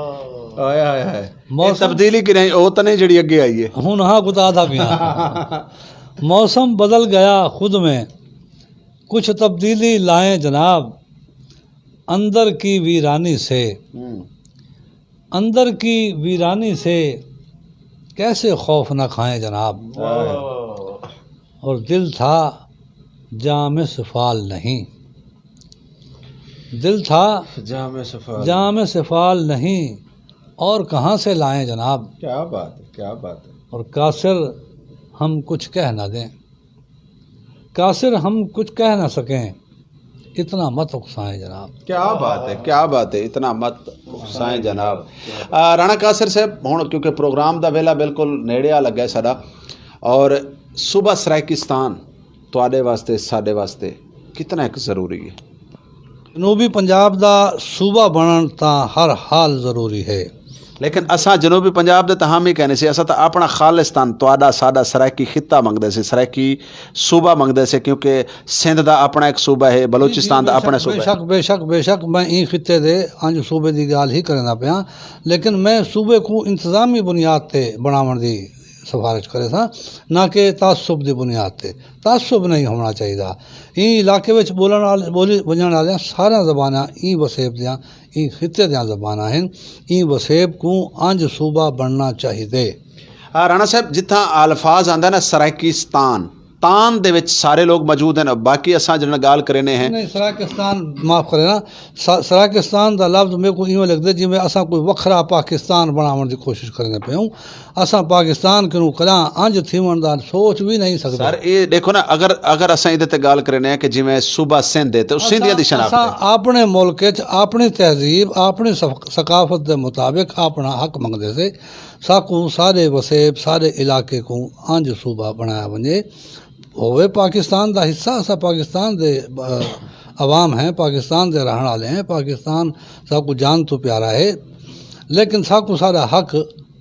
ہائے ہائے ہائے۔ موسم تبدیلی کی نہیں، وہ تو نہیں جڑی اگے آئی ہے۔ ہن ہاں کتا آدھا پیا۔ موسم بدل گیا خود میں، کچھ تبدیلی لائیں جناب۔ اندر کی ویرانی سے، ہوں۔ اندر کی ویرانی سے کیسے خوف نہ کھائیں جناب۔ ہائے۔ اور دل تھا جام سفال نہیں، دل تھا جام سفال۔ جام سفال نہیں، اور کہاں سے لائیں جناب۔ کیا بات ہے، کیا بات ہے۔ اور قاصر ہم کچھ کہہ نہ دیں، قاصر ہم کچھ کہہ نہ سکیں، اتنا مت اکسائیں جناب۔ کیا بات ہے، کیا بات ہے، اتنا مت اکسائیں جناب۔ آ، رانا قاصر صاحب، ہن کیونکہ پروگرام دا ویلا بالکل نیڑے آ لگا ہے ساڈا، اور صوبہ سرائیکستان تواڈے واسطے، ساڈے واسطے کتنا ایک ضروری ہے؟ جنوبی پنجاب دا صوبہ بنن تاں ہر حال ضروری ہے۔ لیکن اساں جنوبی پنجاب دے تاں ہم ہی کہنے سے، اساں تاں اپنا خالصتان تواڈا ساڈا سرائیکی خطہ منگدے سے، سرائیکی صوبہ منگدے سے، کیونکہ سندھ دا اپنا ایک صوبہ ہے، بلوچستان دا اپنا صوبہ بے ہے۔ شک، بے شک، بے شک، میں ایں خطے دے انج صوبے دی ڳالھ ہی کریندا پیاں، لیکن میں صوبے کوں انتظامی بنیاد تے بݨاوݨ دی سفارش کریساں، نہ کہ تعصب دی بنیاد تے۔ تعصب نہیں ہونا چاہیدا۔ ایں علاقے وچ ٻولݨ آل-، ٻولی ونڄݨ آلیاں ساریاں زباناں ایں وسیب دیاں، ایں خطے دیاں زباناں ہن۔ ایں وسیب کوں انج صوبہ بݨݨا چاہیدے۔ ہاں رانا صاحب، جتھاں الفاظ آندا نا سرائیکستان، تان دے وچ سارے لوگ موجود ہیں، باقی اساں جنہاں ڳالھ کرینے ہیں۔ نہیں، سرائیکستان، معاف کرینا، سا-، سرائیکستان دا لفظ میکوں ایویں لڳدے جیویں اساں کوئی وکھرا پاکستان بݨاوݨ دی کوشش کریندے پئے ہوں۔ اساں پاکستان کنوں کݙاں انج تھیوݨ دا سوچ وی نہیں سڳدے۔ سر، اے ݙیکھو نا، اگر، اگر اساں ایندے تے ڳالھ کرینے ہیں کہ جیویں صوبہ سندھ ہے تے او سندھیاں دی شناخت اساں ہے۔ اپݨے ملک وچ اپݨی تہذیب، اپݨی ثق-، ثقافت دے مطابق اپݨا حق منگدے سے۔ ساکوں سارے وسیب، سارے علاقے کوں انج صوبہ بݨایا ونڄے۔ ہووے پاکستان دا حصہ، اساں پاکستان دے، آ، عوام ہیں، پاکستان دے رہݨ والے ہیں، پاکستان ساکوں جان توں پیارا ہے، لیکن ساکوں سارا حق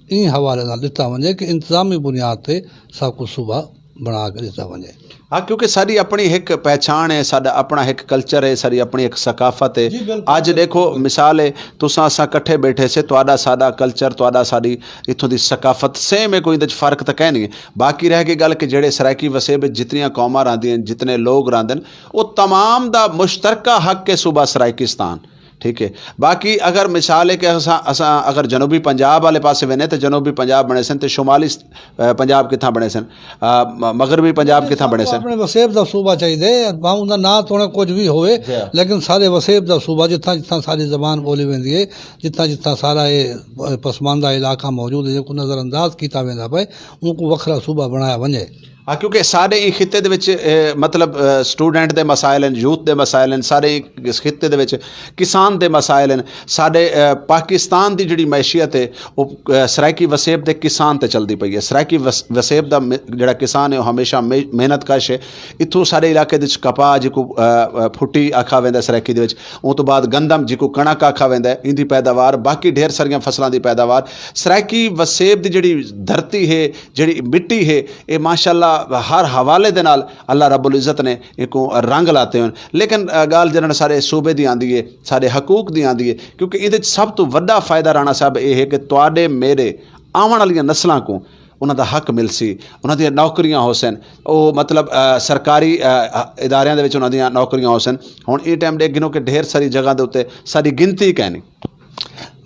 ایں حوالے نال ݙتا ونڄے کہ انتظامی بنیاد تے ساکوں صوبہ بݨا کے ݙتا ونڄے۔ ہاں، کیونکہ ساݙی اپݨی ہک پہچاݨ ہے، ساݙا اپݨا ہک کلچر ہے، ساݙی اپݨی ہک ثقافت ہے۔ جی، بالکل، اڄ بالکل۔ ݙیکھو، مثال ہے، تساں اساں کٹھے بیٹھے سے، تہاݙا ساݙا کلچر، تہاݙا ساݙی اتھوں دی ثقافت سیم ہے، کوئی اندر فرق تاں کائے نہیں۔ باقی رہ گئی ڳالھ کہ جیڑھے سرائیکی وسیب وچ جتنیاں قوماں رہندیاں ہن، جتنے لوگ رہندے ہن، او تمام دا مشترکہ حق ہے صوبہ سرائیکستان، ٹھیک ہے۔ باقی اگر مثال ہے کہ اساں، اساں اگر جنوبی پنجاب والے پاسے ویندے تے جنوبی پنجاب بݨیسن تے شمالی، اے، پنجاب کتھاں بݨیسن، آ، م-، مغربی پنجاب کتھاں بݨیسن۔ اپݨے وسیب دا صوبہ چاہیدے، بھاویں اوندا ناں توڑے کجھ وی ہووے، جی۔ لیکن سارے وسیب دا صوبہ، جتھاں جتھاں ساری زبان ٻولی ویندی ہے، جتھاں جتھاں سارا اے پسماندہ علاقہ موجود ہے، جیکوں نظر انداز کیتا ویندا پئے، اونکوں وکھرا صوبہ بݨایا ونڄے۔ ہاں، کیونکہ سارے ہی خطے دے وچ، اے، مطلب، اے، اسٹوڈنٹ دے مسائل ہیں، یوتھ دے مسائل ہیں، سارے ہی اس خطے دے وچ کسان دے مسائل ہیں۔ سارے، اے، پاکستان دی جڑی معیشت ہے، وہ، اے، سرائیکی وسیب دے کسان تے چلدی پئی ہے۔ سرائیکی وس-، وسیب دا م-، جڑا کسان ہے، وہ ہمیشہ مح-، محنت کش ہے۔ اتھوں سارے علاقے دے وچ کپاہ جی کو، اے، اے، پھٹی آکھا ویندا ہے سرائیکی دے وچ، اوں تو بعد گندم جی کو کݨک آکھا ویندا ہے، ایندی پیداوار، باقی ڈھیر ساریاں فصلاں دی پیداوار۔ سرائیکی وسیب دی جڑی دھرتی ہے، جڑی مٹی ہے، اے ماشاءاللہ ہر حوالے دے نال اللہ رب العزت نے ایکوں رنگ لاتے ہوئے۔ لیکن، آ، ڳالھ جنہاں سارے صوبے دی آندی ہے، سارے حقوق دی آندی ہے، کیونکہ ایندے وچ سب تو وݙا فائدہ رانا صاحب اے ہے کہ تواݙے میرے آوݨ والیاں نسلاں کو انہاں دا حق ملسی، انہاں دیاں نوکریاں ہوسن، او مطلب، آ، سرکاری، آ، اداریاں دے وچ انہاں دیاں نوکریاں ہوسن۔ ہݨ ایں ٹائم ݙیکھ گھنو کہ ڈھیر ساری جگہ دے اتے ساری گنتی کائنی۔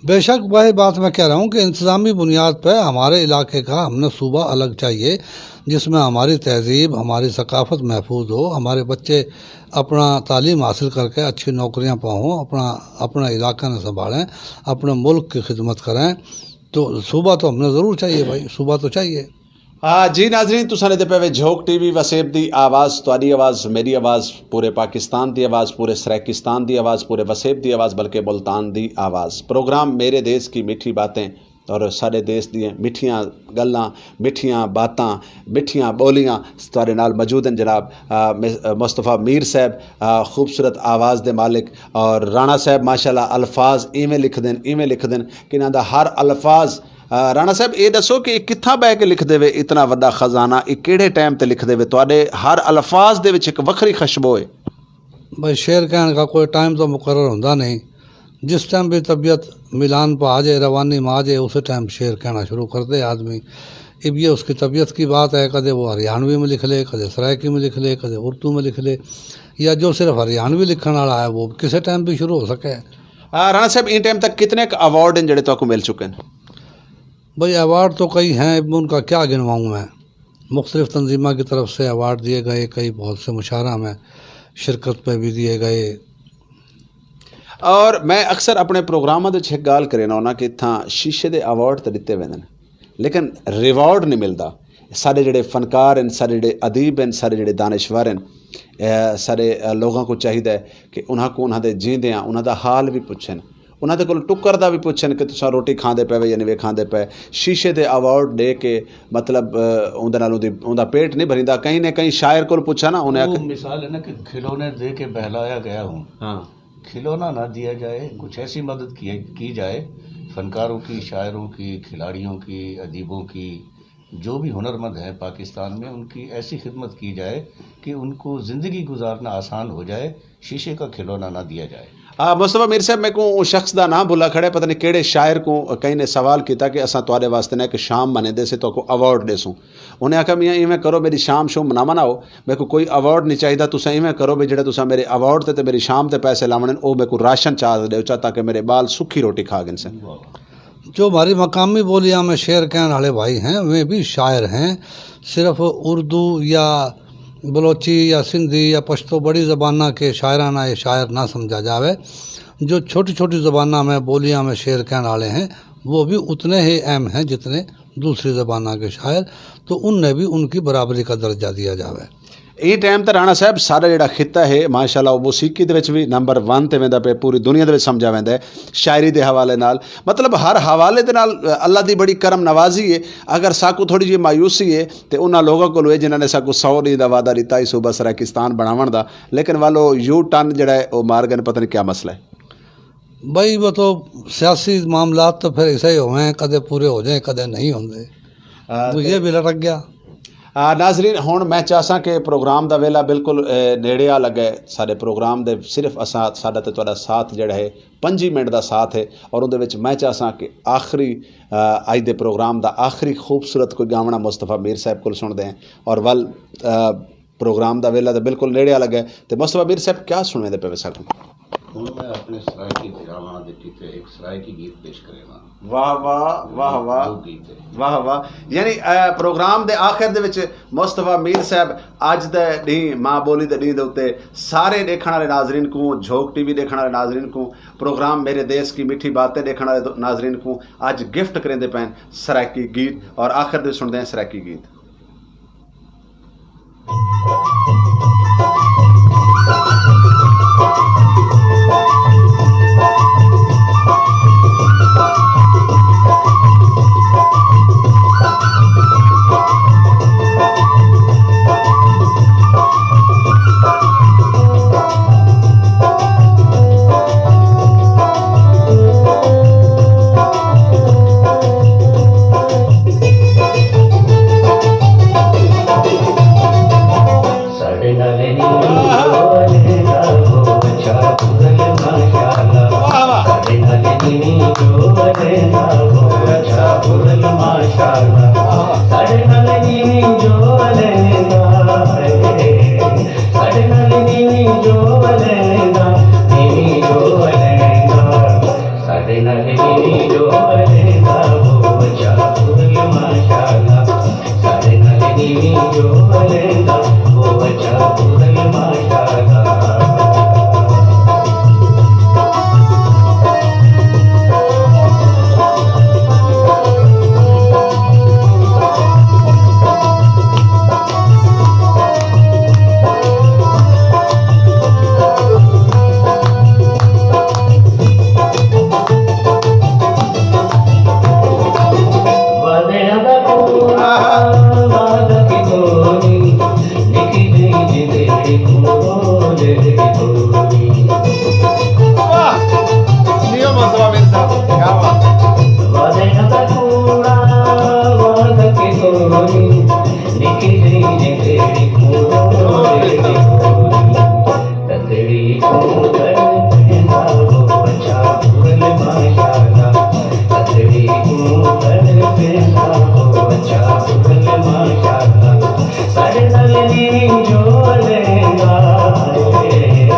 بے شک، وہی بات میں کہہ رہا ہوں کہ انتظامی بنیاد پہ ہمارے علاقے کا ہم نے صوبہ الگ چاہیے، جس میں ہماری تہذیب، ہماری ثقافت محفوظ ہو، ہمارے بچے اپنا تعلیم حاصل کر کے اچھی نوکریاں پاؤں، اپنا، اپنا علاقہ نہ سنبھالیں، اپنے ملک کی خدمت کریں۔ تو صوبہ تو ہم نے ضرور چاہیے بھائی، صوبہ تو چاہیے۔ آ، جی ناظرین، تساں نے دے پے وے جھوک ٹی وی، وسیب دی آواز، تہاݙی آواز، میری آواز، پورے پاکستان دی آواز، پورے سرائیکستان دی آواز، پورے وسیب دی آواز، بلکہ ملتان دی آواز۔ پروگرام میرے دیس کی میٹھی باتیں اور ساݙے دیس دیاں مٹھیاں ڳلاں، مٹھیاں باتاں، مٹھیاں ٻولیاں۔ تہاݙے نال موجود ہیں جناب، آ، مس-، آ، مصطفیٰ میر صاحب، آ، خوبصورت آواز دے مالک، اور رانا صاحب ماشاءاللہ الفاظ ایویں لکھدن، ایویں لکھدن کہ انہاں دا ہر الفاظ آ، رانا صاحب، اے ݙسو کہ اے کتھاں ٻہہ کے لکھدے وے اتنا وݙا خزانہ، اے کیڑھے ٹائم تے لکھدے وے؟ تہاݙے ہر الفاظ دے وچ ہک وکھری خوشبو ہے۔ بھائی، شعر کہݨ کا کوئی ٹائم تو مقرر ہوندا نہیں۔ جس ٹائم بھی طبیعت میلان پہ آ جائے، روانی میں آ جائے، اسی ٹائم شعر کہنا شروع کر دے آدمی۔ اب یہ اس کی طبیعت کی بات ہے، کدے وہ ہریانوی میں لکھ لے، کدے سرائیکی میں لکھ لے، کدے اردو میں لکھ لے، یا جو صرف ہریانوی لکھݨ والا ہے، وہ کسے ٹائم بھی شروع ہو سکے۔ آ، رانا صاحب، ایں ٹائم تک کتنے ک ایوارڈ ہیں جڑے تہاکوں مل چکے ہیں؟ بھائی، ایوارڈ تو کئی ہیں، اب ان کا کیا گنواؤں میں؟ مختلف تنظیموں کی طرف سے ایوارڈ دیے گئے، کئی بہت سے مشاعرہ میں شرکت پہ بھی دیے گئے۔ اور میں اکثر اپنے پروگراماں دے وچ ہک ڳالھ کرینا ہونا کہ اتھاں شیشے دے ایوارڈ تے ݙتے ویندن، لیکن ریوارڈ نہیں ملدا۔ سارے جڑے فنکار ہیں، سارے جڑے ادیب ہیں، سارے جڑے دانشور ہیں، اے سارے، اے، لوگاں کو چاہیدا ہے کہ انہاں کو انہاں دے جیندے آں انہاں دا حال بھی پچھن، انہاں دے کول ٹکر دا بھی پچھن کہ تساں روٹی کھاندے پے وے یا نہیں وے کھاندے پے۔ شیشے دے ایوارڈ ݙے کے، مطلب، اے، اوندے نال اوندی، اوندا پیٹ نہیں بھریندا۔ کہیں نے کہیں شاعر کول پچھا نا، انہیں وہ آکھیا، مثال ہے نا کہ کھلونے دے کے بہلایا گیا ہوں۔ ہاں۔ کھلونا نہ دیا جائے، کچھ ایسی مدد کی، کی جائے، فنکاروں کی، شاعروں کی، کھلاڑیوں کی، ادیبوں کی، جو بھی ہنرمند ہیں پاکستان میں، ان کی ایسی خدمت کی جائے کہ ان کو زندگی گزارنا آسان ہو جائے، شیشے کا کھلونا نہ دیا جائے۔ آ، مصطفیٰ میر صاحب، میکوں اوں شخص دا ناں بھلا کھڑے، پتہ نہیں کیڑھے شاعر کوں کہیں نے سوال کیتا کہ اساں تہاݙے واسطے نہ ہک شام منیندے سے، تہاکوں ایوارڈ ݙیسوں۔ انہیں آکھیا، میاں، ایویں کرو، میری شام شوم نہ مناؤ، میکوں کوئی ایوارڈ نہیں چاہیدا، تساں ایویں کرو بھئی جڑے تساں میرے ایوارڈ تے، تے میری شام تے پیسے لاوݨن، او میکوں راشن چا ݙیو چا، تاکہ میرے ٻال سکھی روٹی کھا گھنسن۔ جو ہماری مقامی بولیاں میں شعر کہنے والے بھائی ہیں، وہ بھی شاعر ہیں۔ صرف اردو یا بلوچی یا سندھی یا پشتو بڑی زباناں کے شاعرانہ یہ شاعر نہ سمجھا جاوے۔ جو چھوٹی چھوٹی زباناں میں، بولیاں میں شعر کہنے والے ہیں، وہ بھی اتنے ہی اہم ہیں جتنے دوسری زباناں کے شاعر، تو انہیں بھی ان کی برابری کا درجہ دیا جاوے۔ ایں ٹائم تے رانا صاحب سارا جڑا خطہ ہے، ماشاءاللہ، وہ موسیقی دے وچ بھی نمبر ون تے ویندا پئے، پوری دنیا دے وچ سمجھا ویندا ہے شاعری دے حوالے نال۔ مطلب، ہر حوالے دے نال اللہ دی بڑی کرم نوازی ہے۔ اگر ساکوں تھوڑی جی مایوسی ہے تے انہاں لوگاں کولوں ہے جنہاں نے ساکوں سو ݙینھ دا وعدہ ݙتا ہی صوبہ سرائیکستان بݨاوݨ دا، لیکن والو یو ٹرن جڑا ہے، او مار گئے، پتہ نہیں کیا مسئلہ ہے۔ بھائی، وہ تو سیاسی معاملات تو پھر ایسے ہی ہوئے ہیں، کدے پورے ہو جائیں، کدے نہیں ہوندے۔ آ، وہ تے یہ بھی لٹک گیا۔ آ، ناظرین، ہݨ میں چاہساں کہ پروگرام دا ویلا بالکل، اے، نیڑے آ لڳا ہے۔ ساݙے پروگرام دے صرف اساں، ساݙا تے تہاݙا ساتھ جڑا ہے، پنجی منٹ دا ساتھ ہے، اور اوندے وچ میں چاہساں کہ آخری، آ، اڄ دے پروگرام دا آخری خوبصورت کوئی ڳاوݨا مصطفیٰ میر صاحب کول سݨدے ہیں، اور ول، آ، پروگرام دا ویلا تے بالکل نیڑے آ لڳا ہے۔ تے مصطفیٰ میر صاحب، کیا سݨویندے پئے وے ساکوں؟ ہݨ میں اپݨے سرائیکی بھراواں دے کیتے ہک سرائیکی گیت پیش کرینداں۔ واہ واہ، واہ واہ۔ ݙو گیت ہے۔ واہ واہ۔ یعنی، اے، پروگرام دے آخر دے وچ مصطفیٰ میر صاحب اڄ دے ݙینھ، ماں ٻولی دے ݙینھ دے اتے سارے ݙیکھݨ والے ناظرین کوں، جھوک ٹی وی ݙیکھݨ والے ناظرین کوں، پروگرام میرے دیس کی میٹھی باتیں ݙیکھݨ والے دو-، ناظرین کوں اڄ گفٹ کریندے پئن سرائیکی گیت، اور آخر دے سݨدے ہیں سرائیکی گیت۔ جو ولیندا، او اچھا پورل ماشاءاللہ۔ واہ! جیو مصطفیٰ میر صاحب، کیا بات ہے۔ تتڑی کوں تڑپیندا ہو اچھا پورل ماشاءاللہ۔ تتڑی کوں تڑپیندا ہو اچھا پورل ماشاءاللہ۔ ساݙے نال نیوی جو ولیندا اے،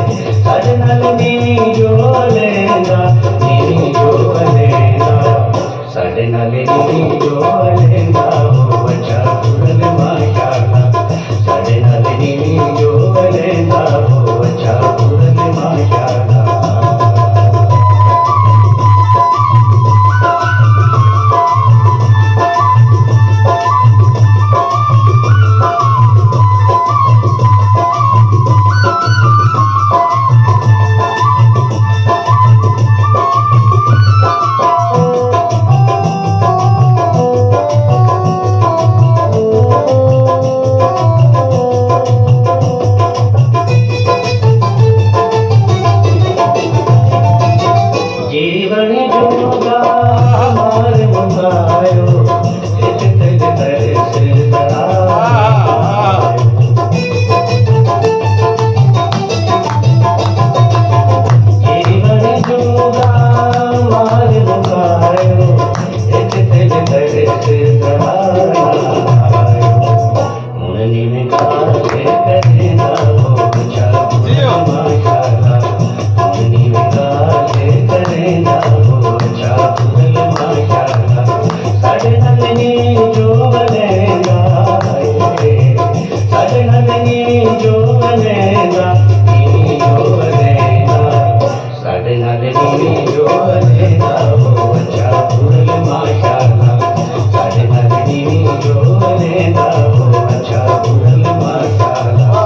ساݙے نال نیوی جو ولیندا، نیوی جو ولیندا۔ ساݙے نال نیوی جو ولیندا ہو اچھا پورل ماشاءاللہ۔ ساݙے نال نیوی جو ولیندا ہو اچھا پورل ماشاءاللہ۔ جیوݨ جوڳا مال مکایو، ہک دل ترسدا۔ جیوݨ جوڳا مال مکایو، ہک دل ترسدا۔ ہݨ نیویں ڳالھ کریندا ہو اچھا پورل ماشاءاللہ۔ ہݨ نیویں ڳالھ کریندا ہو اچھا پورل ماشاءاللہ۔ ساݙے نال نیوی جو ولیندا اے، ساݙے نال نیوی جو ولیندا، نیوی جو ولیندا۔ ساݙے نال نیوی جو ولیندا ہو اچھا پورل ماشاءاللہ۔ ساݙے نال نیوی جو ولیندا ہو اچھا پورل ماشاءاللہ۔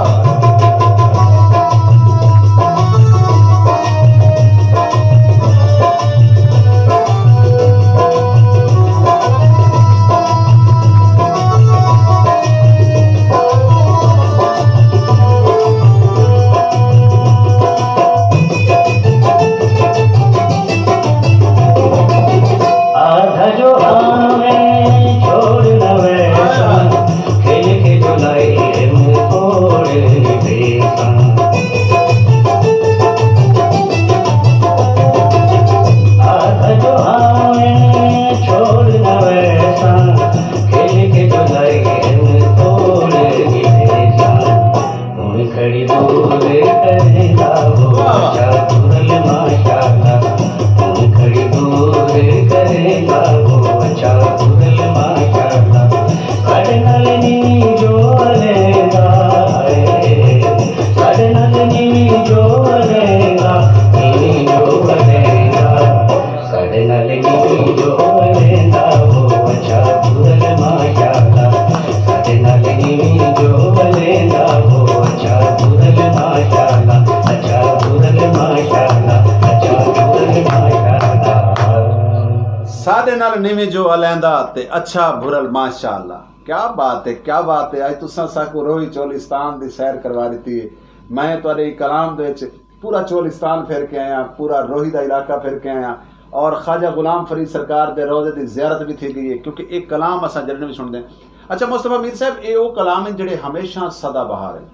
آدھا جو آویں چھوڑ نہ ویساں، کھل کے جو لائے منہ توڑ نبیساں۔ آدھا جو آویں چھوڑ نہ ویساں، کھل کے جو لائے منہ توڑ نبیساں۔ ہݨ کھڑی دور کریندا ہو اچھا پورل ماشاءاللہ۔ ہݨ کھڑی دور کریندا ہو اچھا پورل ماشاءاللہ۔ ساݙے نال نیوی جو ولیندا اے، ساݙے نال نیوی جو ولیندا، نیوی جو ولیندا۔ ساݙے نال نیوی جو ولیندا ہو اچھا پورل ماشاءاللہ۔ ساݙے نال نیوی جو ولیندا ہو اچھا پورل ماشاءاللہ، اچھا پورل ماشاءاللہ، اچھا پورل ماشاءاللہ۔ ساݙے نال نیوی جو ولیندا تے اچھا بھرل ماشاءاللہ۔ کیا بات ہے، کیا بات ہے۔ اڄ تساں ساکوں روہی چولستان دی سیر کروا ݙتی ہے۔ میں تہاݙے کلام دے وچ پورا چولستان پھر کے آیا، پورا روہی دا علاقہ پھر کے آیا، اور خواجہ غلام فرید سرکار دے روضے دی زیارت بھی تھی گئی ہے، کیونکہ ایک کلام اساں جلنے بھی سن دیں۔ اچھا مصطفیٰ میر صاحب، اے او کلام ہیں جڑے ہمیشہ سدا بہار ہیں،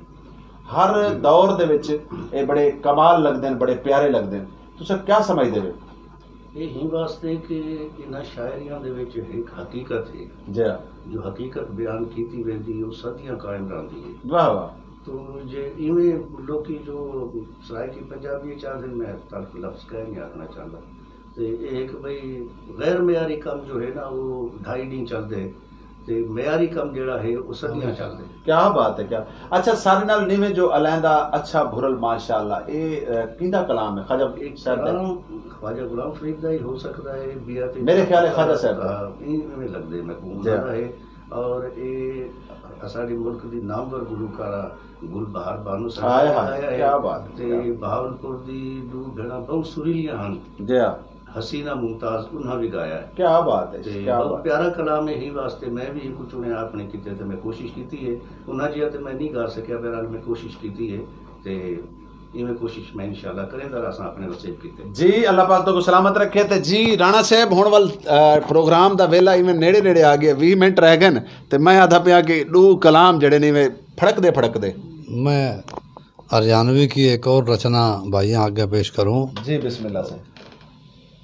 ہر دور دے وچ اے بڑے کمال لگدے ہیں، بڑے پیارے لگدے ہیں۔ تساں کیا سمجھدے ہو؟ اے ہیں واسطے کہ انہاں شاعریاں دے وچ ہک حقیقت ہے، جی ہاں۔ جو حقیقت بیان کیتی ویندی ہے، او صدیاں قائم رہندی ہے۔ واہ واہ۔ تو جے ایویں لوکی جو سرائیکی پنجابی چاہندے، میں تلخ لفظ کہیں نہیں آکھنا چاہندا۔ تے اے ہک بھئی غیر معیاری کم جو ہے نا، او ڈھائی ݙینھ چلدے۔ تے معیاری کم جیڑھا ہے او صدیاں چلدے۔ کیا بات ہے، کیا۔ اچھا، سارے نال نیویں جو الیندہ اچھا بھرل، ماشاءاللہ، اے، اے، کیندا کلام ہے؟ خواجہ اے صاحب دا؟ کلام خواجہ غلام فرید دا ہی ہو سکدا ہے، بیا تے میرے خیال ہے خواجہ صاحب دا۔ ہاں، ایں، ایویں لڳدے میکوں جی۔ انہاں دا ہے۔ اور اے اساݙے ملک دی نامور گلوکارہ گل بہار بانو صاحب ہائے نے ہائے، گایا ہے۔ کیا بات ہے، تے کیا۔ بہاولپور دی ݙو بھیݨاں ٻہوں سریلیاں ہن۔ جی ہاں۔ حسینہ ممتاز انہاں وی ڳایا ہے۔ کیا بات ہے، تے کیا بہت بات ہے۔ پیارا کلام ہے، ایں واسطے میں وی ایکوں چݨیا اپݨے کیتے تے میں کوشش کیتی ہے۔ انہاں جیہا تے میں نہیں ڳا سکیا، بہرحال میں کوشش کیتی ہے تے ایویں کوشش میں انشاءاللہ کریندا رہساں اپݨے وسیب کیتے۔ جی، اللہ پاک تہاکوں سلامت رکھے۔ تے جی رانا صاحب، ہݨ ول، آ، پروگرام دا ویلا ایویں نیڑے نیڑے آ ڳئے، ویہہ منٹ رہ ڳئن، تے میں آہدا پیاں کہ ݙو کلام جیڑھے نے ایویں پھڑکدے پھڑکدے۔ میں ہریانوی کی ایک اور رچنا بھائیاں آگے پیش کروں۔ جی، بسم اللہ سائیں۔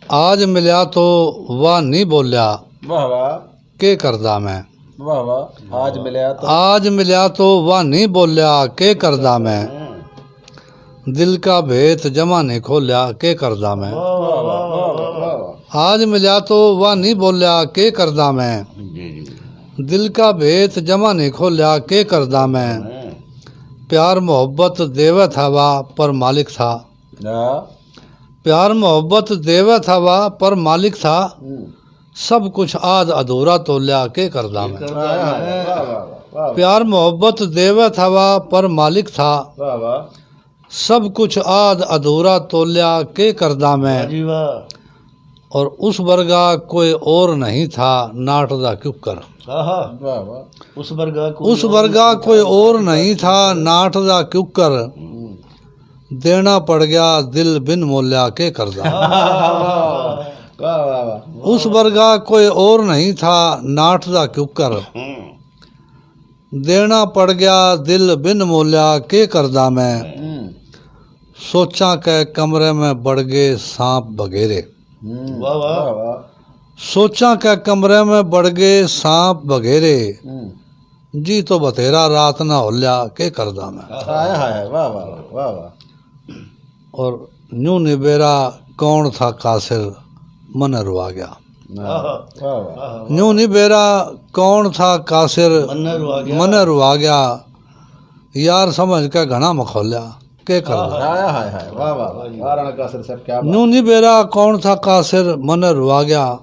آج ملیا تو واہ نہیں بولیا، واہ واہ۔ کے کردا میں؟ واہ واہ۔ آج ملیا تو آج ملیا تو واہ نہیں بولیا، کے کردا میں؟ ہوں۔ دل کا بھیت جمع نہیں کھولیا، کے کردا میں؟ واہ واہ، واہ واہ، واہ واہ۔ آج ملیا تو واہ نہیں بولیا، کے کردا میں؟ جی، جی۔ دل کا بھیت جمع نہیں کھولیا، کے کردا میں؟ ہوں۔ پیار محبت دیوے تھا واہ، پر مالک تھا۔ ہاں۔ پیار محبت دیوے تھا واہ، پر مالک تھا۔ ہوں۔ سب کچھ آد ادھورا تولیا، کے کردا میں؟ واہ، واہ، واہ، واہ، واہ۔ پیار محبت دیوے تھا واہ، پر مالک تھا۔ واہ، واہ۔ سب کچھ آد ادھورا تولیا، کے کردا میں؟ واہ جی واہ۔ اور اس ورگا کوئی اور نہیں تھا، ناٹ دا کیوکر۔ آہا۔ واہ، واہ۔ اس ورگا کوئی اس اور ورگا نہیں تھا۔ کوئی اور نہیں تھا، ناٹ دا کیوکر۔ ہوں۔ دینا پڑ گیا دل بن مولیا، کے کردا؟ واہ، واہ، واہ۔ اس ورگا کوئی اور نہیں تھا، ناٹ دا کیوکر۔ ہوں۔ دینا پڑ گیا دل بن مولیا، کے کردا میں؟ ہوں۔ سوچاں کے کمرے میں بڑ گئے سانپ بگیرے۔ ہوں۔ واہ، واہ۔ واہ، واہ۔ سوچاں کے کمرے میں بڑ گئے سانپ بگیرے۔ ہوں۔ جی تو بتھیرا رات نہ ہولیا، کے کردا میں؟ ہائے، ہائے، ہائے، واہ، واہ، واہ، واہ۔ اور نیوں نبیرا کون تھا قاصر، من روا گیا۔ واہ، واہ، واہ۔ نیوں نبیرا کون تھا قاصر، من روا گیا۔ من روا گیا۔ یار سمجھ کے گھنا مکھولیا، کے کردا؟ ہائے، ہائے، ہائے، واہ، واہ، واہ۔ واہ رانا قاصر صاحب، کیا بات۔ نیوں نبیرا کون تھا قاصر، من روا گیا۔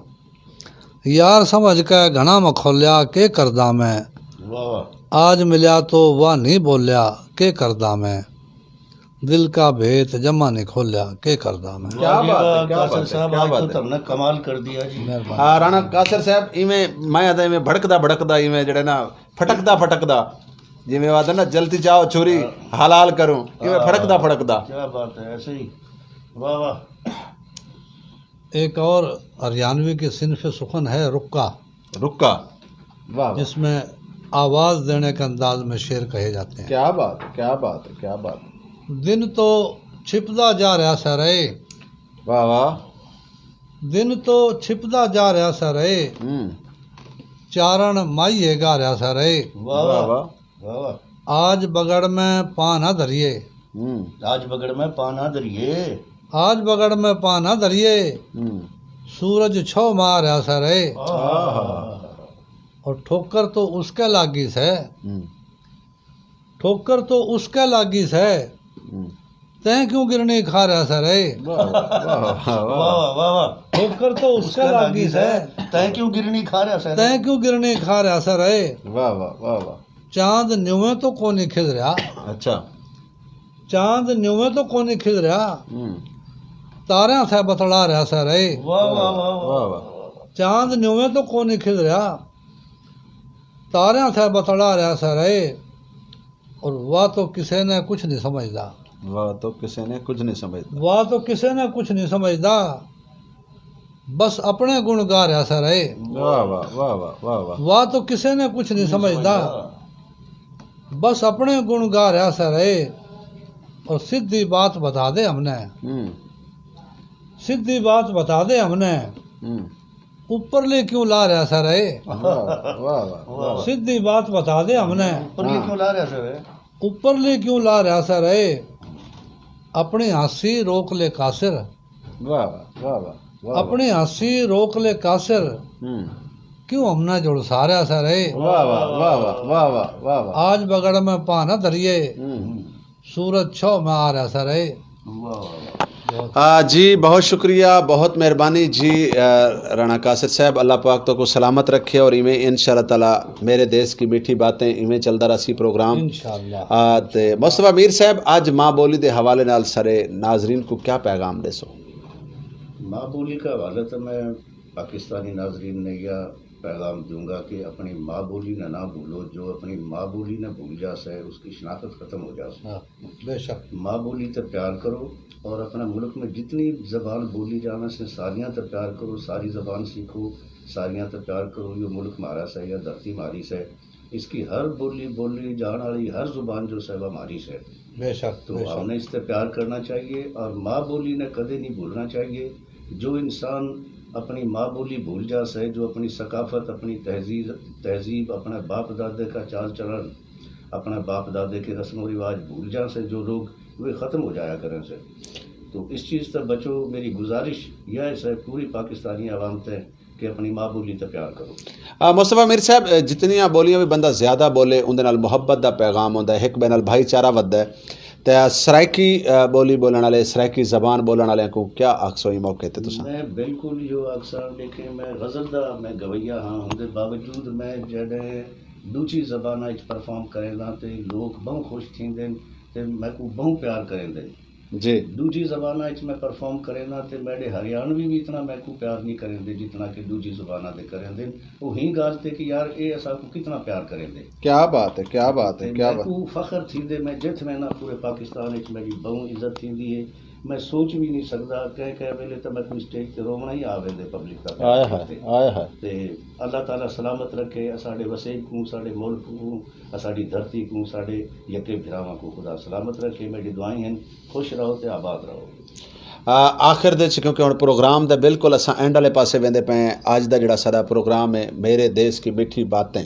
یار سمجھ کے گھنا مکھولیا، کے کردا میں؟ واہ واہ۔ آج ملیا تو واہ نہیں بولیا، کے کردا میں؟ دل کا بھیت جمع نہیں کھولیا، کے کردا میں؟ کیا واہ جی بات ہے، واہ، کیا قاصر بات ہے، صاحب، کیا آج بات تو ہے۔ تم نے کمال کر دیا جی۔ مہربانی۔ آ، رانا قاصر صاحب، ایویں میں آہدا ایویں بھڑکدا بھڑکدا، ایویں جڑے نا پھٹکدا پھٹکدا، جیویں آہدے نا جلتی چاہو چھری ہاں۔ حلال کروں، ایویں ہاں۔ پھٹکدا پھٹکدا۔ کیا بات ہے، ایسے ہی۔ واہ واہ۔ ایک اور ہریانوی کی صنف سخن ہے رکا، رکا۔ واہ واہ۔ جس میں آواز دینے کے انداز میں شعر کہے جاتے ہیں۔ کیا بات ہے، کیا بات ہے، کیا بات ہے۔ دن تو چھپدا جا رہیا سا رہے۔ واہ واہ۔ دن تو چھپدا جا رہیا سا رہے۔ ہوں۔ چارن ماہیے گا رہیا سا رہے۔ واہ واہ۔ واہ واہ۔ واہ واہ۔ آج بگڑ میں پاں نہ دھریے۔ ہوں۔ آج بگڑ میں پاں نہ دھریے۔ آج بگڑ میں پاں نہ دھریے۔ ہوں۔ سورج چھو ماہ رہیا سا رہے۔ آہا۔ اور ٹھوکر تو اس کے لاگی سے۔ ہوں۔ ٹھوکر تو اس کے لاگی سے۔ ہوں۔ تیں کیوں گرنی کھا رہیا سا رہے؟ واہ، واہ، واہ، واہ۔ واہ، واہ، واہ، واہ۔ ٹھوکر تو اس کے لاگی سے۔ تیں کیوں گرنی کھا رہیا سا رہے؟ تیں کیوں گرنی کھا رہیا سا رہے؟ واہ، واہ، واہ، واہ۔ چاند نیویں تو کونی کھل رہیا۔ اچھا۔ چاند نیویں تو کونی کھل رہیا۔ ہوں۔ تاریاں تھے بتڑا رہیا سا رہے۔ واہ، واہ، واہ، واہ۔ واہ، واہ۔ چاند نیویں تو کونی کھل رہیا۔ تاریاں تھے بتڑا رہیا سا رہے۔ اور واہ تو کسے نے کچھ نہیں سمجھدا۔ واہ تو کسے نے کچھ نہیں سمجھدا۔ واہ تو کسے نے کچھ نہیں سمجھدا۔ بس اپنے گن گا رہیا سا رہے۔ واہ، واہ، واہ، واہ، واہ، واہ۔ واہ تو کسے نے کچھ نہیں سمجھدا۔ بس اپنے گن گا رہیا سا رہے۔ اور سدھی بات بتا دے ہم نے۔ ہوں۔ سدھی بات بتا دے ہم نے۔ ہوں۔ اوپرلی کیوں لا رہیا سا رہے؟ واہ، واہ، واہ، واہ۔ سدھی بات بتا دے ہم نے۔ اوپرلی کیوں لا رہیا سا رہے؟ اوپرلی کیوں لا رہیا سا رہے؟ اپنی ہنسی روک لے قاصر۔ واہ، واہ، واہ، واہ، واہ۔ اپنی ہنسی روک لے قاصر۔ ہوں۔ کیوں ہم نہ جڑ سارا سا رہے۔ واہ واہ واہ واہ واہ واہ واہ واہ۔ آج بگڑ میں پانا دریے، ہوں۔ سورج چھو میں آ رہا سا رہے۔ واہ واہ واہ۔ بہت آ، جی، بہت شکریہ، بہت مہربانی جی، آ، رانا قاصد صاحب، اللہ پاک تو کو سلامت رکھے اور ایویں ان شاء اللہ تعالیٰ میرے دیس کی میٹھی باتیں ایویں چلدا رہسی پروگرام۔ انشاءاللہ۔ آ، تے مصطفیٰ میر صاحب، اج ماں بولی دے حوالے نال سارے ناظرین کو کیا پیغام ݙیسو؟ ماں بولی کا حوالہ تو میں پاکستانی ناظرین نے یا پیغام دوں گا کہ اپݨی ماء بولی نہ نہ بھولو، جو اپݨی ماء بولی نہ بھول جاسے، اس کی شناخت ختم ہو جاسے۔ ہاں، بے شک۔ ماء بولی تے پیار کرو، اور اپݨا ملک میں جتنی زبان بولی جاویں سے ساریاں تے پیار کرو، ساری زبان سیکھو، ساریاں تے پیار کرو۔ یہ ملک مارا سے یا دھرتی ماری سے، اس کی ہر بولی بولی جان والی ہر زبان جو سے وہ ماری سے۔ بے شک، تو بے شک۔ ہم نے اس سے پیار کرنا چاہیے اور ماں بولی نے کدے نہیں بھولنا چاہیے۔ جو انسان اپݨی ماء بولی بھول جاسے، جو اپݨی ثقافت، اپݨی تہذیب، تہذیب، اپݨے باپ دادے کا چال چلن، اپݨے باپ دادے کے رسم و رواج بھول جاسے جو لوگ، وہ ختم ہو جایا کریں سے۔ تو اس چیز سے بچو، میری گزارش یہ ہے سے پوری پاکستانی عوام تے کہ اپݨی ماء بولی تے پیار کرو۔ آ، مصطفیٰ میر صاحب، اے، جتنیاں بولیاں بھی بندہ زیادہ بولے، اندے نال محبت دا پیغام ہوندا ہے، ہک ٻئے نال بھائی چارہ ودھدا ہے۔ تے سرائیکی، آ، بولی ٻولݨ والے، سرائیکی زبان ٻولݨ والے کو کیا آکھسو ایں موقع تے تساں؟ میں بالکل ایہو آکھساں، لیکن میں غزل دا میں گویا ہاں، ہوندے باوجود میں جݙیں ݙوجھی زباناں اچ پرفارم کرینداں تے لوک ٻہوں خوش تھیندن تے میکوں ٻہوں پیار کریندن۔ جی۔ ݙوجھی زباناں اچ میں پرفارم کرینداں تے میݙے ہریانوی بھی اتنا میکوں پیار نہیں کریندے جتنا کہ ݙوجھی زباناں دے کریندن۔ او ہی ڳالھ تے کہ یار، اے اساکوں کتنا پیار کریندے۔ کیا بات ہے، کیا بات ہے، تے کیا بات۔ میکوں فخر تھیندے، میں جتھ وینداں پورے پاکستان اچ میݙی ٻہوں عزت تھیندی ہے۔ میں سوچ بھی نہیں سڳدا، کہیں کہیں ویلے تاں میکوں اسٹیج تے رووݨا ہی آ ویندے پبلک دا آئے ہائے، آئے ہائے۔ تے اللہ تعالیٰ سلامت رکھے اساݙے وسیب کوں، ساݙے ملک کوں، اساݙی دھرتی کوں، ساݙے یکے بھراواں کوں خدا سلامت رکھے۔ میݙی دعائیں ہن، خوش رہو تے آباد رہو۔ آ، آخر دے وچ، کیونکہ ہݨ پروگرام دے بالکل اساں اینڈ والے پاسے ویندے پئے ہیں، اڄ دا جڑا ساݙا پروگرام ہے میرے دیس کی میٹھی باتیں،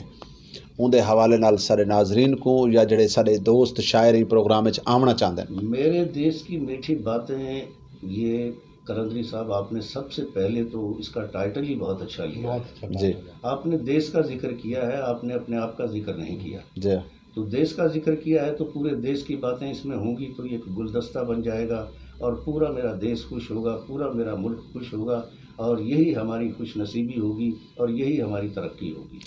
اوندے حوالے نال ساݙے ناظرین کوں یا جڑے ساݙے دوست شاعر ایں پروگرام وچ آوݨا چاہندے ہن۔ میرے دیس کی میٹھی باتیں، یہ قلندری صاحب، آپ نے سب سے پہلے تو اس کا ٹائٹل ہی بہت اچھا لیا۔ بہت اچھا جی۔ ٹائٹل ہے۔ آپ نے دیس کا ذکر کیا ہے، آپ نے اپنے آپ کا ذکر نہیں کیا۔ جی۔ تو دیس کا ذکر کیا ہے تو پورے دیس کی باتیں اس میں ہوں گی، تو یہ ایک گلدستہ بن جائے گا اور پورا میرا دیس خوش ہوگا، پورا میرا ملک خوش ہوگا اور یہی ہماری خوش نصیبی ہوگی اور یہی ہماری ترقی ہوگی۔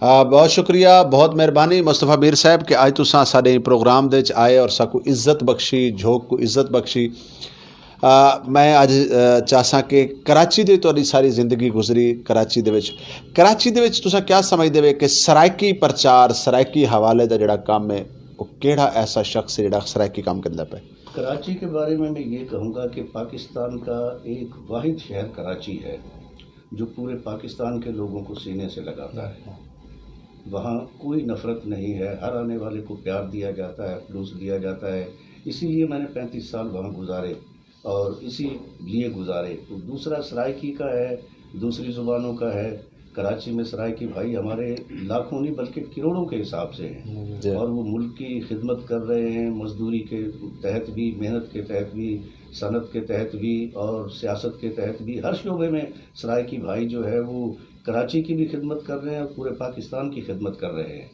آ، بہت شکریہ، بہت مہربانی مصطفیٰ میر صاحب کہ اڄ تساں ساݙے پروگرام دے وچ آئے اور ساکوں عزت بخشی، جھوک کوں عزت بخشی۔ آ، میں اڄ، آ، چاہساں کہ کراچی دے تہاݙی ساری زندگی گزری کراچی دے وچ۔ کراچی دے وچ تساں کیا سمجھدے وے کہ سرائیکی پرچار، سرائیکی حوالے دا جڑا کم ہے، او کیڑھا ایسا شخص ہے جڑا سرائیکی کم کردا پئے؟ کراچی کے بارے میں میں یہ کہوں گا کہ پاکستان کا ایک واحد شہر کراچی ہے، جو پورے پاکستان کے لوگوں کو سینے سے لگاتا ہے۔ وہاں کوئی نفرت نہیں ہے، ہر آنے والے کو پیار دیا جاتا ہے، خلوص دیا جاتا ہے۔ اسی لیے میں نے پینتیس سال وہاں گزارے اور اسی لیے گزارے۔ تو دوسرا سرائیکی کا ہے، دوسری زبانوں کا ہے۔ کراچی میں سرائیکی بھائی ہمارے لاکھوں نہیں بلکہ کروڑوں کے حساب سے ہیں۔ جی۔ اور وہ ملک کی خدمت کر رہے ہیں، مزدوری کے تحت بھی، محنت کے تحت بھی، صنعت کے تحت بھی اور سیاست کے تحت بھی، ہر شعبے میں سرائیکی بھائی جو ہے وہ کراچی کی بھی خدمت کر رہے ہیں اور پورے پاکستان کی خدمت کر رہے ہیں۔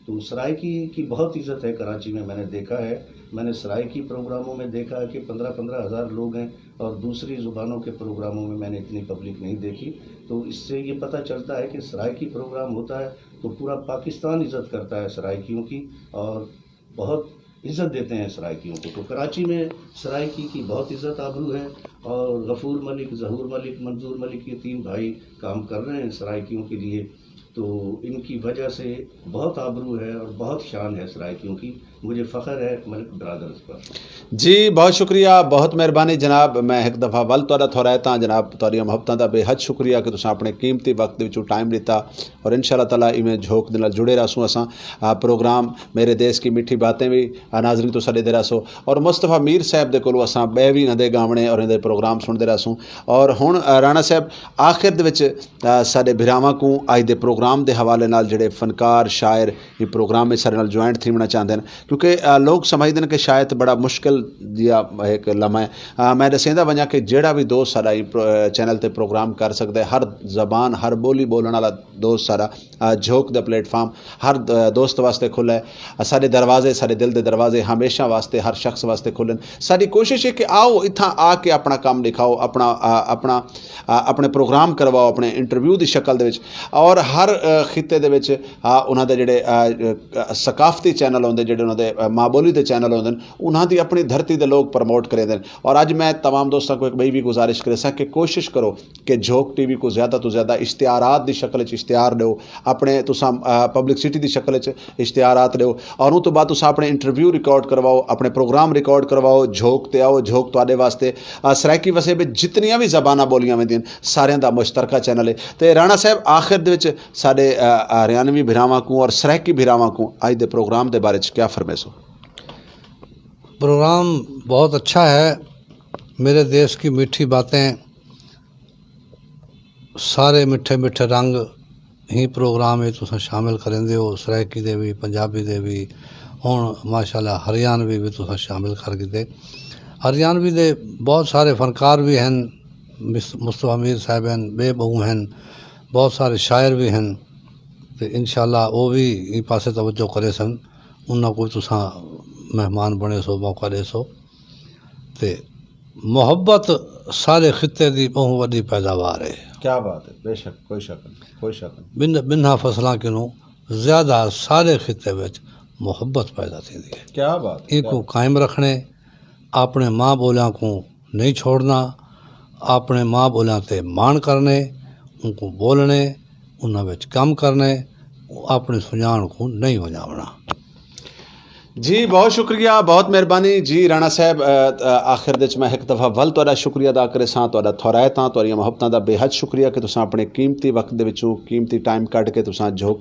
تو سرائیکی کی بہت عزت ہے کراچی میں، میں نے دیکھا ہے، میں نے سرائیکی پروگراموں میں دیکھا ہے کہ پندرہ پندرہ ہزار لوگ ہیں اور دوسری زبانوں کے پروگراموں میں میں نے اتنی پبلک نہیں دیکھی۔ تو اس سے یہ پتہ چلتا ہے کہ سرائیکی پروگرام ہوتا ہے تو پورا پاکستان عزت کرتا ہے سرائیکیوں کی اور بہت عزت دیتے ہیں سرائیکیوں کو۔ تو کراچی میں سرائیکی کی بہت عزت آبرو ہے اور غفور ملک، ظہور ملک، منظور ملک، یہ تین بھائی کام کر رہے ہیں سرائیکیوں کے لیے، تو ان کی وجہ سے بہت آبرو ہے اور بہت شان ہے سرائیکیوں کی۔ مجھے فخر ہے ملک برادرز پر۔ جی، بہت شکریہ، بہت مہربانی جناب۔ میں ہک دفعہ ول تہاݙا تھورائتاں جناب، تہاݙیاں محبتاں دا بے حد شکریہ کہ تساں اپݨے قیمتی وقت دے وچوں ٹائم ݙتا۔ اور ان شاء اللہ تعالیٰ ایویں جھوک دے نال جڑے رہسوں اساں۔ آ، پروگرام میرے دیس کی میٹھی باتیں وی، آ، ناظرین تساں ݙیہدے رہسو۔ اور مصطفیٰ میر صاحب دے کولوں اساں ٻئے وی انہاں دے ڳاوݨے اور انہاں دے پروگرام سݨدے رہسوں۔ اور ہݨ، آ، رانا صاحب، آخر دے وچ، آ، ساݙے بھراواں کوں اڄ دے پروگرام پروگرام دے حوالے نال جڑے فنکار، شاعر ایں پروگرام وچ ساڈے نال جوائنٹ تھیوݨا چاہندے ہن، کیونکہ لوگ سمجھدے ہن کہ شاید بڑا مشکل جیا ہک لمحہ ہے۔ میں ڈسیندا ونجاں کہ جیڑھا وی دوست ساڈا ایں چینل تے پروگرام کر سکدا ہے، ہر زبان، ہر بولی بولن والا دوست ساڈا جھوک دا پلیٹ فارم ہر دوست واسطے کھلا ہے۔ ساڈے دروازے، ساڈے دل دے دروازے ہمیشہ واسطے ہر شخص واسطے کھلن۔ ساڈی کوشش ہے کہ آؤ اتھاں آ کے اپنا کم ڈکھاؤ، اپنا اپنا اپنے پروگرام کرواؤ، اپنے انٹرویو دی شکل دے وچ۔ اور ہر خطے دے وچ انہاں دے جڑے ثقافتی چینل ہوندے، جڑے انہاں دے ماں بولی دے چینل ہوندے، انہاں دی اپنی دھرتی دے لوگ پروموٹ کریندے۔ اور اج میں تمام دوستاں کو ایک بئی بھی گزارش کرے ساں کہ کوشش کرو کہ جھوک ٹی وی کو زیادہ تو زیادہ اشتہارات دی شکل وچ اشتہار ڈیو، اپنے تساں پبلکسٹی دی شکل وچ اشتہارات ڈیو، اور اوں تو بعد تساں اپنے انٹرویو ریکارڈ کرواؤ، اپنے پروگرام ریکارڈ کرواؤ، جھوک تے آؤ، جھوک تہاڈے واسطے سرائیکی وسیب وچ جتنیاں وی زباناں بولیاں ویندیاں ہن، ساریاں دا مشترکہ چینل ہے۔ تے رانا صاحب، آخر دے وچ ساڈے ہریانوی بھراواں کوں اور سرائیکی بھراواں کوں اج دے پروگرام دے بارے چ کیا فرمیسو؟ پروگرام بہت اچھا ہے۔ میرے دیش کی میٹھی باتیں، سارے میٹھے میٹھے رنگ ہی پروگرام وچ تساں شامل کریندے ہو، سرائیکی دے وی، پنجابی دے وی۔ ہن ماشاءاللہ ہریانوی وی تساں شامل کر گھدے۔ ہریانوی دے بہت سارے فنکار وی ہن، مصطفی میر صاحب ہن، ٻئے ٻہوں ہن، بہت سارے شاعر وی ہن، تے انشاءاللہ او وی ایں پاسے توجہ کریسن۔ انہاں کوں تساں مہمان بݨیسو، موقع ݙیسو۔ تے محبت سارے خطے دی ٻہوں وݙی پیداوار ہے۔ کیا بات ہے، بے شک، کوئی شک نہیں، کوئی شک نہیں۔ ٻن ٻنہاں فصلاں کنوں زیادہ سارے خطے وچ محبت پیدا تھیندی ہے۔ کیا بات ہے، کیا اینکوں بات۔ قائم رکھݨے، اپݨے ماں ٻولیاں کوں نہیں چھوڑݨا، اپݨے ماں ٻولیاں تے ماݨ کرݨے، اونکوں ٻولݨے، انہاں وچ کم کرݨے، اپݨی سنڄاݨ کوں نہیں ونڄاوݨا۔ جی بہت شکریہ، بہت مہربانی جی رانا صاحب۔ آخر دے وچ میں ہک دفعہ ول تہاڈا شکریہ ادا کریساں، تہاڈا تھورائتاں، تہاڈیاں محبتاں دا بے حد شکریہ کہ تساں اپنے قیمتی وقت دے وچوں قیمتی ٹائم کڈھ کے تساں جھوک